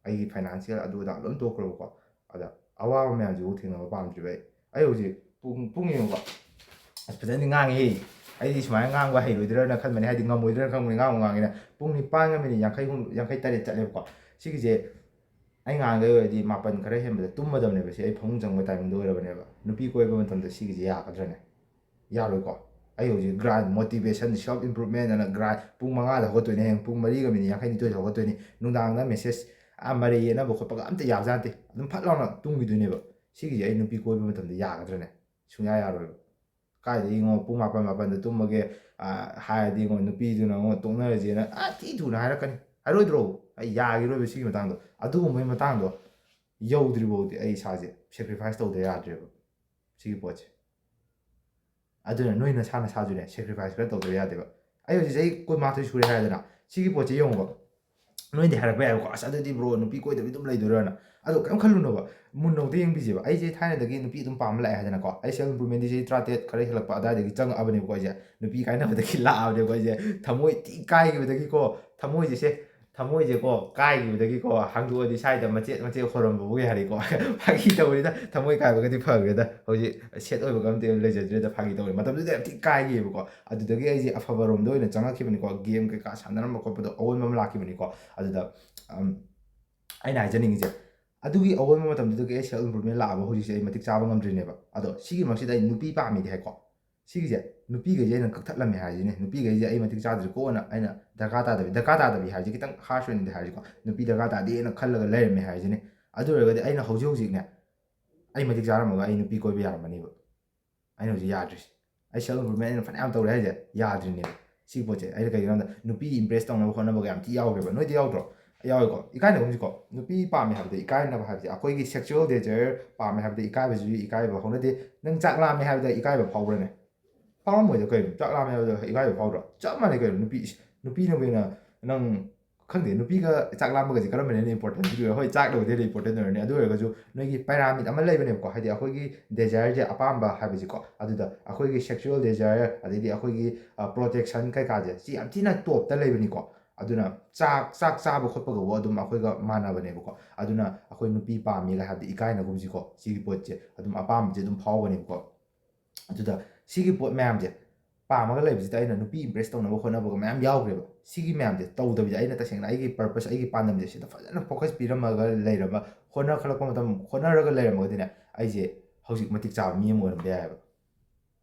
ꯑꯩꯒꯤ ꯐꯥꯏꯅꯥꯟꯁꯤꯌꯦꯜ ꯑꯗꯨ ꯑꯗꯥ ꯂꯣꯏ ꯇꯣꯛꯈ꯭ꯔꯕꯀꯣ꯫ ꯑꯗ ꯑꯋꯥꯕ ꯃꯌꯥꯝꯁꯤꯕꯨ ꯊꯦꯡꯅꯕ ꯄꯥꯝꯗ꯭ꯔꯤꯕ ꯑꯩ꯫ ꯑꯩ ꯍꯧꯖꯤꯛ ꯄꯨꯡ, ꯄꯨꯡ ꯌꯦꯡꯉꯨꯀꯣ꯫ ꯑꯁ, ꯐꯖꯅꯗꯤ ꯉꯥꯡꯉꯦꯍꯦ꯫ ꯑꯩꯗꯤ ꯁꯨꯃꯥꯏꯅ ꯉꯥꯡꯕ ꯍꯩꯔꯣꯏꯗ꯭ꯔꯅ ꯈꯟꯕꯅꯦ, ꯍꯥꯏꯗꯤ ꯉꯝꯃꯣꯏꯗ꯭ꯔꯅ ꯈꯟꯕꯅꯦ, ꯉꯥꯡꯕꯨ ꯉꯥꯡꯉꯦꯅ꯫ ꯄꯨꯡ ꯅꯤꯄꯥꯟꯒ ꯃꯤꯅꯤꯠ ꯌꯥꯡꯈꯩ ꯍꯨꯝ-, ꯌꯥꯡꯈꯩ ꯇꯔꯦꯠ ꯆꯠꯂꯦꯕꯀꯣ꯫ ꯁꯤꯒꯤꯁꯦ ꯑꯩ ꯉꯥꯡꯈꯩ ꯑꯣꯏꯔꯗꯤ ꯃꯥꯄꯟ ꯈꯔ ꯍꯦꯟꯕꯗ ꯇꯨꯝꯃꯗꯕꯅꯦꯕ꯫ ꯁꯤ ꯑꯩ ꯐꯃꯨꯡ ꯆꯪꯕ ꯇꯥꯏꯃꯤꯡꯗꯣ ꯑꯣꯏꯔꯕꯅꯦꯕ꯫ ꯅꯨꯄꯤ ꯀꯣꯏꯕ ꯃꯇꯝꯗ ꯁꯤꯒꯤꯁꯦ ꯌꯥꯒꯗ꯭ꯔꯅꯦ? ꯌꯥꯔꯣꯏꯀꯣ? ꯑꯩ ꯍꯧꯖꯤꯛ ꯒ꯭ꯔꯥꯏꯟ, ꯃꯣꯇꯤꯚꯦꯁꯟ, ꯁꯦꯜꯐ ꯏꯝꯄ꯭ꯔꯨꯚꯃꯦꯟ ꯑꯅ ꯒ꯭ꯔꯥꯏꯟ, ꯄꯨꯡ ꯃꯉꯥꯗ ꯍꯧꯒꯠꯇꯣꯏꯅꯦ, ꯍꯌꯦꯡ ꯄꯨꯡ ꯃꯔꯤꯒ ꯃꯤꯅꯤꯠ ꯌꯥꯡꯈꯩ ꯅꯤꯊꯣꯏꯗ ꯍꯧꯒꯠꯇꯣꯏꯅꯤ, ꯅꯨꯡꯗꯥꯡꯗ ꯃꯦꯁꯦꯖ ꯑꯥ ꯃꯔꯩ ꯌꯦꯠꯅꯕ ꯈꯣꯠꯄꯒ ꯑꯝꯇ ꯌꯥꯕꯖꯥꯠ ꯅꯠꯇꯦ꯫ ꯑꯗꯨꯝ ꯐꯠ ꯂꯥꯎꯅ ꯇꯨꯝꯈꯤꯗꯣꯏꯅꯦꯕ꯫ ꯁꯤꯒꯤꯁꯦ ꯑꯩ ꯅꯨꯄꯤ ꯀꯣꯏꯕ ꯃꯇꯝꯗ ꯌꯥꯒꯗ꯭ꯔꯅꯦ? ꯁꯨꯡꯌꯥ ꯌꯥꯔꯣꯏꯕ꯫ ꯀꯥꯏꯗꯒꯤ ꯉꯣ, ꯄꯨꯡ ꯃꯥꯄꯟ, ꯃꯥꯄꯟꯗ ꯇꯨꯝꯃꯒꯦ, ꯑ, ꯍꯥꯏꯔꯗꯤ ꯉꯣ, ꯅꯨꯄꯤꯗꯨꯅ ꯉꯣ, ꯇꯣꯛꯅꯔꯁꯦꯅ, ꯑ, ꯊꯤ ꯊꯨꯅ ꯍꯥꯏꯔꯛꯀꯅꯤ꯫ ꯍꯥꯏꯔꯣꯏꯗ꯭ꯔꯣ? ꯑꯩ ꯌꯥꯈꯤꯔꯣꯏꯕ ꯁꯤꯒꯤ ꯃꯇꯥꯡꯗꯣ꯫ ꯑꯗꯨꯒꯨꯝꯕꯒꯤ ꯃꯇꯥꯡꯗꯣ ꯌꯧꯗ꯭ꯔꯤꯐꯥꯎꯗꯤ ꯑꯩ ꯏꯁꯥꯁꯦ ꯁꯦꯀ꯭ꯔꯤꯐꯥꯏꯁ ꯇꯧꯗ ꯌꯥꯗ꯭ꯔꯦꯕ ꯁꯤꯒꯤ ꯄꯣꯠꯁꯦ꯫ ꯑꯗꯨꯅ ꯅꯣꯏ ꯅꯁꯥ ꯅꯁꯥꯁꯨꯅꯦ, ꯁꯦꯀ꯭ꯔꯤꯐꯥꯏꯁ ꯈꯔ ꯇꯧꯗꯕ ꯌꯥꯗꯦꯕ꯫ ꯑꯩ ꯍꯧꯖꯤꯛ ꯆꯍꯤ ꯀꯨꯟꯃꯥꯊꯣꯏ ꯁꯨꯔꯦ ꯍꯥꯏꯗꯅ, ꯁꯤꯒꯤ ꯄꯣꯠꯁꯦ ꯌꯦꯡꯉꯨꯕ꯫ ꯅꯣꯏꯗꯤ ꯍꯥꯏꯔꯛꯄ ꯌꯥꯏꯕꯀꯣ, "ꯑꯁ, ꯑꯗꯨꯗꯤ ꯕ꯭ꯔꯣ, ꯅꯨꯄꯤ ꯀꯣꯏꯗꯕꯤ ꯑꯗꯨꯝ ꯂꯩꯗꯣꯏꯔꯅ?" ꯑꯗꯣ ꯀꯩꯝ ꯈꯜꯂꯨꯅꯣꯕ, ꯃꯨꯟꯅ ꯑꯃꯨꯛꯇ ꯌꯦꯡꯕꯤꯁꯦꯕ꯫ ꯑꯩꯁꯦ ꯊꯥꯏꯅꯗꯒꯤ ꯅꯨꯄꯤ ꯑꯗꯨꯝ ꯄꯥꯝꯕ ꯂꯥꯛꯑꯦ ꯍꯥꯏꯗꯅꯀꯣ, ꯑꯩ ꯁꯦꯜꯐ ꯏꯝꯄ꯭ꯔꯨꯚꯃꯦꯟꯗꯤ ꯆꯍꯤ ꯇꯔꯥꯇꯔꯦꯠ ꯈꯔ ꯍꯦꯜꯂꯛꯄ ꯑꯗꯥꯏꯗꯒꯤ ꯆꯪꯉꯛꯑꯕꯅꯦꯕꯀꯣ꯫ ꯑꯩꯁꯦ ꯅꯨꯄꯤ ꯀꯥꯏꯅꯕꯗꯒꯤ ꯂꯥꯛꯑꯕꯅꯦꯕꯀꯣ꯫ ꯑꯩꯁꯦ ꯊꯃꯣꯏ ꯊꯤ ꯀꯥꯏꯈꯤꯕꯗꯒꯤꯀꯣ, ꯊꯃꯣꯏꯁꯦ, ꯁꯦ, ꯊꯃꯣꯏꯁꯦꯀꯣ, ꯀꯥꯏꯈꯤꯕꯗꯒꯤꯀꯣ, ꯍꯥꯡꯗꯣꯛꯑꯗꯤ ꯁ꯭ꯋꯥꯏꯗ ꯃꯆꯦꯠ ꯃꯆꯦꯠ ꯍꯣꯔꯝꯕꯕꯨ ꯌꯥꯔꯦꯀꯣ꯫ ꯐꯥꯒꯤ ꯇꯧꯕꯅꯤꯗ, ꯊꯃꯣꯏ ꯀꯥꯏꯕꯒꯗꯤ ꯐꯈ꯭ꯔꯦꯗ꯫ ꯍꯧꯖꯤꯛ ꯁꯦꯠ ꯑꯣꯏꯕꯒ ꯑꯝꯇ ꯂꯩꯖꯗ꯭ꯔꯦꯗ, ꯐꯥꯒꯤ ꯇꯧꯕꯅꯤ꯫ ꯃꯇꯝꯗꯨꯗ ꯌꯥꯝ ꯊꯤ ꯀꯥꯏꯈꯤꯕꯀꯣ꯫ ꯑꯗꯨꯗꯒꯤ ꯑꯩꯁꯦ ꯑꯐꯕꯔꯣꯝꯗ ꯑꯣꯏꯅ ꯆꯪꯉꯛꯈꯤꯕꯅꯤꯀꯣ꯫ ꯒꯦꯝ ꯀꯩꯀꯥ ꯁꯥꯟꯅꯔꯝꯕ ꯈꯣꯠꯄꯗꯣ ꯑꯑꯣꯟꯕ ꯑꯃ ꯂꯥꯛꯈꯤꯕꯅꯤꯀꯣ꯫ ꯑꯗꯨꯗ, ꯑꯝ, ꯑꯩꯅ ꯍꯥꯏꯖꯅꯤꯡꯉꯤꯁꯦ, ꯑꯗꯨꯒꯤ ꯑꯑꯣꯟꯕ ꯃꯇꯝꯗꯨꯗꯒꯤ ꯑꯩ ꯁꯦꯜꯐ ꯏꯝꯄ꯭ꯔꯨꯚꯃꯦꯟ ꯂꯥꯛꯑꯕ ꯍꯧꯖꯤꯛꯁꯦ ꯑꯩ ꯃꯇꯤꯛ ꯆꯥꯕ ꯉꯝꯗ꯭ꯔꯤꯅꯦꯕ꯫ ꯑꯗꯣ ꯁꯤꯒꯤ ꯃꯔꯛꯁꯤꯗ ꯑꯩ ꯅꯨꯄꯤ ꯄꯥꯝꯃꯤꯗꯤ ꯍꯥꯏꯀꯣ꯫ ꯁꯤꯒꯤꯁꯦ ꯅꯨꯄꯤꯈꯩꯁꯦ ꯑꯩꯅ ꯀꯛꯊꯠꯂꯝꯃꯦ ꯍꯥꯏꯁꯤꯅꯦ꯫ ꯅꯨꯄꯤꯈꯩꯁꯦ ꯑꯩ ꯃꯇꯤꯛ ꯆꯥꯗ꯭ꯔꯤꯀꯣꯅ ꯑꯩꯅ ꯗꯔꯀꯥꯔ ꯇꯥꯗꯕꯤ, ꯗꯔꯀꯥꯔ ꯇꯥꯗꯕꯤ ꯍꯥꯏꯁꯦ ꯈꯤꯇꯪ ꯍꯥꯔꯁ ꯑꯣꯏꯅꯗꯤ ꯍꯥꯏꯔꯁꯤꯀꯣ, ꯅꯨꯄꯤ ꯗꯔꯀꯥꯔ ꯇꯥꯗꯦꯅ ꯈꯜꯂꯒ ꯂꯩꯔꯝꯃꯦ ꯍꯥꯏꯁꯤꯅꯦ꯫ ꯑꯗꯨ ꯑꯣꯏꯔꯒꯗꯤ ꯑꯩꯅ ꯍꯧꯖꯤꯛ ꯍꯧꯖꯤꯛꯅꯦ, ꯑꯩ ꯃꯇꯤꯛ ꯆꯥꯔꯝꯃꯒ ꯑꯩ ꯅꯨꯄꯤ ꯀꯣꯏꯕ ꯌꯥꯔꯝꯃꯅꯤꯕ꯫ ꯑꯩꯅ ꯍꯧꯖꯤꯛ ꯌꯥꯗ꯭ꯔꯤꯁꯦ꯫ ꯑꯩ ꯁꯦꯜꯐ ꯏꯝꯄ꯭ꯔꯨꯚꯃꯦꯟ ꯑꯩꯅ ꯐꯅꯌꯥꯝ ꯇꯧꯔꯦ ꯍꯥꯏꯁꯦ, ꯌꯥꯗ꯭ꯔꯤꯅꯦꯕ꯫ ꯁꯤ ꯄꯣꯠꯁꯦ ꯑꯩꯅ ꯀꯩꯒꯤꯅꯣ ꯍꯥꯏꯕꯗ, ꯅꯨꯄꯤ ꯏꯝꯄ꯭ꯔꯦꯁ ꯇꯧꯅꯕ ꯍꯣꯠꯅꯕꯒ ꯌꯥꯝ ꯊꯤ ꯌꯥꯎꯈ꯭ꯔꯦꯕ꯫ ꯅꯣꯏꯗꯤ ꯌꯥꯎꯗ꯭ꯔꯣ? ꯌꯥꯎꯋꯦꯀꯣ꯫ ꯏꯀꯥꯏꯅꯒꯨꯝꯁꯤꯀꯣ꯫ ꯅꯨꯄꯤ ꯄꯥꯝꯃꯦ ꯍꯥꯏꯕꯗ ꯏꯀꯥꯏꯅꯕ ꯍꯥꯏꯕꯁꯦ, ꯑꯩꯈꯣꯏꯒꯤ ꯁꯦꯛꯁꯨꯋꯦꯜ ꯗꯦꯖꯌꯔ ꯄꯥꯝꯃꯦ ꯍꯥꯏꯕꯗ ꯏꯀꯥꯏꯕꯁꯤꯁꯨ ꯏꯀꯥꯏꯕ ꯍꯧꯅꯗꯦ꯫ ꯅꯪ ꯆꯥꯛ ꯂꯥꯝꯃꯦ ꯍꯥꯏꯕꯗ ꯏꯀꯥꯏꯕ ꯐꯥꯎꯕ꯭ꯔꯅꯦ? ꯐꯥꯎꯔꯝꯃꯣꯏꯗ ꯀꯩꯅꯣ? ꯆꯥꯛ ꯂꯥꯝꯃꯦ ꯍꯥꯏꯕꯗ ꯏꯀꯥꯏꯕ ꯐꯥꯎꯗ꯭ꯔꯣ? ꯆꯞ ꯃꯥꯟꯅꯩ ꯀꯩꯅꯣ꯫ ꯅꯨꯄꯤ, ꯏꯁ, ꯅꯨꯄꯤꯅꯕꯨ ꯍꯦꯟꯅ, ꯅꯪ, ꯈꯪꯗꯦ, ꯅꯨꯄꯤꯒ ꯆꯥꯛ ꯂꯥꯝꯕꯒꯁꯦ ꯀꯔꯝꯕꯅ ꯍꯦꯟꯅ ꯏꯝꯄꯣꯔꯇꯦꯟ ꯑꯣꯏꯗꯣꯏꯅꯣ? ꯍꯣꯏ, ꯆꯥꯛꯅꯕꯨꯗꯤ ꯍꯦꯟꯅ ꯏꯝꯄꯣꯔꯇꯦꯟ ꯑꯣꯏꯔꯅꯤ꯫ ꯑꯗꯨ ꯑꯣꯏꯔꯒꯁꯨ ꯅꯣꯏꯒꯤ ꯄꯦꯔꯥꯃꯤꯠ ꯑꯃ ꯂꯩꯕꯅꯦꯕꯀꯣ, ꯍꯥꯏꯗꯤ ꯑꯩꯈꯣꯏꯒꯤ ꯗꯦꯖꯥꯌꯔꯁꯦ, ꯑꯄꯥꯝꯕ ꯍꯥꯏꯕꯁꯤꯀꯣ꯫ ꯑꯗꯨꯗ ꯑꯩꯈꯣꯏꯒꯤ ꯁꯦꯛꯁꯨꯋꯦꯜ ꯗꯦꯖꯥꯌꯔ, ꯑꯗꯩꯗꯤ ꯑꯩꯈꯣꯏꯒꯤ, ꯑ, ꯄ꯭ꯔꯣꯇꯦꯛꯁꯟ ꯀꯩꯀꯥꯁꯦ, ꯁꯤ ꯌꯥꯝ ꯊꯤꯅ ꯇꯣꯞꯇ ꯂꯩꯕꯅꯤꯀꯣ꯫ ꯑꯗꯨꯅ ꯆꯥꯛ, ꯆꯥꯛ ꯆꯥꯕ ꯈꯣꯠꯄꯒꯕꯨ ꯑꯗꯨꯝ ꯑꯩꯈꯣꯏꯒ ꯃꯥꯟꯅꯕꯅꯦꯕꯀꯣ꯫ ꯑꯗꯨꯅ ꯑꯩꯈꯣꯏ ꯅꯨꯄꯤ ꯄꯥꯝꯃꯦꯒ ꯍꯥꯏꯕꯗꯤ ꯏꯀꯥꯏꯅꯒꯨꯝꯁꯤꯀꯣ꯫ ꯁꯤꯒꯤ ꯄꯣꯠꯁꯦ ꯑꯗꯨꯝ, ꯑꯄꯥꯝꯕꯁꯦ ꯑꯗꯨꯝ ꯐꯥꯎꯒꯅꯦꯕꯀꯣ꯫ ꯑꯗꯨꯗ ꯁꯤꯒꯤ ꯄꯣꯠ ꯃꯌꯥꯝꯁꯦ ꯄꯥꯝꯃꯒ ꯂꯩꯕꯁꯤꯗ ꯑꯩꯅ ꯅꯨꯄꯤ ꯏꯝꯄ꯭ꯔꯦꯁ ꯇꯧꯅꯕ ꯍꯣꯠꯅꯕꯒ ꯃꯌꯥꯝ ꯌꯥꯎꯈ꯭ꯔꯦꯕ꯫ ꯁꯤꯒꯤ ꯃꯌꯥꯝꯁꯦ ꯇꯧꯗꯕꯤꯗ ꯑꯩꯅ ꯇꯁꯦꯡꯅ ꯑꯩꯒꯤ ꯄꯔꯄꯁ, ꯑꯩꯒꯤ ꯄꯥꯟꯗꯝꯁꯦ ꯁꯤꯗ ꯐꯖꯅ ꯐꯣꯀꯁ ꯄꯤꯔꯝꯃꯒ ꯂꯩꯔꯝꯕ, ꯍꯣꯠꯅꯈꯠꯂꯛꯄ ꯃꯇꯝ, ꯍꯣꯠꯅꯔꯒ ꯂꯩꯔꯝꯃꯒꯗꯤꯅꯦ, ꯑꯩꯁꯦ ꯍꯧꯖꯤꯛ ꯃꯇꯤꯛ ꯆꯥꯕ ꯃꯤ ꯑꯃ ꯑꯣꯏꯔꯝꯕ ꯌꯥꯏꯑꯕ꯫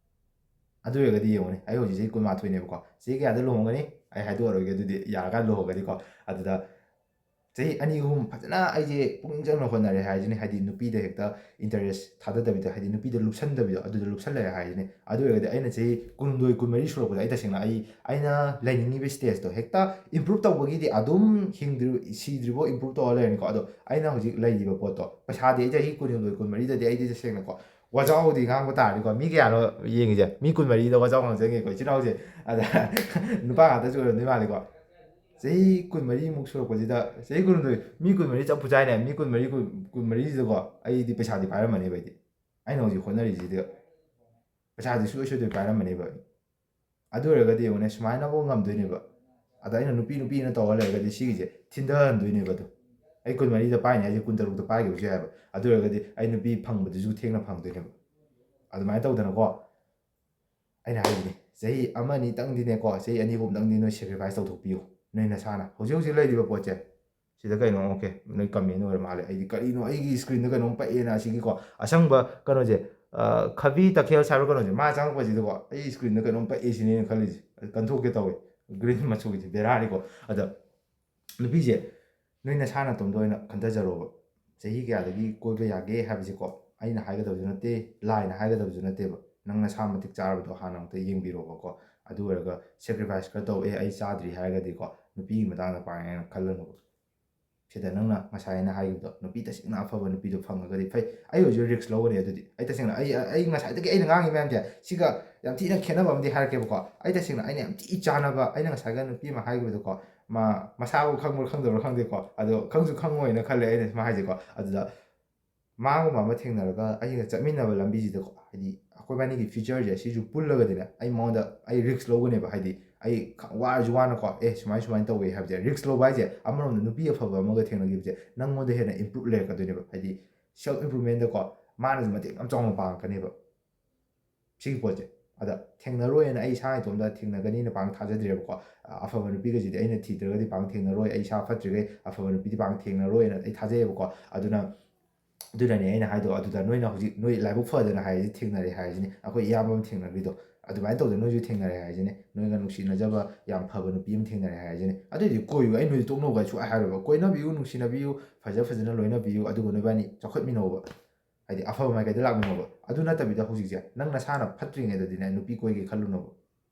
ꯑꯗꯨ ꯑꯣꯏꯔꯒꯗꯤ ꯌꯦꯡꯉꯨꯅꯦ, ꯑꯩ ꯍꯧꯖꯤꯛ ꯆꯍꯤ ꯀꯨꯟꯃꯥꯊꯣꯏꯅꯦꯕꯀꯣ꯫ ꯆꯍꯤ ꯀꯌꯥꯗ ꯂꯨꯍꯣꯡꯒꯅꯤ ꯑꯩ ꯍꯥꯏꯗꯣꯛꯑꯔꯣꯏꯒꯦ, ꯑꯗꯨꯗꯤ ꯌꯥꯔꯀꯥꯟꯗ ꯂꯨꯍꯣꯡꯒꯗꯤꯀꯣ꯫ ꯑꯗꯨꯗ ꯆꯍꯤ ꯑꯅꯤ ꯑꯍꯨꯝ ꯐꯖꯅ ꯑꯩꯁꯦ ꯄꯨꯛꯅꯤꯡ ꯆꯪꯅ ꯍꯣꯠꯅꯔꯦ ꯍꯥꯏꯁꯤꯅꯦ, ꯍꯥꯏꯗꯤ ꯅꯨꯄꯤꯗ ꯍꯦꯛꯇ ꯏꯟꯇꯔꯦꯁ ꯊꯥꯗꯗꯕꯤꯗ, ꯍꯥꯏꯗꯤ ꯅꯨꯄꯤꯗ ꯂꯨꯞꯁꯟꯗꯕꯤꯗꯣ, ꯑꯗꯨꯗ ꯂꯨꯞꯁꯜꯂꯛꯑꯦ ꯍꯥꯏꯁꯤꯅꯦ꯫ ꯑꯗꯨ ꯑꯣꯏꯔꯒꯗꯤ ꯑꯩꯅ ꯆꯍꯤ ꯀꯨꯟꯍꯨꯝꯗꯣꯏ ꯀꯨꯟꯃꯔꯤ ꯁꯨꯔꯛꯄꯗ ꯑꯩ ꯇꯁꯦꯡꯅ ꯑꯩ ꯑꯩꯅ ꯂꯩꯅꯤꯡꯉꯤꯕ ꯁ꯭ꯇꯦꯖꯇꯣ ꯍꯦꯛꯇ ꯏꯝꯄ꯭ꯔꯨꯞ ꯇꯧꯕꯒꯤꯗꯤ ꯑꯗꯨꯝ ꯍꯤꯡꯗ꯭ꯔꯤ ꯁꯤꯗ꯭ꯔꯤꯕꯣ ꯏꯝꯄ꯭ꯔꯨꯞ ꯇꯧꯔ ꯂꯩꯔꯅꯤꯀꯣ꯫ ꯑꯗꯣ ꯑꯩꯅ ꯍꯧꯖꯤꯛ ꯂꯩꯔꯤꯕ ꯄꯣꯠꯇꯣ, ꯄꯩꯁꯥꯗꯤ ꯑꯩ ꯆꯍꯤ ꯀꯨꯟꯍꯨꯝꯗꯣꯏ ꯀꯨꯟꯃꯔꯤꯗꯗꯤ ꯑꯩꯗꯤ ꯇꯁꯦꯡꯅꯀꯣ, ꯋꯥꯖꯥꯎꯗꯤ ꯉꯥꯡꯕ ꯇꯥꯔꯗꯤꯀꯣ, ꯃꯤ ꯀꯌꯥꯅꯣ ꯌꯦꯡꯉꯤꯁꯦ? ꯃꯤ ꯀꯨꯟꯃꯔꯤꯗ ꯋꯥꯖꯥꯎ ꯉꯥꯡꯖꯒꯦꯀꯣ, ꯏꯆꯤꯟ ꯏꯅꯥꯎꯁꯦ꯫ ꯑꯗ ꯅꯨꯄꯥ ꯉꯥꯛꯇꯁꯨ ꯑꯣꯏꯔꯝꯗꯣꯏ ꯃꯥꯜꯂꯤꯀꯣ꯫ ꯆꯍꯤ ꯀꯨꯟꯃꯔꯤꯃꯨꯛ ꯁꯨꯔꯛꯄꯁꯤꯗ, ꯆꯍꯤ ꯀꯨꯟꯍꯨꯝꯗꯣꯏ, ꯃꯤ ꯀꯨꯟꯃꯔꯤ ꯆꯞ ꯄꯨꯖꯥꯏꯅꯦ, ꯃꯤ ꯀꯨꯟꯃꯔꯤ, ꯀꯨꯟ-, ꯀꯨꯟꯃꯔꯤꯁꯤꯗꯀꯣ, ꯑꯩꯗꯤ ꯄꯩꯁꯥꯗꯤ ꯄꯥꯏꯔꯝꯃꯅꯦꯕ ꯑꯩꯗꯤ꯫ ꯑꯩꯅ ꯍꯧꯖꯤꯛ ꯍꯣꯠꯅꯔꯤꯁꯤꯗ ꯄꯩꯁꯥꯗꯤ ꯁꯨꯡꯁꯣꯏ ꯁꯣꯏꯗꯕꯤ ꯄꯥꯏꯔꯝꯃꯅꯦꯕ꯫ ꯑꯗꯨ ꯑꯣꯏꯔꯒꯗꯤ ꯌꯦꯡꯉꯨꯅꯦ, ꯁꯨꯃꯥꯏꯅꯐꯥꯎ ꯉꯝꯗꯣꯏꯅꯦꯕ꯫ ꯑꯗ ꯑꯩꯅ ꯅꯨꯄꯤ ꯅꯨꯄꯤꯅ ꯇꯧꯔ ꯂꯩꯔꯒꯗꯤ ꯁꯤꯒꯤꯁꯦ ꯊꯤꯟꯊꯍꯟꯗꯣꯏꯅꯦꯕ꯫ ꯑꯗꯣ ꯑꯩ ꯀꯨꯟꯃꯔꯤꯗ ꯄꯥꯏꯅꯤ ꯍꯥꯏꯁꯦ ꯀꯨꯟꯇꯔꯨꯛꯇ ꯄꯥꯏꯈꯤꯕꯁꯨ ꯌꯥꯏꯑꯕ꯫ ꯑꯗꯨ ꯑꯣꯏꯔꯒꯗꯤ ꯑꯩ ꯅꯨꯄꯤ ꯐꯪꯕꯗꯨꯁꯨ ꯊꯦꯡꯅ ꯐꯪꯗꯣꯏꯅꯦꯕ꯫ ꯑꯗꯨꯃꯥꯏꯅ ꯇꯧꯗꯅꯀꯣ, ꯑꯩꯅ ꯍꯥꯏꯁꯤꯅꯤ, ꯆꯍꯤ ꯑꯃ ꯑꯅꯤꯇꯪꯗꯤꯅꯦꯀꯣ, ꯆꯍꯤ ꯑꯅꯤ ꯑꯍꯨꯝꯇꯪꯗꯤ ꯅꯣꯏ ꯁꯦꯀ꯭ꯔꯤꯐꯥꯏꯁ ꯇꯧꯊꯣꯛꯄꯤꯌꯨ, ꯅꯣꯏ ꯅꯁꯥꯅ꯫ ꯍꯧꯖꯤꯛ ꯍꯧꯖꯤꯛ ꯂꯩꯔꯤꯕ ꯄꯣꯠꯁꯦ ꯁꯤꯗ ꯀꯩꯅꯣ, ꯑꯣꯀꯦ, ꯅꯣꯏ ꯀꯃꯦꯟ ꯑꯣꯏꯔ ꯃꯥꯜꯂꯦ꯫ ꯑꯩꯗꯤ ꯀꯔꯤꯅꯣ, ꯑꯩꯒꯤ ꯁ꯭ꯀ꯭ꯔꯤꯟꯗ ꯀꯩꯅꯣꯝ ꯄꯛꯑꯦꯅ ꯑꯁꯤꯒꯤꯀꯣ, ꯑꯁꯪꯕ ꯀꯩꯅꯣꯁꯦ, ꯑ, ꯈꯕꯤ ꯇꯈꯦꯜ ꯍꯥꯏꯕ ꯀꯩꯅꯣꯁꯦ, ꯃꯥ ꯆꯪꯉꯛꯄꯁꯤꯗꯀꯣ, ꯑꯩ ꯁ꯭ꯀ꯭ꯔꯤꯟꯗ ꯀꯩꯅꯣꯝ ꯄꯛꯑꯦ ꯁꯤꯅꯦ ꯑꯩꯅ ꯈꯜꯂꯤꯁꯦ꯫ ꯀꯟꯊꯣꯛꯀꯦ ꯇꯧꯋꯦ, ꯒ꯭ꯔꯤꯟ ꯃꯆꯨꯒꯤꯁꯦ ꯕꯦꯔꯥꯅꯤꯀꯣ꯫ ꯑꯗ ꯅꯨꯄꯤꯁꯦ ꯅꯣꯏ ꯅꯁꯥ ꯅꯇꯣꯝꯗ ꯑꯣꯏꯅ ꯈꯟꯊꯖꯔꯣꯕ꯫ ꯆꯍꯤ ꯀꯌꯥꯗꯒꯤ ꯀꯣꯏꯕ ꯌꯥꯒꯦ ꯍꯥꯏꯕꯁꯦꯀꯣ, ꯑꯩꯅ ꯍꯥꯏꯒꯗꯕꯁꯨ ꯅꯠꯇꯦ, ꯂꯥꯏꯅ ꯍꯥꯏꯒꯗꯕꯁꯨ ꯅꯠꯇꯦꯕ꯫ ꯅꯪ ꯅꯁꯥ ꯃꯇꯤꯛ ꯆꯥꯔꯕꯗꯣ ꯍꯥꯟꯅ ꯑꯃꯨꯛꯇ ꯌꯦꯡꯕꯤꯔꯣꯕꯀꯣ꯫ ꯑꯗꯨ ꯑꯣꯏꯔꯒ ꯁꯦꯀ꯭ꯔꯤꯐꯥꯏꯁ ꯈꯔ ꯇꯧ, "ꯑꯦ, ꯑꯩ ꯆꯥꯗ꯭ꯔꯤ" ꯍꯥꯏꯔꯒꯗꯤꯀꯣ, ꯅꯨꯄꯤꯒꯤ ꯃꯇꯥꯡꯗ ꯄꯥꯡꯉꯦꯅ ꯈꯜꯂꯅꯨꯕ꯫ ꯁꯤꯗ ꯅꯪꯅ ꯉꯁꯥꯏ ꯑꯩꯅ ꯍꯥꯏꯈꯤꯕꯗꯣ, ꯅꯨꯄꯤ ꯇꯁꯦꯡꯅ ꯑꯐꯕ ꯅꯨꯄꯤꯗꯣ ꯐꯪꯉꯒꯗꯤ ꯐꯩ꯫ ꯑꯩ ꯍꯧꯖꯤꯛ ꯔꯤꯛꯁ ꯂꯧꯒꯅꯤ꯫ ꯑꯗꯨꯗꯤ ꯑꯩ ꯇꯁꯦꯡꯅ, ꯑꯩ, ꯑꯩ ꯉꯁꯥꯏꯗꯒꯤ ꯑꯩꯅ ꯉꯥꯡꯉꯤ ꯃꯌꯥꯝꯁꯦ, ꯁꯤꯒ ꯌꯥꯝ ꯊꯤꯅ ꯈꯦꯠꯅꯕ ꯑꯃꯗꯤ ꯍꯥꯏꯔꯛꯀꯦꯕꯀꯣ꯫ ꯑꯩ ꯇꯁꯦꯡꯅ ꯑꯩꯅ ꯌꯥꯝ ꯊꯤ ꯆꯥꯟꯅꯕ, ꯑꯩꯅ ꯉꯁꯥꯏꯒ ꯅꯨꯄꯤ ꯑꯃ ꯍꯥꯏꯈꯤꯕꯗꯣꯀꯣ, ꯃꯥ ꯃꯁꯥꯕꯨ ꯈꯪꯕ꯭ꯔꯥ ꯈꯪꯗꯕ꯭ꯔꯥ ꯈꯪꯗꯦꯀꯣ, ꯑꯗꯣ ꯈꯪꯁꯨ ꯈꯪꯉꯣꯏꯅ ꯈꯜꯂꯦ ꯑꯩꯅ ꯁꯨꯃꯥꯏꯅ ꯍꯥꯏꯁꯦꯀꯣ꯫ ꯑꯗꯨꯗ ꯃꯥꯒꯨꯝꯕ ꯑꯃ ꯊꯦꯡꯅꯔꯒ ꯑꯩꯒ ꯆꯠꯃꯤꯟꯅꯕ ꯂꯝꯕꯤꯁꯤꯗꯀꯣ, ꯍꯥꯏꯗꯤ ꯑꯩꯈꯣꯏ ꯏꯕꯥꯅꯤꯒꯤ ꯐ꯭ꯌꯨꯆꯔꯁꯦ ꯁꯤꯁꯨ ꯄꯨꯜꯂꯒꯗꯤꯅꯦ, ꯑꯩ ꯃꯉꯣꯟꯗ ꯑꯩ ꯔꯤꯛꯁ ꯂꯧꯒꯅꯦꯕ꯫ ꯍꯥꯏꯗꯤ ꯑꯩ ꯈ-, ꯋꯥꯔꯁꯨ ꯋꯥꯅꯀꯣ, "ꯑꯦ, ꯁꯨꯃꯥꯏ ꯁꯨꯃꯥꯏꯅ ꯇꯧꯋꯦ" ꯍꯥꯏꯕꯁꯦ, ꯔꯤꯛꯁ ꯂꯧꯕ ꯍꯥꯏꯁꯦ, ꯑꯃꯔꯣꯝꯗ ꯅꯨꯄꯤ ꯑꯐꯕ ꯑꯃꯒ ꯊꯦꯡꯅꯈꯤꯕꯁꯦ ꯅꯪꯉꯣꯟꯗ ꯍꯦꯟꯅ ꯏꯝꯄ꯭ꯔꯨꯞ ꯂꯩꯔꯛꯀꯗꯣꯏꯅꯦꯕ꯫ ꯍꯥꯏꯗꯤ ꯁꯦꯜꯐ ꯏꯝꯄ꯭ꯔꯨꯞꯃꯦꯟꯗꯀꯣ, ꯃꯥꯅꯁꯨ ꯃꯇꯦꯡ ꯌꯥꯝ ꯆꯥꯎꯅ ꯄꯥꯡꯉꯛꯀꯅꯦꯕ ꯁꯤꯒꯤ ꯄꯣꯠꯁꯦ꯫ ꯑꯗ ꯊꯦꯡꯅꯔꯣꯏꯅ ꯑꯩ ꯏꯁꯥ ꯏꯇꯣꯝꯇ ꯊꯦꯡꯅꯒꯅꯤꯅ ꯄꯥꯡ ꯊꯥꯖꯗ꯭ꯔꯦꯕꯀꯣ꯫ ꯑꯐꯕ ꯅꯨꯄꯤꯒꯁꯤꯗꯤ ꯑꯩꯅ ꯊꯤꯗ꯭ꯔꯒꯗꯤ ꯄꯥꯡ ꯊꯦꯡꯅꯔꯣꯏ, ꯑꯩ ꯏꯁꯥ ꯐꯠꯇ꯭ꯔꯤꯈꯩ ꯑꯐꯕ ꯅꯨꯄꯤꯗꯤ ꯄꯥꯡ ꯊꯦꯡꯅꯔꯣꯏꯅ ꯑꯩ ꯊꯥꯖꯩꯌꯦꯕꯀꯣ꯫ ꯑꯗꯨꯅ, ꯑꯗꯨꯅꯅꯦ ꯑꯩꯅ ꯍꯥꯏꯗꯣ, ꯑꯗꯨꯗ ꯅꯣꯏꯅ ꯍꯧꯖꯤꯛ ꯅꯣꯏ ꯂꯥꯏꯕꯛ ꯐꯗꯅ ꯍꯥꯏꯔꯤꯁꯦ, ꯊꯦꯡꯅꯔꯦ ꯍꯥꯏꯔꯤꯁꯤꯅꯦ, ꯑꯩꯈꯣꯏ ꯏꯌꯥꯝꯕ ꯑꯃ ꯊꯦꯡꯅꯈ꯭ꯔꯤꯗꯣ꯫ ꯑꯗꯨꯃꯥꯏꯅ ꯇꯧꯗꯅ ꯅꯣꯏꯁꯨ ꯊꯦꯡꯅꯔꯦ ꯍꯥꯏꯁꯤꯅꯦ, ꯅꯣꯏꯒ ꯅꯨꯡꯁꯤꯅꯖꯕ ꯌꯥꯝ ꯐꯕ ꯅꯨꯄꯤ ꯑꯃ ꯊꯦꯡꯅꯔꯦ ꯍꯥꯏꯁꯤꯅꯦ꯫ ꯑꯗꯨꯑꯣꯏꯗꯤ ꯀꯣꯏꯌꯨ, ꯑꯩ ꯅꯣꯏꯗꯤ ꯇꯣꯛꯅꯧ ꯀꯥꯏ ꯁꯨꯡꯍꯥꯏ ꯍꯥꯏꯔꯣꯏꯕ꯫ ꯀꯣꯏꯅꯕꯤꯌꯨ, ꯅꯨꯡꯁꯤꯅꯕꯤꯌꯨ, ꯐꯖ ꯐꯖꯅ ꯂꯣꯏꯅꯕꯤꯌꯨ, ꯑꯗꯨꯒ ꯅꯣꯏꯕꯥꯅꯤ ꯆꯥꯎꯈꯠꯃꯤꯟꯅꯧꯕ, ꯍꯥꯏꯗꯤ ꯑꯐꯕ ꯃꯥꯏꯀꯩꯗ ꯂꯥꯛꯃꯤꯟꯅꯧꯕ꯫ ꯑꯗꯨ ꯅꯠꯇꯕꯤꯗ ꯍꯧꯖꯤꯛꯁꯦ ꯅꯪ ꯅꯁꯥꯅ ꯐꯠꯇ꯭ꯔꯤꯉꯩꯗꯗꯤꯅꯦ ꯅꯨꯄꯤ ꯀꯣꯏꯒꯦ ꯈꯜꯂꯨꯅꯣꯕ꯫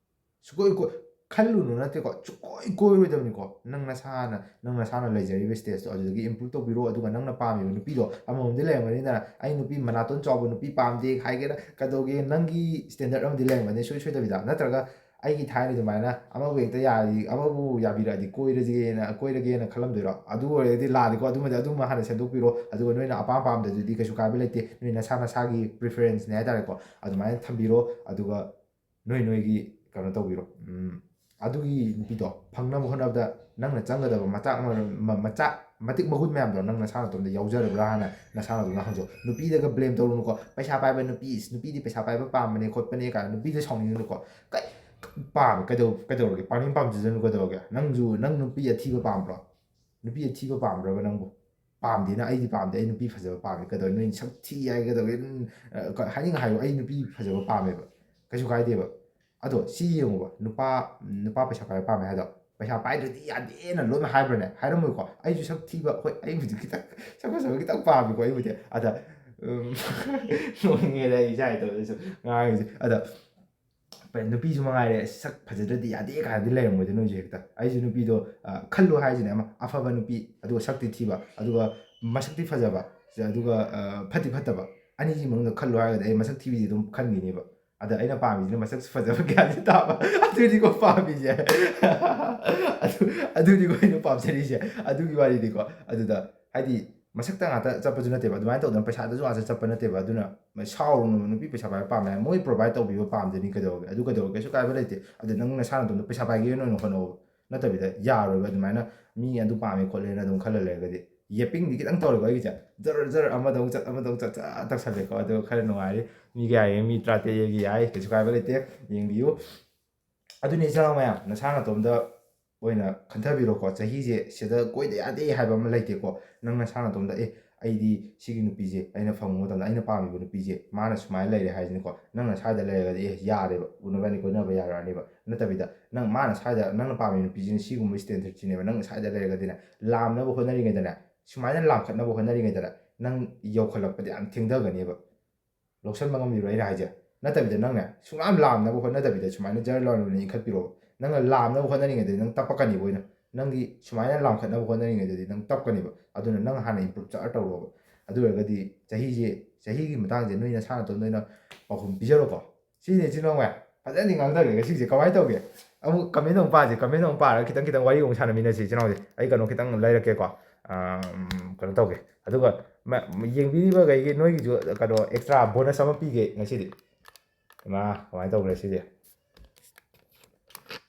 ꯁꯨꯀꯣꯏ ꯀꯣꯏ ꯈꯜꯂꯨꯅꯨ ꯅꯠꯇꯦꯀꯣ, ꯁꯨꯀꯣꯏ ꯀꯣꯏꯔꯣꯏꯗꯕꯅꯤꯀꯣ꯫ ꯅꯪ ꯅꯁꯥꯅ, ꯅꯪ ꯅꯁꯥꯅ ꯂꯩꯖꯔꯤꯕ ꯁ꯭ꯇꯦꯖꯇꯣ ꯑꯗꯨꯗꯒꯤ ꯏꯝꯄ꯭ꯔꯨꯞ ꯇꯧꯕꯤꯔꯣ꯫ ꯑꯗꯨꯒ ꯅꯪꯅ ꯄꯥꯝꯃꯤꯕ ꯅꯨꯄꯤꯗꯣ ꯑꯃꯃꯝꯗꯤ ꯂꯩꯔꯝꯒꯅꯤꯗꯅ, "ꯑꯩ ꯅꯨꯄꯤ ꯃꯅꯥꯇꯣꯟ ꯆꯥꯎꯕ ꯅꯨꯄꯤ ꯄꯥꯝꯗꯦ" ꯍꯥꯏꯒꯦꯔꯥ ꯀꯩꯗꯧꯒꯦ, ꯅꯪꯒꯤ ꯁ꯭ꯇꯦꯟꯗꯔꯠ ꯑꯃꯗꯤ ꯂꯩꯔꯝꯒꯅꯤ ꯁꯣꯏ ꯁꯣꯏꯗꯕꯤꯗ꯫ ꯅꯠꯇ꯭ꯔꯒ ꯑꯩꯒꯤ ꯊꯥꯏꯅ ꯑꯗꯨꯃꯥꯏꯅ ꯑꯃꯕꯨ ꯍꯦꯛꯇ ꯌꯥꯔꯗꯤ, ꯑꯃꯕꯨ ꯌꯥꯕꯤꯔꯛꯑꯗꯤ ꯀꯣꯏꯔꯁꯦꯅ, ꯀꯣꯏꯔꯒꯦꯅ ꯈꯜꯂꯝꯗꯣꯏꯔꯣ? ꯑꯗꯨ ꯑꯣꯏꯔꯒꯗꯤ ꯂꯥꯜꯂꯤꯀꯣ꯫ ꯑꯗꯨꯃꯗꯤ, ꯑꯗꯨꯃ ꯍꯥꯟꯅ ꯁꯦꯝꯗꯣꯛꯄꯤꯔꯣ꯫ ꯑꯗꯨꯒ ꯅꯣꯏꯅ ꯑꯄꯥꯝ ꯄꯥꯝꯗꯗꯨꯗꯤ ꯀꯩꯁꯨ ꯀꯥꯏꯕ ꯂꯩꯇꯦ, ꯅꯣꯏ ꯅꯁꯥ ꯅꯁꯥꯒꯤ ꯄ꯭ꯔꯤꯐꯔꯦꯟꯁꯅꯦ ꯍꯥꯏꯇꯥꯔꯦꯀꯣ꯫ ꯑꯗꯨꯃꯥꯏꯅ ꯊꯝꯕꯤꯔꯣ꯫ ꯑꯗꯨꯒ ꯅꯣꯏ ꯅꯣꯏꯒꯤ ꯀꯩꯅꯣ ꯇꯧꯕꯤꯔꯣ꯫ ꯎꯝ, ꯑꯗꯨꯒꯤ ꯅꯨꯄꯤꯗꯣ ꯐꯪꯅꯕ ꯍꯣꯠꯅꯕꯗ ꯅꯪꯅ ꯆꯪꯒꯗꯕ ꯃꯆꯥꯛ ꯃ-, ꯃ-, ꯃꯆꯥꯛ ꯃꯇꯤꯛ ꯃꯒꯨꯟ ꯃꯌꯥꯝꯗꯣ ꯅꯪ ꯅꯁꯥ ꯅꯇꯣꯝꯗ ꯌꯥꯎꯖꯔꯕ꯭ꯔꯥ ꯍꯥꯟꯅ ꯅꯁꯥ ꯅꯇꯣꯝꯗ ꯍꯪꯖꯧ꯫ ꯅꯨꯄꯤꯗꯒ ꯕ꯭ꯂꯦꯝ ꯇꯧꯔꯨꯅꯨꯀꯣ꯫ "ꯄꯩꯁꯥ ꯄꯥꯏꯕ ꯅꯨꯄꯤ, ꯏꯁ, ꯅꯨꯄꯤꯗꯤ ꯄꯩꯁꯥ ꯄꯥꯏꯕ ꯄꯥꯝꯕꯅꯦ ꯈꯣꯠꯄꯅꯦ" ꯀꯥꯏꯅ ꯅꯨꯄꯤꯗ ꯁꯥꯎꯅꯤꯡꯉꯨꯅꯨꯀꯣ꯫ ꯀꯩ-, ꯄꯥꯝꯃꯦ, ꯀꯩꯗꯧ-, ꯀꯩꯗꯧꯔꯒꯦ? ꯄꯥꯝꯅꯤꯡ ꯄꯥꯝꯖꯖꯅꯨ, ꯀꯩꯗꯧꯔꯒꯦ? ꯅꯪꯁꯨ, ꯅꯪ ꯅꯨꯄꯤ ꯑꯊꯤꯕ ꯄꯥꯝꯕ꯭ꯔꯣ? ꯅꯨꯄꯤ ꯑꯊꯤꯕ ꯄꯥꯝꯕ꯭ꯔꯕ ꯅꯪꯕꯨ? "ꯄꯥꯝꯗꯦꯅ, ꯑꯩꯗꯤ ꯄꯥꯝꯗꯦ, ꯑꯩ ꯅꯨꯄꯤ ꯐꯖꯕ ꯄꯥꯝꯃꯦ" ꯀꯩꯗꯧꯔꯦ? "ꯅꯣꯏ ꯁꯛ ꯊꯤ" ꯍꯥꯏ ꯀꯩꯗꯧꯔꯦ? ꯎꯝ, ꯑ, ꯀ-, ꯍꯥꯏꯅꯤꯡ ꯍꯥꯏꯌꯨ, "ꯑꯩ ꯅꯨꯄꯤ ꯐꯖꯕ ꯄꯥꯝꯃꯦꯕ", ꯀꯩꯁꯨ ꯀꯥꯏꯗꯦꯕ꯫ ꯑꯗꯣ ꯁꯤ ꯌꯦꯡꯉꯨꯕ, ꯅꯨꯄꯥ, ꯅꯨꯄꯥ ꯄꯩꯁꯥ ꯄꯥꯏꯕ ꯄꯥꯝꯃꯦ ꯍꯥꯏꯗꯣ, ꯄꯩꯁꯥ ꯄꯥꯏꯗ꯭ꯔꯗꯤ ꯌꯥꯗꯦꯅ ꯂꯣꯏꯅ ꯍꯥꯏꯕ꯭ꯔꯅꯦ? ꯍꯥꯏꯔꯝꯃꯣꯏꯀꯣ꯫ ꯑꯩꯁꯨ ꯁꯛ ꯊꯤꯕ, ꯍꯣꯏ, ꯑꯩꯕꯨꯗꯤ ꯈꯤꯇꯪ ꯁꯛ ꯐꯖꯕ ꯈꯤꯇꯪ ꯄꯥꯝꯃꯤꯀꯣ ꯑꯩꯕꯨꯗꯤ꯫ ꯑꯗ, ꯎꯝ, ꯅꯣꯛꯅꯤꯡꯉꯦꯗ ꯑꯩ ꯏꯁꯥ ꯏꯇꯣꯝꯇꯁꯨ ꯉꯥꯡꯉꯤꯁꯦ꯫ ꯑꯗ ꯄ-, ꯅꯨꯄꯤꯁꯨ ꯃꯉꯥꯏꯔꯦ, "ꯁꯛ ꯐꯖꯗ꯭ꯔꯗꯤ ꯌꯥꯗꯦ" ꯀꯥꯏꯅꯗꯤ ꯂꯩꯔꯝꯃꯣꯏꯗ ꯅꯣꯏꯁꯨ ꯍꯦꯛꯇ꯫ ꯑꯩꯁꯨ ꯅꯨꯄꯤꯗꯣ, ꯑ, ꯈꯜꯂꯨ ꯍꯥꯏꯁꯤꯅꯦ, ꯑꯃ ꯑꯐꯕ ꯅꯨꯄꯤ, ꯑꯗꯨꯒ ꯁꯛꯇꯤ ꯊꯤꯕ, ꯑꯗꯨꯒ ꯃꯁꯛꯇꯤ ꯐꯖꯕ, ꯑꯗꯨꯒ, ꯑ, ꯐꯠꯇꯤ ꯐꯠꯇꯕ, ꯑꯅꯤꯁꯤ ꯃꯅꯨꯡꯗ ꯈꯜꯂꯨ ꯍꯥꯏꯔꯒꯗꯤ ꯑꯩ ꯃꯁꯛ ꯊꯤꯕꯤꯁꯤ ꯑꯗꯨꯝ ꯈꯟꯈꯤꯅꯦꯕ꯫ ꯑꯗ ꯑꯩꯅ ꯄꯥꯝꯃꯤꯁꯤꯅ ꯃꯁꯛꯁꯨ ꯐꯖꯕ ꯒ꯭ꯌꯥꯟꯁꯨ ꯇꯥꯕ, ꯑꯗꯨꯅꯤꯀꯣ ꯄꯥꯝꯃꯤꯁꯦ꯫ ꯑꯗꯨ, ꯑꯗꯨꯅꯤꯀꯣ ꯑꯩꯅ ꯄꯥꯝꯖꯔꯤꯁꯦ, ꯑꯗꯨꯒꯤ ꯋꯥꯔꯤꯅꯤꯀꯣ꯫ ꯑꯗꯨꯗ ꯍꯥꯏꯗꯤ ꯃꯁꯛꯇ ꯉꯥꯛꯇ ꯆꯠꯄꯁꯨ ꯅꯠꯇꯦꯕ, ꯑꯗꯨꯃꯥꯏꯅ ꯇꯧꯗꯅ ꯄꯩꯁꯥꯗꯁꯨ ꯉꯥꯛꯇ ꯆꯠꯄ ꯅꯠꯇꯦꯕ꯫ ꯑꯗꯨꯅ ꯁꯥꯎꯔꯨꯅꯨ, ꯅꯨꯄꯤ ꯄꯩꯁꯥ ꯄꯥꯏꯕ ꯄꯥꯝꯃꯦ ꯍꯥꯏ, ꯃꯣꯏ ꯄ꯭ꯔꯣꯚꯥꯏꯠ ꯇꯧꯕꯤꯕ ꯄꯥꯝꯖꯅꯤ, ꯀꯩꯗꯧꯔꯒꯦ? ꯑꯗꯨ ꯀꯩꯗꯧꯔꯒꯦ? ꯀꯩꯁꯨ ꯀꯥꯏꯕ ꯂꯩꯇꯦ꯫ ꯑꯗꯨ ꯅꯪ ꯅꯁꯥ ꯅꯇꯣꯝꯇ ꯄꯩꯁꯥ ꯄꯥꯏꯒꯦꯅ ꯑꯣꯏꯅ ꯍꯣꯠꯅꯧ, ꯅꯠꯇꯕꯤꯗ ꯌꯥꯔꯣꯏꯕ꯫ ꯑꯗꯨꯃꯥꯏꯅ ꯃꯤ ꯑꯗꯨ ꯄꯥꯝꯃꯦ ꯈꯣꯠꯂꯦꯅ ꯑꯗꯨꯝ ꯈꯜꯂ ꯂꯩꯔꯒꯗꯤ ꯌꯦꯞꯄꯤꯡꯗꯤ ꯈꯤꯇꯪ ꯇꯧꯔꯦꯀꯣ ꯑꯩꯒꯤꯁꯦ, ꯖꯔ ꯖꯔ ꯑꯃꯗ ꯑꯃꯨꯛ ꯆꯠ, ꯑꯃꯗ ꯑꯃꯨꯛ ꯆꯠ, ꯆꯠ ꯇꯧꯁꯜꯂꯦꯀꯣ꯫ ꯑꯗꯨ ꯈꯔ ꯅꯨꯡꯉꯥꯏꯔꯤ, ꯃꯤꯒ ꯌꯥꯏꯌꯦ, ꯃꯤ ꯇꯔꯥꯇꯔꯦꯠ ꯌꯦꯡꯒꯦ ꯌꯥꯏ, ꯀꯩꯁꯨ ꯀꯥꯏꯕ ꯂꯩꯇꯦ, ꯌꯦꯡꯕꯤꯌꯨ꯫ ꯑꯗꯨꯅꯤ ꯏꯆꯤꯜ ꯏꯅꯥꯎ ꯃꯌꯥꯝ, ꯅꯁꯥ ꯅꯇꯣꯝꯗ ꯑꯣꯏꯅ ꯈꯟꯊꯕꯤꯔꯣꯀꯣ꯫ ꯆꯍꯤꯁꯦ ꯁꯤꯗ ꯀꯣꯏꯗ ꯌꯥꯗꯦ ꯍꯥꯏꯕ ꯑꯃ ꯂꯩꯇꯦꯀꯣ꯫ ꯅꯪ ꯅꯁꯥ ꯅꯇꯣꯝꯗ, "ꯑꯦ, ꯑꯩꯗꯤ ꯁꯤꯒꯤ ꯅꯨꯄꯤꯁꯦ ꯑꯩꯅ ꯐꯪꯕ ꯃꯇꯝꯗ ꯑꯩꯅ ꯄꯥꯝꯃꯤꯕ ꯅꯨꯄꯤꯁꯦ ꯃꯥꯅ ꯁꯨꯃꯥꯏꯅ ꯂꯩꯔꯦ ꯍꯥꯏꯁꯤꯅꯤꯀꯣ, ꯅꯪꯅ ꯁ꯭ꯋꯥꯏꯗ ꯂꯩꯔꯒꯗꯤ ꯑꯦ ꯌꯥꯔꯦꯕ, ꯎꯅꯕꯅꯤ ꯀꯣꯏꯅꯕ ꯌꯥꯔꯛꯑꯅꯦꯕ꯫ ꯅꯠꯇꯕꯤꯗ ꯅꯪ ꯃꯥꯅ ꯁ꯭ꯋꯥꯏꯗ ꯅꯪꯅ ꯄꯥꯝꯃꯤꯕ ꯅꯨꯄꯤꯁꯤꯅ ꯁꯤꯒꯨꯝꯕ ꯁ꯭ꯇꯦꯟꯗꯔꯠꯁꯤꯅꯦꯕ, ꯅꯪꯅ ꯁ꯭ꯋꯥꯏꯗ ꯂꯩꯔꯒꯗꯤꯅꯦ, ꯂꯥꯝꯅꯕ ꯍꯣꯠꯅꯔꯤꯉꯩꯗꯅꯦ, ꯁꯨꯃꯥꯏꯅ ꯂꯥꯝꯈꯠꯅꯕ ꯍꯣꯠꯅꯔꯤꯉꯩꯗꯅꯦ ꯅꯪ ꯌꯧꯈꯠꯂꯛꯄꯗ ꯌꯥꯝ ꯊꯦꯡꯊꯒꯅꯦꯕ꯫ ꯂꯧꯁꯟꯕ ꯉꯝꯕꯤꯕ꯭ꯔꯣ ꯑꯩꯅ ꯍꯥꯏꯁꯦ? ꯅꯠꯇꯕꯤꯗ ꯅꯪꯅꯦ ꯁꯨꯡꯂꯥꯝ ꯂꯥꯝꯅꯕ ꯍꯣꯠꯅꯗꯕꯤꯗ ꯁꯨꯃꯥꯏꯅ ꯖꯔ ꯂꯥꯎꯅ ꯏꯟꯈꯠꯄꯤꯔꯛꯑꯣ꯫ ꯅꯪꯅ ꯂꯥꯝꯅꯕ ꯍꯣꯠꯅꯔꯤꯉꯩꯗꯗꯤ ꯅꯪ ꯇꯞꯄꯛꯀꯅꯤꯕ ꯑꯣꯏꯅ꯫ ꯅꯪꯒꯤ ꯁꯨꯃꯥꯏꯅ ꯂꯥꯝꯈꯠꯅꯕ ꯍꯣꯠꯅꯔꯤꯉꯩꯗꯗꯤ ꯅꯪ ꯇꯞꯀꯅꯤꯕ꯫ ꯑꯗꯨꯅ ꯅꯪ ꯍꯥꯟꯅ ꯏꯝꯄ꯭ꯔꯨꯞ ꯆꯠꯂ ꯇꯧꯔꯣꯕ꯫ ꯑꯗꯨ ꯑꯣꯏꯔꯒꯗꯤ ꯆꯍꯤꯁꯦ, ꯆꯍꯤꯒꯤ ꯃꯇꯥꯡꯁꯦ ꯅꯣꯏ ꯅꯁꯥ ꯅꯇꯣꯝꯗ ꯑꯣꯏꯅ ꯄꯥꯎꯈꯨꯝ ꯄꯤꯖꯔꯣꯀꯣ꯫ ꯁꯤꯅꯤ ꯏꯆꯤꯟ ꯏꯅꯥꯎ ꯃꯌꯥꯝ꯫ ꯐꯖꯅꯗꯤ ꯉꯥꯡꯊꯔꯦ ꯉꯁꯤꯁꯦ꯫ ꯀꯃꯥꯏꯅ ꯇꯧꯒꯦ? ꯑꯃꯨꯛ ꯀꯃꯦꯟ ꯑꯃꯨꯛ ꯄꯥꯁꯦ꯫ ꯀꯃꯦꯟ ꯑꯃꯨꯛ ꯄꯥꯔꯒ ꯈꯤꯇꯪ ꯈꯤꯇꯪ ꯋꯥꯔꯤ ꯑꯃꯨꯛ ꯁꯥꯟꯅꯃꯤꯟꯅꯁꯤ ꯏꯆꯤꯟ ꯏꯅꯥꯎꯁꯦ꯫ ꯑꯩ ꯀꯩꯅꯣ ꯈꯤꯇꯪ ꯂꯩꯔꯛꯀꯦꯀꯣ꯫ ꯑꯝ, ꯀꯩꯅꯣ ꯇꯧꯒꯦ꯫ ꯑꯗꯨꯒ ꯃ-, ꯌꯦꯡꯕꯤꯔꯤꯕꯈꯩꯒꯤ ꯅꯣꯏꯒꯤꯁꯨ ꯀꯩꯅꯣ ꯑꯦꯛꯁꯇ꯭ꯔꯥ ꯕꯣꯅꯁ ꯑꯃ ꯄꯤꯒꯦ ꯉꯁꯤꯗꯤ꯫ ꯏꯃꯥ, ꯀꯃꯥꯏꯅ ꯇꯧꯈ꯭ꯔꯦ ꯁꯤꯗꯤ?